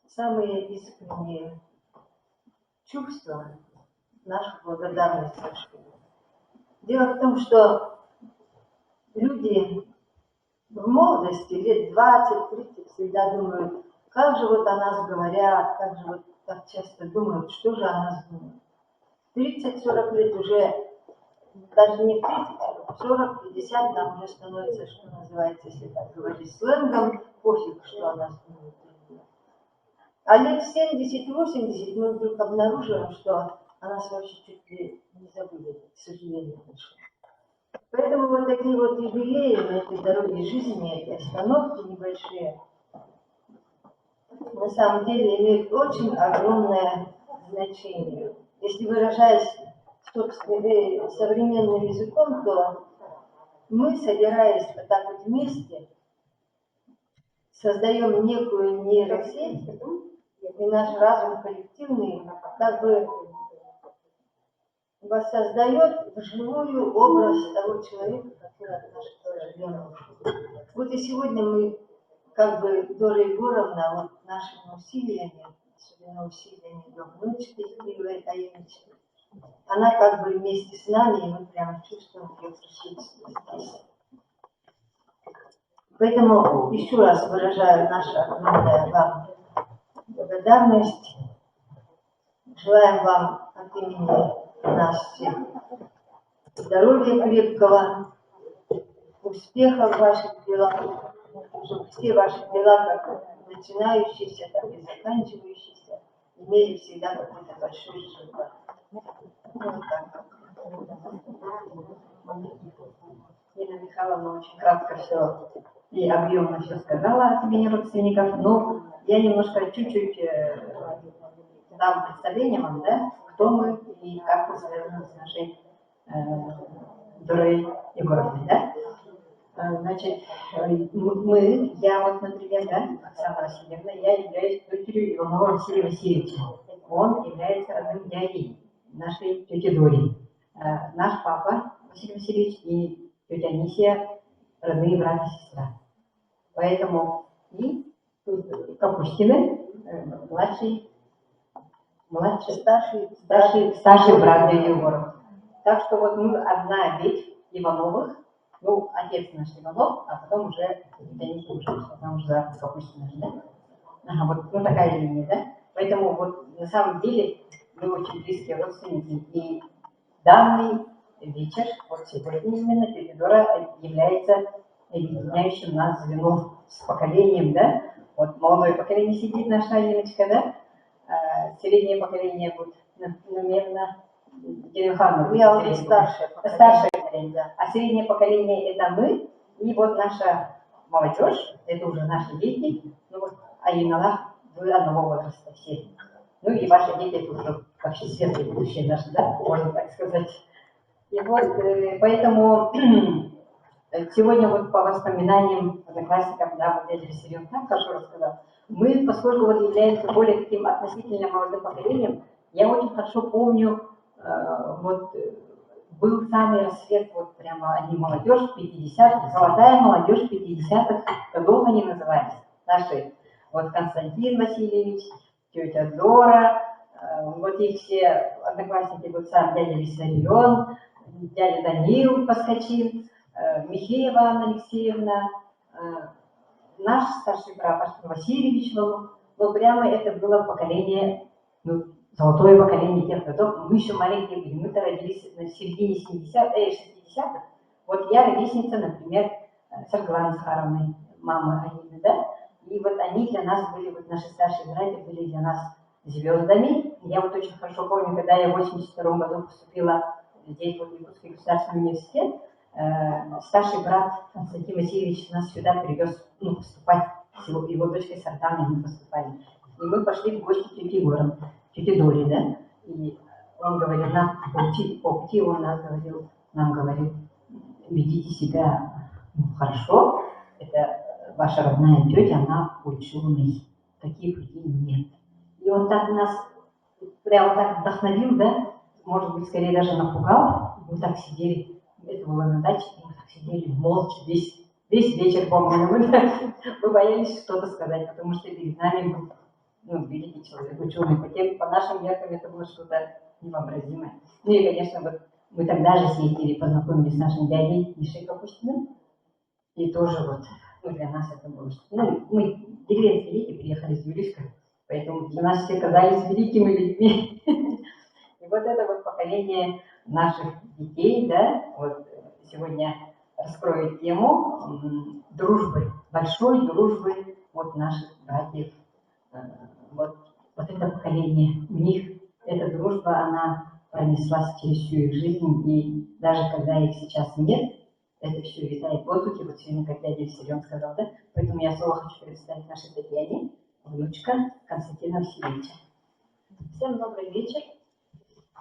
самые искренние чувства, нашу благодарность. Дело в том, что люди в молодости, лет 20-30, всегда думают, как же вот о нас говорят, как же вот так часто думают, что же о нас думают. 30-40 лет уже, даже не 30, 40, 50 нам уже становится, что называется, если так говорить сленгом, пофиг, что о нас думают. А лет 70-80 мы вдруг обнаруживаем, что о нас вообще чуть ли не забыли, к сожалению. Поэтому вот такие вот юбилеи на этой дороге жизни, эти остановки небольшие, на самом деле имеют очень огромное значение. Если выражаясь собственно, современным языком, то мы, собираясь вот так вот вместе, создаем некую нейросеть, и наш разум коллективный как бы воссоздает вживую образ того человека, который от нас, к сожалению, ушел. Вот и сегодня мы, как бы Дора Егоровна, вот нашими усилиями, особенно усилиями ее внучки Кирилла Таевича, она как бы вместе с нами, и мы прямо чувствуем ее присутствие здесь. Поэтому еще раз выражаю нашу огромную вам благодарность. Желаем вам от имени нас всех здоровья крепкого, успеха в ваших делах, чтобы все ваши дела, как начинающиеся, так и заканчивающиеся, имели всегда какой-то большой результат. Ну, вот так. Нина Михайловна очень кратко все и объемно все сказала от имени родственников, но я немножко чуть-чуть дам представление вам, да, кто мы и как мы связаны с нашей Дорой Егоровной, да? Значит, мы, я вот, например, да, Оксана Васильевна, я являюсь дочерью Иванова Василия Васильевича. Он является родным дядей нашей тети Дори. Наш папа Василий Васильевич и тетя Анисия родные брат и сестра. Поэтому и тут Капустины, младший Младший, старший, старший, старший брат дяди Егора. Так что вот мы одна ветвь Ивановых, ну, отец наш Иванов, а потом уже Денис уже замуж за Капустина, да? Ага, вот ну, такая линия, да? Поэтому вот на самом деле мы очень близкие родственники, и данный вечер, вот сегодня именно тетя Дора является объединяющим нас звеном с поколением, да? Вот молодое поколение сидит, наша Алиночка, да? А, среднее поколение будет, наверное, Михайловна, Я уже старшее поколение. Старшее поколение, да. А среднее поколение это мы, и вот наша молодежь, это уже наши дети, ну вот, Аиналах, вы одного возраста все. Ну и ваши дети это уже вообще светлое будущее наше, да, можно так сказать. И вот поэтому сегодня вот по воспоминаниям одноклассников, да, вот дядя Виссарион так хорошо рассказал, мы, поскольку вот являемся более таким относительно молодым поколением, я очень хорошо помню, вот был самый рассвет, вот прямо они молодежь 50-х, золотая молодежь 50-х годов они назывались, наши. Вот Константин Васильевич, тетя Дора, вот их все одноклассники, вот сам дядя Виссарион, дядя Даниил Поскочин, Михеева Анна Алексеевна, наш старший брат Артур Васильевич Иванов. Вот прямо это было поколение, ну, золотое поколение тех годов. Мы еще маленькие были, мы-то родились на середине 70-х, 60-х. Вот я ровесница, например, Саргаланы Сахаровны, мамы Алины, да? И вот они для нас были, вот наши старшие братья были для нас звездами. Я вот очень хорошо помню, когда я в 82 году поступила здесь, вот, в Якутский государственный университет, старший брат Константин Васильевич нас сюда привез, ну, поступать с его дочкой Сартаной мы поступали. И мы пошли в гости к тете Егору, тете Доре, да? И он говорил нам, по пути он нас говорил, нам говорил, ведите себя ну, хорошо, это ваша родная тетя, она ученый, таких людей нет. И он так нас прямо так вдохновил, да, может быть, скорее даже напугал. Мы так сидели, это было на даче, мы так сидели молча весь вечер, по-моему, мы боялись что-то сказать, потому что перед нами был, ну, великий человек, ученый. По нашим меркам это было что-то невообразимое. Ну и, конечно, вот мы тогда же съездили, познакомились с нашим дядей Мишей Капустиным. И тоже вот, ну, для нас это было что-то. Ну, мы деревенские дети, приехали из Юрийска, поэтому для нас все казались великими людьми. И вот это вот поколение наших детей, да, вот сегодня раскрою тему дружбы, большой дружбы вот наших братьев. Вот это поколение, у них эта дружба, она пронеслась через всю их жизнь, и даже когда их сейчас нет, это все витает в воздухе, вот сегодня, как дядя Виссарион сказал, да? Поэтому я слово хочу предоставить нашей Татьяне, внучка Константина Васильевича. Всем добрый вечер.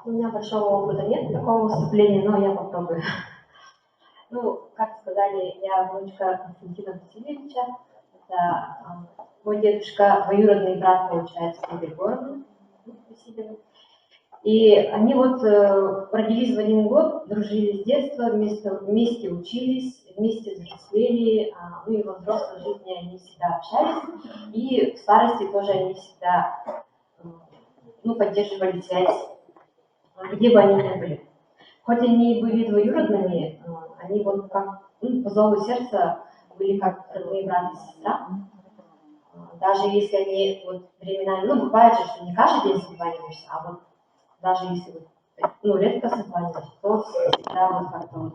У меня большого опыта нет такого выступления, но я попробую. Ну, как сказали, я внучка Константина Васильевича. Это мой дедушка, двоюродный брат, получается, Игорь Егоровны Васильевны. И они вот родились в один год, дружили с детства, вместе учились, вместе взрослели, ну и во взрослой жизни они всегда общались. И в старости тоже они всегда ну, поддерживали связь, где бы они ни были. Хоть они и были двоюродными, они вот как, ну, по зову сердца были как родные брат и сестра. Даже если они вот временами, ну, бывает же, что не каждый день созваниваешься, а вот даже если вот, ну, редко созваниваешься, то всегда вот как-то вот.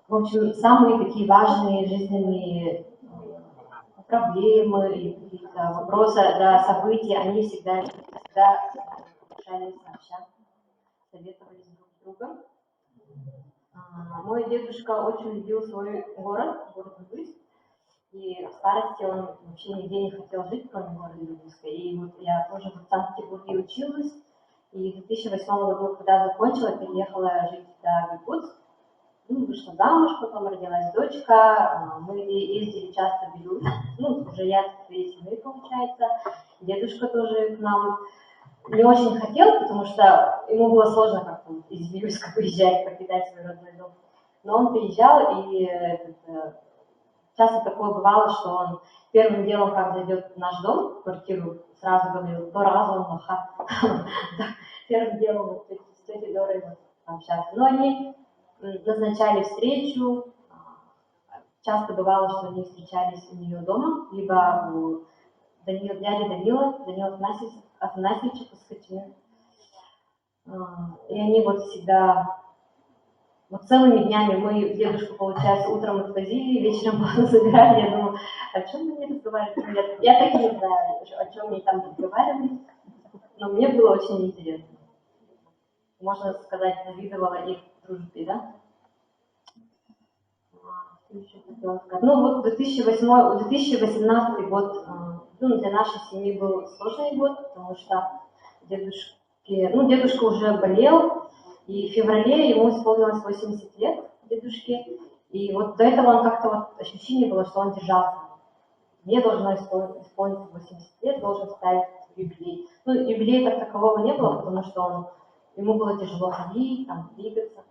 В общем, самые такие важные жизненные проблемы или какие-то вопросы, да, события, они всегда решали сообща, советовались друг с другом. Мой дедушка очень любил свой город, город Вилюйск, и в старости он вообще нигде не хотел жить, кроме города Вилюйска. И вот я тоже в Санкт-Петербурге училась, и в 2008 году, когда закончила, переехала жить сюда, в Якутск. Ну, вышла замуж, потом родилась дочка, мы ездили часто в Вилюйск, ну, уже я со своей семьей, получается, дедушка тоже к нам не очень хотел, потому что ему было сложно как-то из Вилюйска выезжать, покидать свой родной дом. Но он приезжал и Часто такое бывало, что он первым делом, как зайдет в наш дом, в квартиру, сразу говорил: «Дорого зонлаха». Первым делом вот с тетей Дорой вот общаться. Но они назначали встречу, часто бывало, что они встречались у нее дома, либо у Данила, дяди Данила, Данила Афанасьевича Пускачина. И они вот всегда, вот целыми днями мы дедушку, получается, утром отвозили, вечером забирали. Я думаю, о чем они разговаривали? Я так и не знаю, о чем они там разговаривали, но мне было очень интересно. Можно сказать, завидовала их дружбе, да? Ну вот 2008, 2018 год, ну, для нашей семьи был сложный год, потому что дедушке, ну, дедушка уже болел, и в феврале ему исполнилось 80 лет, дедушке, и вот до этого он как-то вот ощущение было, что он держался. Мне должно исполниться 80 лет, должен ставить юбилей. Ну, юбилея так такового не было, потому что он, ему было тяжело ходить, там, двигаться.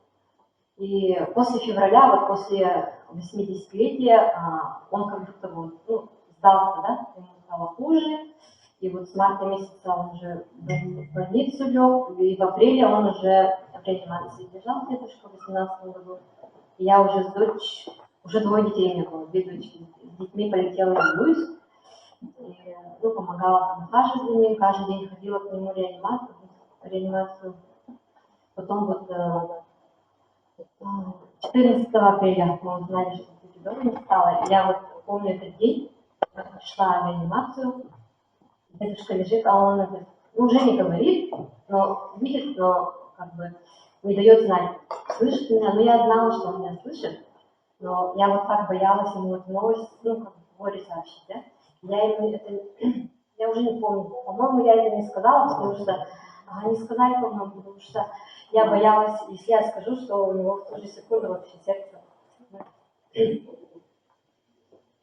И после февраля, вот после 80-летия, он как будто бы, ну, сдался, да, ему стало хуже. И вот с марта месяца он уже в больницу лег, и в апреле он уже в реанимации лежал, дедушка, в 2018 году. И я уже с дочь, уже двое детей у меня было, две дочки, с детьми полетела в Вилюйск. И, ну, помогала там ухаживать за ним, каждый день ходила к нему в реанимацию, реанимацию. Потом вот 14 апреля мы узнали, что тети Доры не стало. И я вот помню этот день, пришла в реанимацию, дедушка лежит, а он это, ну, уже не говорит, но видит, но как бы не дает знать, слышит меня. Но я знала, что он меня слышит, но я вот так боялась ему эту новость, ну, как бы горе сообщить, да. Я ему это, я уже не помню, по-моему, я это не сказала, потому что, не сказали, по-моему, потому что я боялась, если я скажу, что у него в ту же секунду вообще сердце.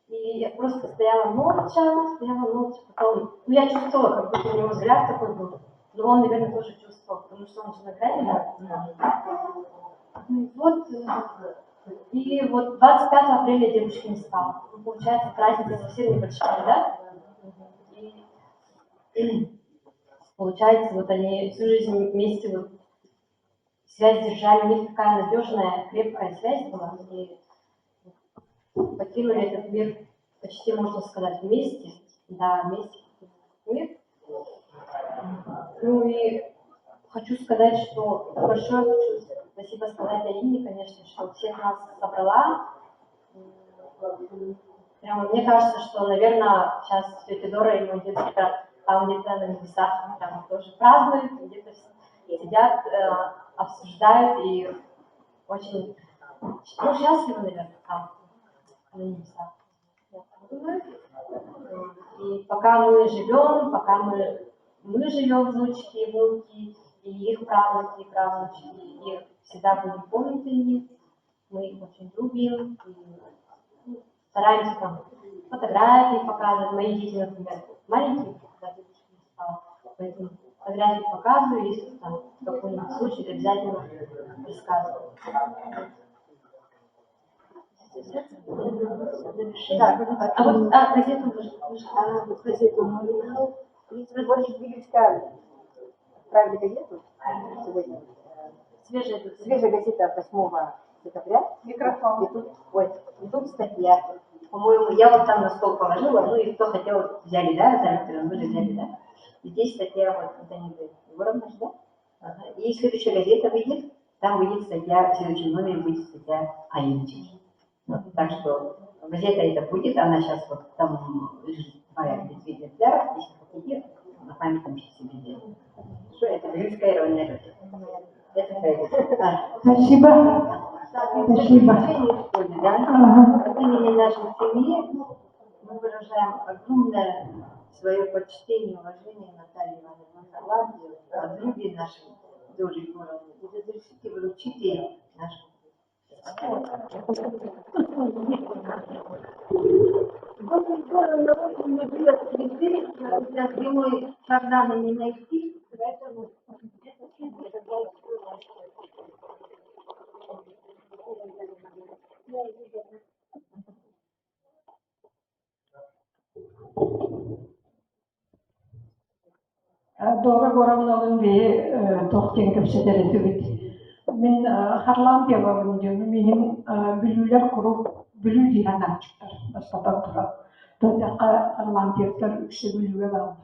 И я просто стояла молча, потом, ну, я чувствовала, как будто у него взгляд такой был, но он, наверное, тоже чувствовал, потому что он же на грани, да? Ну и вот 25 апреля дедушки не стало. Ну, получается, разница совсем небольшая, да? И получается, вот они всю жизнь вместе вот связь держали, у них такая надежная, крепкая связь была, и покинули этот мир почти, можно сказать, вместе, да, вместе мир. Ну и хочу сказать, что большое хочу спасибо сказать Аине, конечно, что всех нас собрала. Прямо мне кажется, что, наверное, сейчас тетя Дора и мой дедушка там где-то на небесах там тоже празднуют, где-то сидят, обсуждают и очень, ну, счастливы, наверное, там, на небесах. Я так думаю. И пока мы живем, пока мы живем, внучки и внуки, и их правнуки и правнучки, и всегда будем помнить о них, мы их очень любим, и, ну, стараемся там фотографии показывать. Мои дети, например, маленькие, когда дедушка не стало, поэтому фотографии показываю, если там какой-нибудь случай, обязательно рассказываю. Да. А вот газету можно? А, вот газету. Вот Вилюйска отправили газету сегодня. Свежая. Свежая газета 8 декабря. Микрофон. И тут, ой, и тут статья. По-моему, я вот там на стол положила, ну и кто хотел, взяли, да, Розалия вы же взяли, да? И здесь статья вот Антонины Егоровны, да? Ага. И следующая газета выйдет, там выйдет статья, в следующем номере будет статья Аинчики. Вот, так что газета эта будет, она сейчас вот там лежит моя две экземпляра, если хотите, на память там сейчас себе сделаю. Что это Вилюйская районная газета. Это газета. А. Спасибо. Спасибо. Да? От имени нашей семьи мы выражаем огромное свое почтение и уважение Наталье Ивановне Лавдиевой, подруге нашей Доре Егоровне. И разрешите вручить ей нашу. Доктор Егоровна очень любила цветы, но зимой фонтана не найти, поэтому Дора Горовналыын биһи туох диэн кэпсэтэр этибит. Мин Харлампьевабын диэн миигин Бүлүүлэр куруук Бүлүү дии санааччыктар бастатан туран. Туохха Харлампьевтар үксэ Бүлүүгэ бааллар.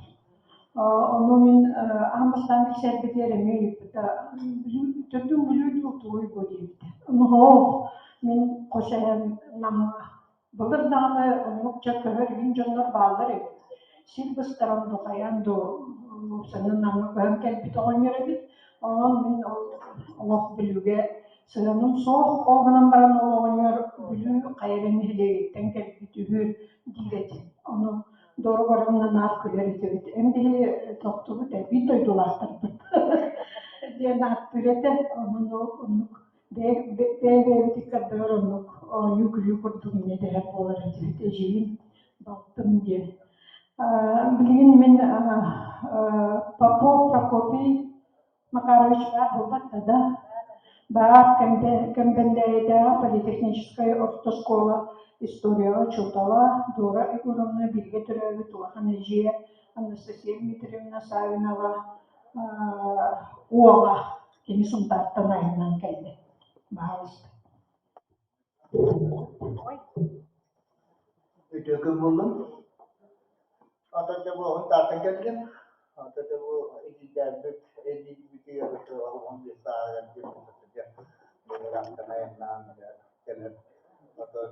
Ону мин аан бастаан билсэрбитигэр эмиэ ыйыппыта Бүлүү төрдүҥ Бүлүү дуу тугуй бу диэбитэ. Оһоох мин хос эһэм Намҥа Былыр даҕаны оннук дьэ көһөр илин дьоннор бааллар эбит. Сир быстаран дуу, хайаан дуу уопсайынан Намҥа көһөн кэлбит оҕонньор эбит. Онон мин ол олох Бүлүүгэ сыһыаным суох. Ол гынан баран ол оҕонньор Бүлүү хайа эрэ нэһилиэгиттэн кэлбит үһү диир этим. Ону доруобарым наар күлэр этибит. Эн биһи тохтубут ээ, биир дойдулаахтарбыт диэн ааттыыр этэ. Онон ол оннук Бэйэ-бэйэбитин ардыгар оннук оонньуу-күлүү курдук инньэ дэһэр буолар этибит эдьиийим, балтым диэн. Билигин мин Попов Прокопий Макарович баар буолбат да, баар Кэмпэндээйитээҕи политехническай орто оскуола историяҕа учуутала Дора Егоровна бииргэ төрөөбүт улахан эдьиийэ Анастасия Дмитриевна Саввинова уола Кини Сунтаартан айаннаан кэллэ. Баһаалыста. Үтүө күн буоллун. Ата дьэ бу Сунтаартан кэллим. Ата дьэ бу эдьиийдэрбит эдьиийбитигэр 15 сааһыгар диэн бырааттан айаннаан кэлэн отон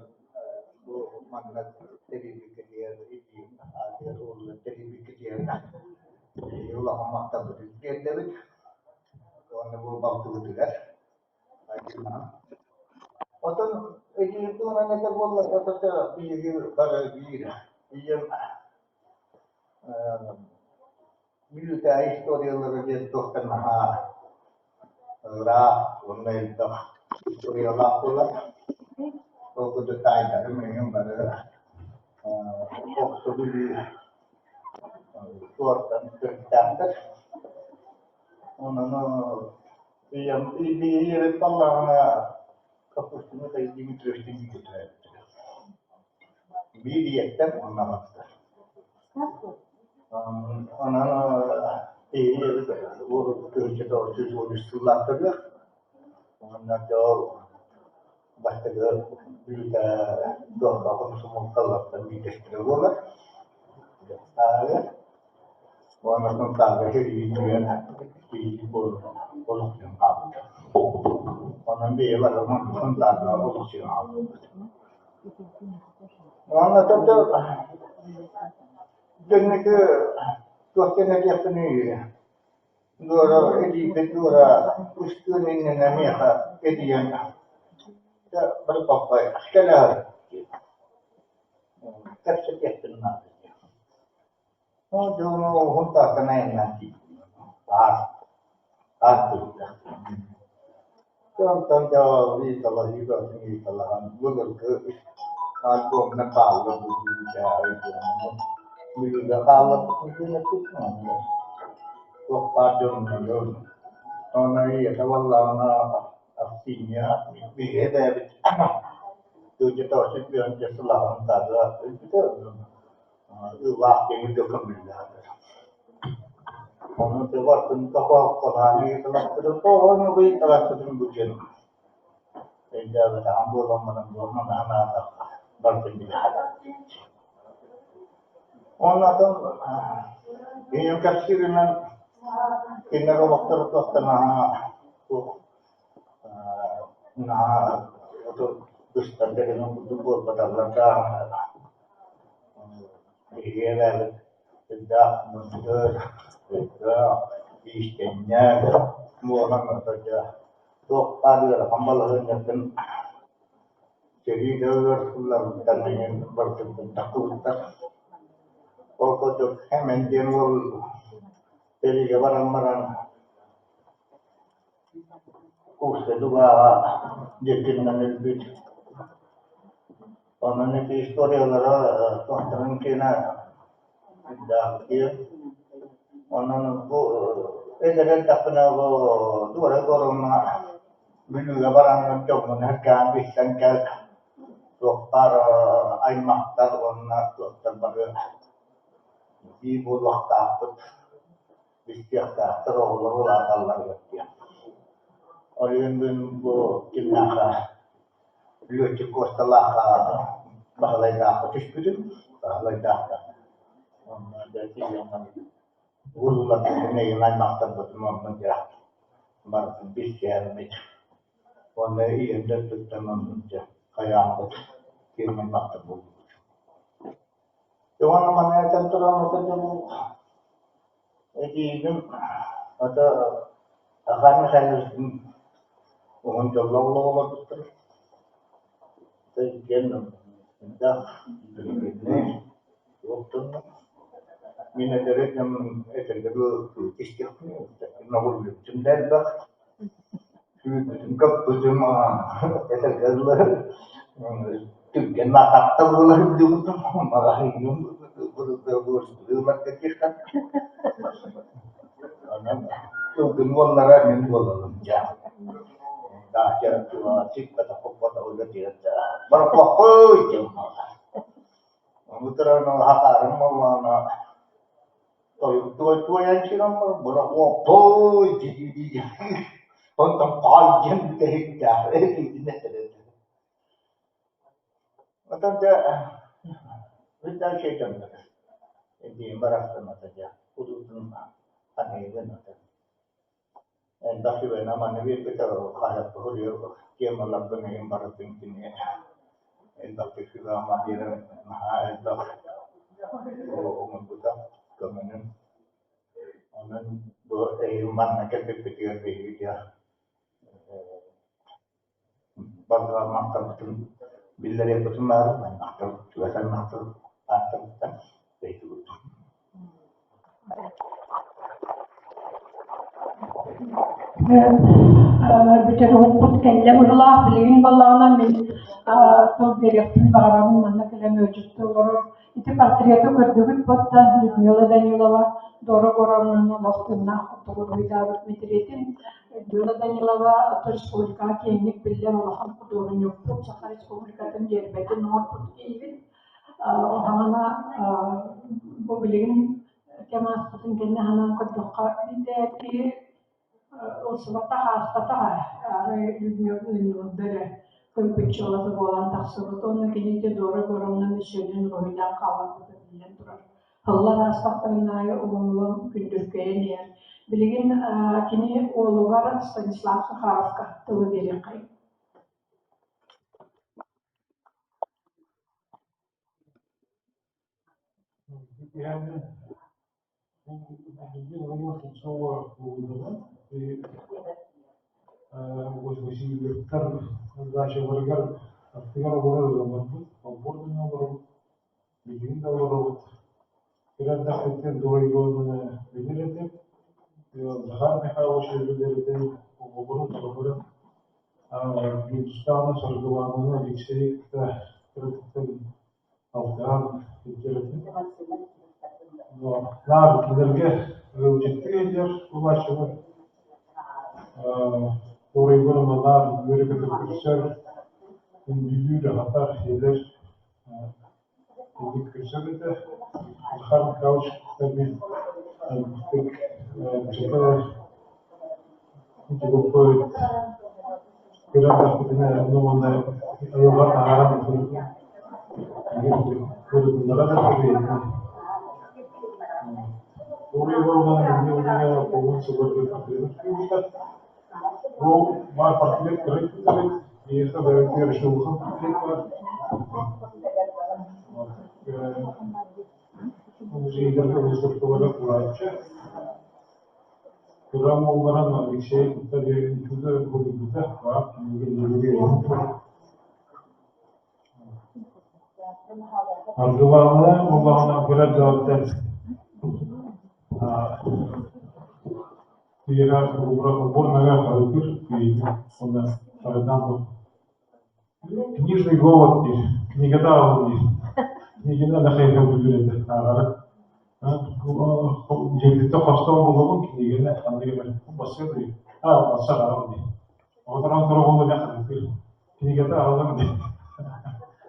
бу манна тэрийбиккитигэр эдьиийим аатыгар уолугар тэрийбиккитигэр улахан махталбытын тиэрдэбит. Уонна бу балтыбытыгар Отон эдьиийим туһунан этэ буолла, отото биһиги бары биир ийэм Бүлүүтээҕи историялара диэн туохтан наһаа ыраах уонна элбэх историялаах буолар. Ол курдук таайдарым эҥин бары Орто Бүлүү туортан төрүттээхтэр. Онон ийэм ийэбит буоллаҕына Капустина Дмитриевтин бииргэ төрөөбүттэрэ. Биир ийэттэн уонна аҕаттан. Онон ийэбит 1913 сыллаах төрүөх. Уонна ол бастакы бүлүүтэ дуоһуна хомсомуолкалартан биирдэстэрэ буолар. Уонна Сунтаарга сэрии киһи олохсуйан хаалбыта. Онон бэйэ баран Сунтаарга олохсуйан хаалбыппыт. Уонна тобто дьоннуку туох диэн этиэхпиний Дуора эдьиийбит Дуора устуун иннинэ миэхэ этийэн бары баппай кэлээр кэпсэтиэхпин наада Ол дьону уһун тааттан айаннаан тиийдим. Аар, аар кыыллаах. Онтон дьэ ыйыталаһыы ыйыталаһан былыргы альбомна хаалла бүлүүгэ альбоммун бүлүүгэ хаалларбытын күнэппит туох баар дьоннорун онно ийэтэ буоллаҕына Аксинья биһиги эбээбит тыынча тоҕус сыллааҕын таатыга өлбүтэ ыылаах киһи көмүллээтэ. Ону тылбатын тоҕо бу диэн өйдөөбөтөҕүм буолан баран буолан анаатахха барытын билэҕин. Уонна атын ийэм кэпсииринэн кинилэр олохторо туохтан наһаа туох наһаа быстар дэгинэн курдук буолбаталлар да Биһиги эбээбит сүрдээх мындыр, өйдөөх, иистэнньэҥ буолан дьэ туох баар ыарахан балаһыанньатын сэрии да ыар сылларыттан эҥин барытыттан тахсыбыттар. Ол курдук Эмэн диэн уол сэриигэ баран баран Курскай дубааҕа дьиэтинэн өлбүт. Онон ити историялара туохтарын киэнэ элбэх киэн. Онон бу эдэр эрдэхпинэ бу Дуора Горовна Бүлүүгэ бараҥҥын дьоҥҥун эргээн билсэн кэл, туох баар аймахтар уонна туохтар бары биир буолуохтаахпыт. Истиэхтээхтэр оҕолор улааталларыгар диэн. Ол иһин мин бу кимнээхэ летчик Куосталаахха Баһылайдаахха түспүтүм. Баһылайдаахха онно дьэ тиийэн урууларбытын эйиҥ аймахтарбытын онно дьэ барытын билсиһэммит. Уонна ийэм да өттүттэн оннук дьэ хайааммыт киэҥ аймахтар буоллубут. Уонна манна этэн туран ото дьолу Эдьиийим ата Захар Михайловичтыын уһун дьоллоох олоҕу олорбуттар. Иккиэн элбэх билигини туох дьоннор. Мин эдэр дьон этэргэ дылы истиэхпин мөҕүллүбүтүм да элбэх, сүүрбүтүм-көппүтүм этэргэ дылы түргэн атахта буола сылдьыбытым, маҕаһыыным Онон ылгын буоллара мин буолабын дьэ. Даача сиппэтэх-хоппотох үлэтигэр барбаппый диэн буолар. Ону туран хатаарым буоллаҕына туойан сирэн баран дии-дии онтон паай диэн бүтэһиктээх этиитин этэр этэ. Оттон дьэ дальше дьоннор эдьиийим барахсан ата дьэ куруутун аныыбын ата элбэх сүбэни-аманы биэрбитэ хаһыаппа суруйар темаларбын эҥин барытын кини элбэхтик сүбэ-ама биэрэн наһаа элбэх оҥорбута көмөнүн. Онон бу эһиги манна кэлбиппитигэр биһиги дьэ Барҕа махталбытын биллэриэхпитин баҕарабын, аймахтар, чугас аймахтар ааттарыттан ыйытыбыт. Бүтэр уһукпут кэллэ быһыылаах. Билигин буоллаҕына мин тыл биэриэхпин баҕарабын манна кэлэн ыалдьытты олорор. Ити портреты көрдүгүт буотта Людмила Данилова Дора Горовнаны олох тыыннаах курдук уруһуйдаабыт мэтириэтин Людмила Данилова республикаҕа киэҥник биллэр улахан худуоһунньукпут, Саха Республикатын гиэрбэтин оҥорбут киһибит. Хаҥана бу билигин кэм ааспытын кэннэ санаан көрдөххө, киһи ылсыбатах, ааспатах ээ. Арай Людмила Даниловна эрэ көрбүт дьыалата буолан тахсыбыт уонна кини ити Дора Горовна мөссүөнүн уруһуйдаан хаалларбыта биллэн турар. Һыллар аастахтарын аайы улам-улам күндүркэйэн иһэр. Билигин кини уолугар Станислав Сахаровка тылы биэриэххэйиҥ. Васильевтар дачаларыгар аттыгар олорор ыалларбыт, олбуор гына олоробут, билигин да олоробут. Кыра эрдэхпиттэн доройуонун билэр этим. Захар Михайлович билэр этим, оҕолорун барыларын Гюрстаны, Саргылананы, Алексейы кытта кыратыттан алтыһан сылдьар этим. Наар кинилэргэ ыалдьыттыы сылдьар буолааччылар. Туорайбар наар үөрэ-көтө көрсөр, күндүлүүр, аһатар, сиэтэр Итинник көрсөр этэ. Захар Михайлович кытта мин элбэхтик Ити кыра эрдэхпитинэ уонна айылҕа таһааран ырытыннара да бэйэтин Бу баар портрет кыра эбит, биһиэхэ бэйэбитигэр еще улахан портрет баар. Музейдарга выставкаларга турааччы. Кыра уолларын Алексей кытта үчүгэй буолбута, баар Аргылаанына буоллаҕына кыра эрдэҕиттэн Киһиэхэ уборнаҕа харытыыр киһини уонна харытаан Книжный голод диир, кинигэтэ ааҕабын диир. Кинигэни аны хайгыы этэ ааҕара. Дьиэбититтэн хостоон булабын кинигэни ханнык эмэ бассыа дии. Аа, бассар ааҕабын диир. Оҕотороон тура буолла дьэ харытыыр. Кинигэтэ ааҕаллар диир.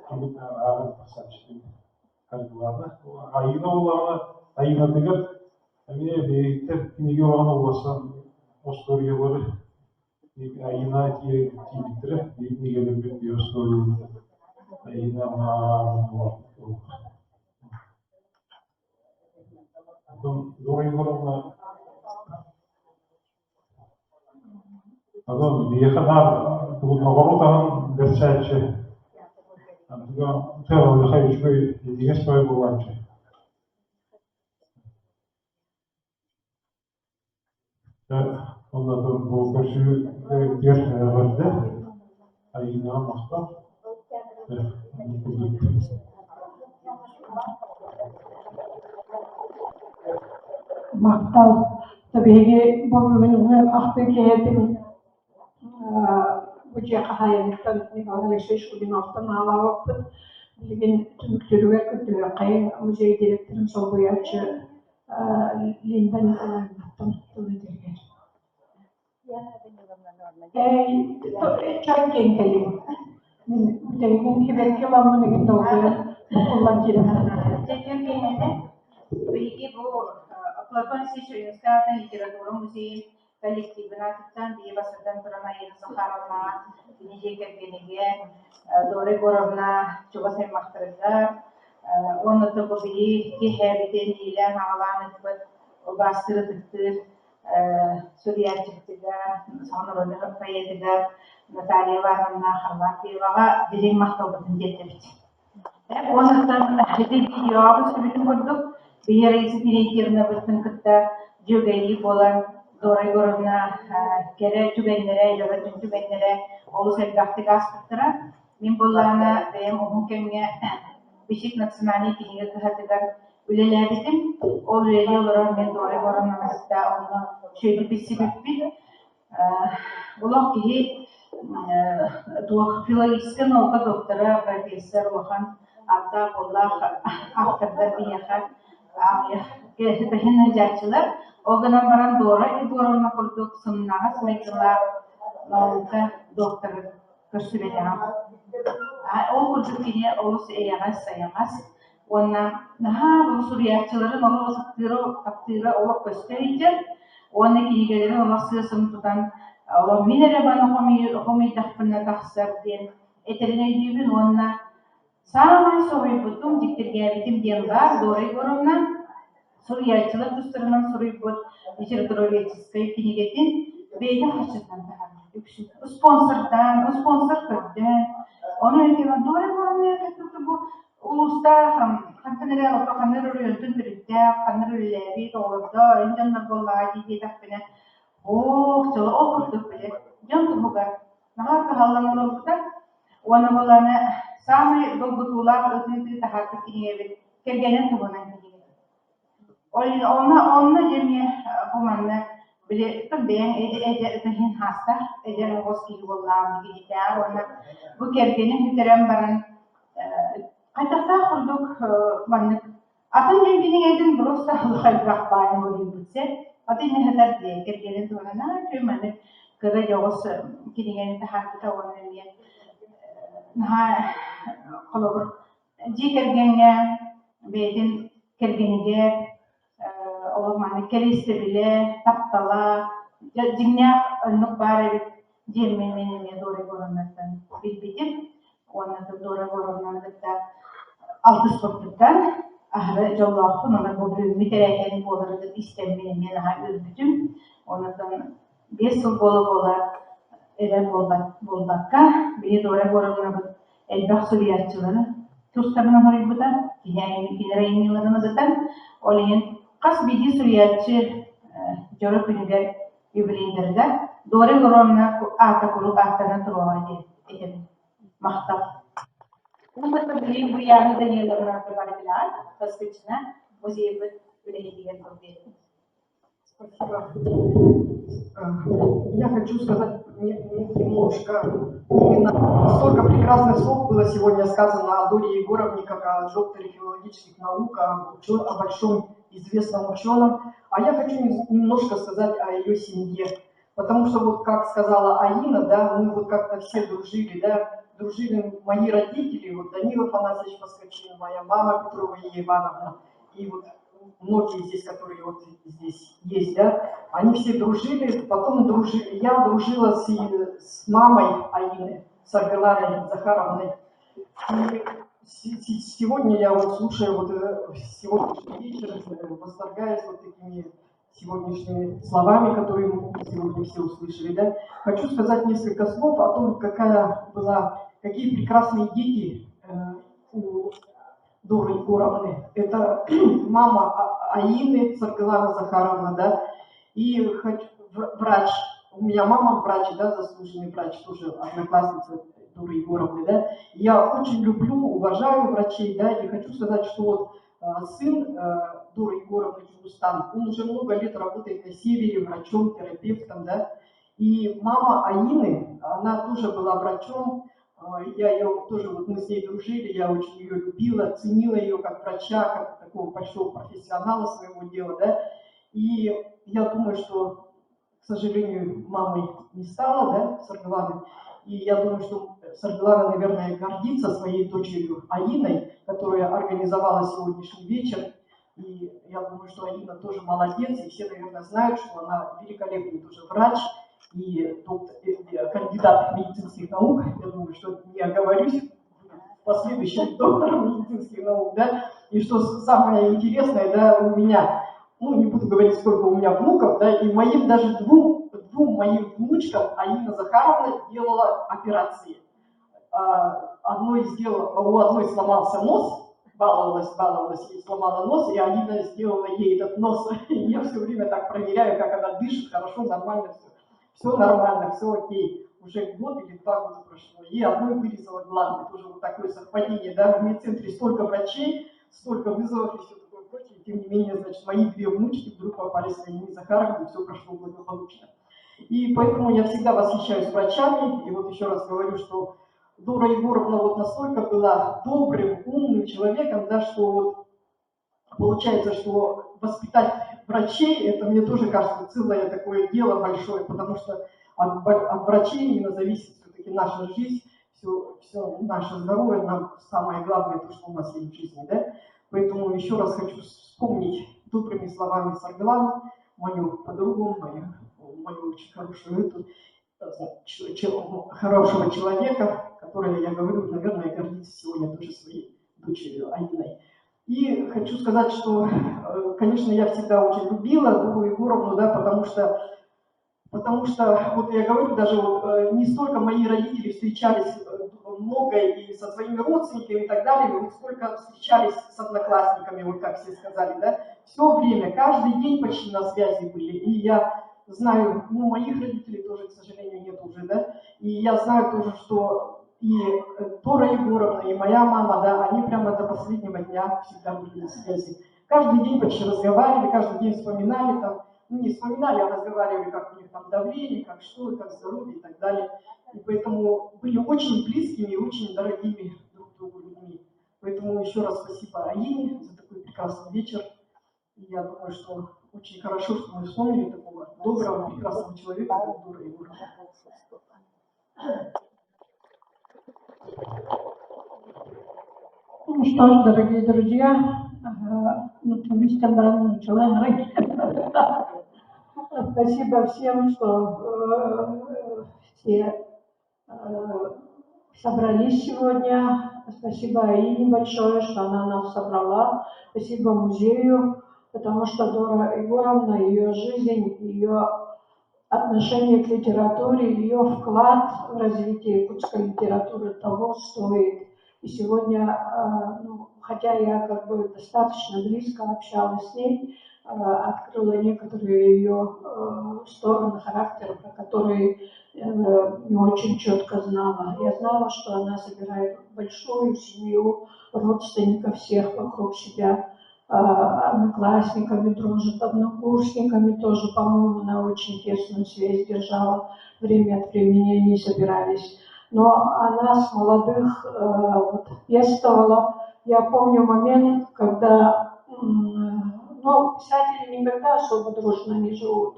Ханнык ааҕан тахсааччы. Харгылаана. Айыына буоллаҕына, айыынатыгар Эмиэ биһиктэр кинигэ оҕон улахан остуоруйалары Айыына тиийбиттэрэ, биир кинигэлэрбит биир остуоруйалары Айыына Оттон Дора Егоровна Онон биһиэхэ наар оҕону таһын бэрсээччи, антыга үчүгэй итигэс баҕайы буолааччы. Онно бу көрсүһүүгэр эҕэрдэ, Айыынаҕа махтал. Махтал. Биһиги бу бүгүҥҥү ахтыы киэһэтин бу дьиэ хаһаайыныттан Николай Алексеевич Кудиновтан аалаабыппыт. Билигин түмүктүүрүгэр көрдөһүөххэйиҥ музей директорын солбуйааччы Линда Николаевнаттан тыл этэригэр. Чай диэн кэлиҥ. Мин бүтэһигин кибэкки ыламмын игин долгуйан буккуллан киирэн Биһиги бу Платон Алексеевич Ойуунскай аатынан литература музейын коллективын аатыттан биһи бастатан туран Айыына Захаровнаҕа, кини дьиэ кэргэнигэр, Дора Егоровна чугас аймахтарыгар уонна бу биһи киэһээбитин иилээн-аҕалаан ыыппыт убаастыыр ытыктыыр суруйааччыбытыгар, саха норуотун поэтыгар Наталья Ивановна Харлампьеваҕа дириҥ махталбытын тиэрдэбит. Уонуттан ити видеоҕа көстүбүтүн курдук, биһи Раиса Терентьевнабытын кытта дьүөгэлии буолан, Дора Егоровна кэрэ түгэннэрэ, дьоро түгэннэрэ олус элбэхтик ааспыттара. Мин буоллаҕына бэйэм уһун кэмҥэ Бичик национальнай кинигэ кыһатыгар үлэлээбитим. Ол үлэлии олорон мин Дора Егоровнаны кытта онно үчүгэйдик билсибиппит. Олох киһи туох филологическай наука доктора, профессор улахан ааттаах-уоллаах автордар биһиэхэ аҕыйах ыдьааччылар. Ол гынан баран Дора Егоровна курдук сымнаҕас майгылаах наука доктора көрсүбэтэҕим. Ол курдук кини олус эйэҕэс-сайаҕас уонна наһаа бу суруйааччыларын олох ытыктыыра, таптыыра олох көстө илдьэр уонна кинигэлэрин олох сыа-сым тутан олох мин эрэ баны хомуйдахпына тахсар диэн этэрин өйдүүбүн уонна саамай соһуйбутум, дьиктиргээбитим диэн баар Дора Егоровна суруйааччылар тустарынан суруйбут литературоведческай кинигэтин бэйэтин харчытынан таһаарбыт үксүн спонсордаан, спонсор көрдөөн, ону этим Дора Егоровна бу улуустаах хантан эрэ ото ханна эрэ оройуонтан төрүттээх, ханна эрэ үлэлээбит оҕолордоо, эн дьоннор буоллаҕа дии диэтэхпинэ, оох, дьоло ол курдук били дьон туһугар наһаа кыһаллан олорбута. Уонна буоллаҕына саамай долгутуулаах ытыы-ытыы таһаарбыт кинигэбит кэргэнин туһунан кинигэ. Ол иһин онно онно дьэ эмиэ бу манна били бэйэҥ эдэ иһин хаастаах эдэр оҕус киһи буоллаҕым киһитээҕэр уонна бу кэргэнин бүтэрэн баран хайдахтаах курдук маннык атын дьон кинигэтин просто элбэх баайын буолуйбут сеп атын иһэтэр дии кэргэнин туһунан аа үчүгэй маннык кыра дьоҕус кинигэни таһаарбыта уонна эмиэ наһаа холобур дьиэ кэргэҥҥэ бэйэтин кэргэнигэр олох маннык кэриэстэбилэ, таптала, дьиҥнээх оннук баар эбит диэммин мин эмиэ Дора Егоровнаттан билбитим уонна Дора Егоровнаны кытта алтыспыппыттан аһары дьоллоохпун уонна бу бүгүҥҥү тэрээһин буоларыгар истэммин эмиэ наһаа үөрбүтүм. Онон 5 сыл буола-буола эрэ буолбакка, били Дора Егоровнабыт элбэх суруйааччылары тустарынан суруйбута, кинилэр айымньыларын ырытан, ол иһин хас биирдии суруйааччы дьоро күнүгэр юбилейдарыгар Дора Егоровна аата куруук ааттана туруоҕа диэн этэбин. Махтал. Билигин Буяна Даниловна барытыгар Москвична музейбыт үлэһитигэр көрдүөбүт. Спасибо. Я хочу сказать немножко, именно столько прекрасных слов было сегодня сказано о Доре Егоровне, как о докторе филологических наук, о большом известном ученом. А я хочу немножко сказать о ее семье. Потому что вот как сказала Аина, да, мы вот как-то все дружили, да, дружили мои родители, вот Данила Афанасьевич Москвичин, моя мама Петрова Ивановна, и вот Многие здесь, которые вот здесь есть, да, они все дружили, потом я дружила с мамой Аины, с Аргеланой Захаровной. И сегодня я вот слушаю вот сегодняшний вечер, восторгаясь вот такими сегодняшними словами, которые мы сегодня все услышали, да. Хочу сказать несколько слов о том, какие прекрасные дети у Доры Егоровны. Это мама Аины, Саргылана Захаровна, да, и врач. У меня мама врач, да, заслуженный врач, тоже одноклассница Доры Егоровны, да. Я очень люблю, уважаю врачей, да, и хочу сказать, что вот сын Доры Егоровны Джугустан, он уже много лет работает на севере врачом, терапевтом, да. И мама Аины, она тоже была врачом, я ее тоже, вот мы с ней дружили, я очень ее любила, ценила ее как врача, как такого большого профессионала своего дела, да. И я думаю, что, к сожалению, мамой не стало, да, Саргыланы. И я думаю, что Саргылана, наверное, гордится своей дочерью Аиной, которая организовала сегодняшний вечер. И я думаю, что Аина тоже молодец, и все, наверное, знают, что она великолепный тоже врач и доктор, кандидат медицинских наук. Я думаю, что не оговорюсь, в последующем доктором медицинских наук, да. И что самое интересное, да, у меня, ну, не буду говорить, сколько у меня внуков, да, и моим даже двум моим внучкам Аина Захаровна делала операции. Одной сделала, у одной сломался нос, баловалась и сломала нос, и Аина сделала ей этот нос. Я все время так проверяю, как она дышит, хорошо, нормально все. Все нормально, все окей. Уже год или 2 года прошло. И одной вырезала гланды. Тоже вот такое совпадение, да, в медцентре столько врачей, столько вызовов и все такое прочее. И тем не менее, значит, мои 2 внучки вдруг попались к Аине Захаровне, и все прошло благополучно. И поэтому я всегда восхищаюсь врачами. И вот еще раз говорю, что Дора Егоровна вот настолько была добрым, умным человеком, да, что вот получается, что воспитать врачей, это мне тоже кажется целое такое дело большое, потому что от врачей именно зависит все-таки наша жизнь, все наше здоровье, нам самое главное то, что у нас есть в жизни, да. Поэтому еще раз хочу вспомнить добрыми словами Саргылану, мою подругу, мою очень хорошую эту, хорошего человека, который, я говорю, наверное, гордится сегодня тоже своей дочерью Аиной. И хочу сказать, что, конечно, я всегда очень любила Дору Егоровну, да, потому что, вот я говорю, даже вот, не столько мои родители встречались много и со своими родственниками и так далее, вот сколько встречались с одноклассниками, вот как все сказали, да, все время, каждый день почти на связи были, и я знаю, ну, моих родителей тоже, к сожалению, нет уже, да, и я знаю тоже, что и Дора Егоровна, и моя мама, да, они прямо до последнего дня всегда были на связи. Каждый день почти разговаривали, каждый день вспоминали, там, ну, не вспоминали, а разговаривали, как у них там давление, как что, как здоровье и так далее. И поэтому были очень близкими и очень дорогими друг другу людьми. Поэтому еще раз спасибо Аине за такой прекрасный вечер. И я думаю, что очень хорошо, что мы вспомнили такого доброго, прекрасного человека, как Дора Егоровна. Ну что ж, дорогие друзья, спасибо всем, что все собрались сегодня. Спасибо Аине большое, что она нас собрала. Спасибо музею, потому что Дора Егоровна, ее жизнь, ее отношение к литературе, ее вклад в развитие якутской литературы того стоит. И сегодня, ну, хотя я как бы достаточно близко общалась с ней, открыла некоторые ее стороны характера, про которые не очень четко знала. Я знала, что она собирает большую семью родственников всех вокруг себя, одноклассниками дружит, однокурсниками тоже, по-моему, она очень тесную связь держала. Время от времени они собирались. Но она с молодых вот, пестовала. Я помню момент, когда ну, писатели никогда особо дружно не живут.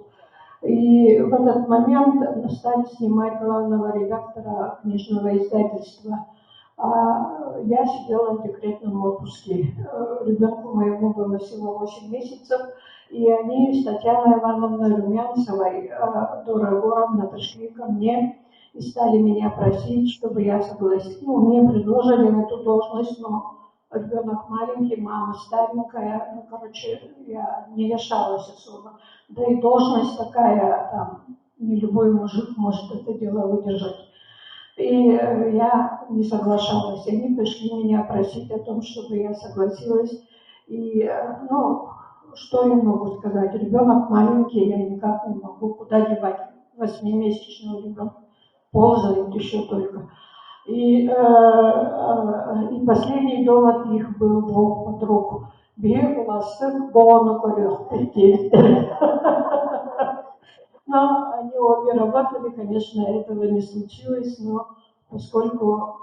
И в этот момент стали снимать главного редактора книжного издательства. А я сидела в декретном отпуске. Ребенку моему было всего 8 месяцев, и они с Татьяной Ивановной Румянцевой, Дора Егоровна, пришли ко мне и стали меня просить, чтобы я согласилась. Ну, мне предложили эту должность, но ребенок маленький, мама старенькая, ну, короче, я не решалась особо. Да и должность такая, там, не любой мужик может это дело выдержать. И я не соглашалась. Они пришли меня просить о том, чтобы я согласилась. И, ну, что я могу сказать? Ребенок маленький, я никак не могу. Куда девать 8-месячного ребенка? Ползает еще только. И последний довод их был двух подруг. Биһи улассык оҕону көрүөхпүт. Но они обе работали, конечно, этого не случилось, но поскольку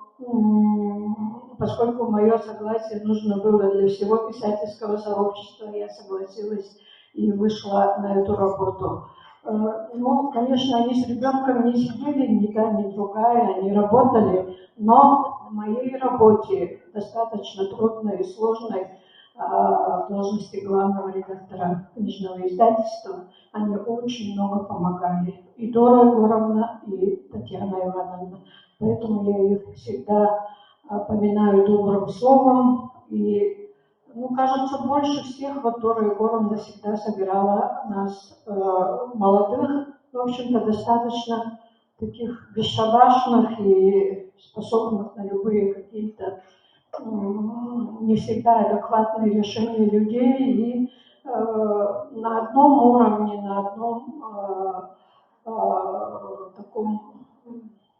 мое согласие нужно было для всего писательского сообщества, я согласилась и вышла на эту работу. Ну, конечно, они с ребенком не сидели, ни та, ни другая, они работали, но в моей работе, достаточно трудной и сложной, в должности главного редактора книжного издательства, они очень много помогали. И Дора Егоровна, и Татьяна Ивановна. Поэтому я их всегда поминаю добрым словом. И, ну, кажется, больше всех вот Дора Егоровна всегда собирала нас, молодых, в общем-то, достаточно таких бесшабашных и способных на любые какие-то не всегда адекватные решения людей, и на одном уровне, на одном таком,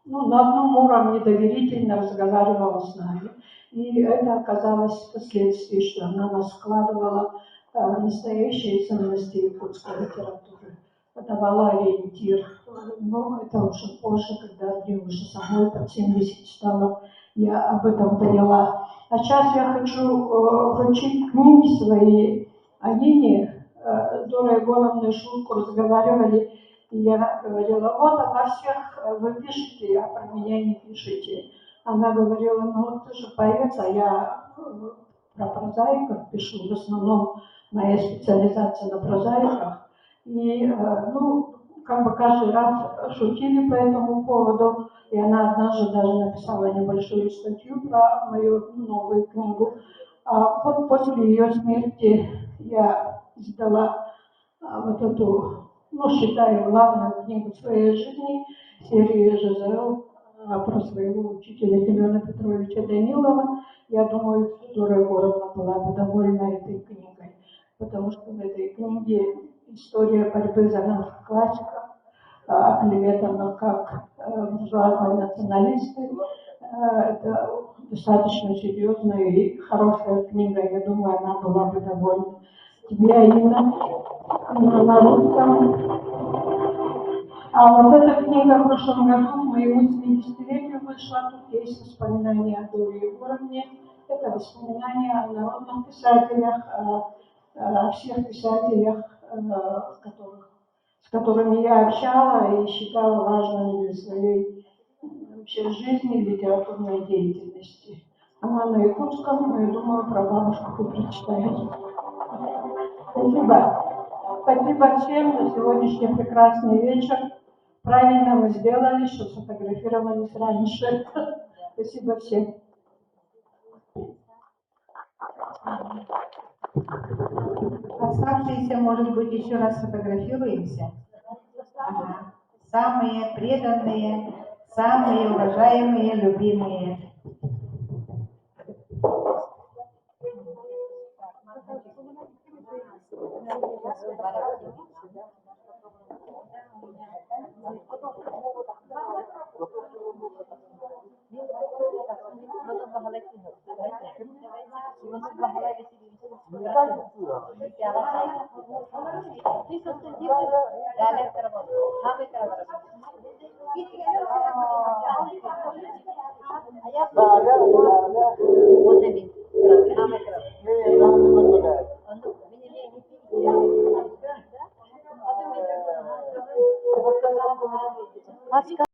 ну, на одном уровне доверительно разговаривала с нами. И это оказалось впоследствии, что она нас вкладывала настоящие ценности якутской литературы, давала ориентир. Но это уже позже, когда мне уже самой под 70 стало, я об этом поняла. А сейчас я хочу вручить книги свои Анине. Дора Егоровна шутку разговаривали, и я говорила, вот обо всех вы пишете, а про меня не пишете. Она говорила, ну ты же поэт, а я про прозаиков пишу, в основном моя специализация на прозаиках. И, ну, как бы каждый раз шутили по этому поводу, и она однажды даже написала небольшую статью про мою новую книгу. А вот после ее смерти я издала вот эту, ну, считаю, главную книгу своей жизни, серию ЖЗЛ про своего учителя Семена Петровича Данилова. Я думаю, что Дора Егоровна была бы довольна этой книгой, потому что в этой книге история борьбы за наших классиков, оклеветанных как буржуазные националисты. Это достаточно серьезная и хорошая книга, я думаю, она была бы довольна. Тебе, Аина, на русском. А вот эта книга в прошлом году, к моему 70-летию вышла, тут есть воспоминания о Доре Егоровне, это воспоминания о народных писателях, о всех писателях, с которыми я общала и считала важными для своей вообще жизни и литературной деятельности. Она на якутском, но я думаю, про бабушку вы прочитаете. Спасибо. Спасибо всем за сегодняшний прекрасный вечер. Правильно мы сделали, что сфотографировались раньше. Спасибо всем. Оставшиеся, может быть, еще раз сфотографируемся. Ага. Самые преданные, самые уважаемые, любимые.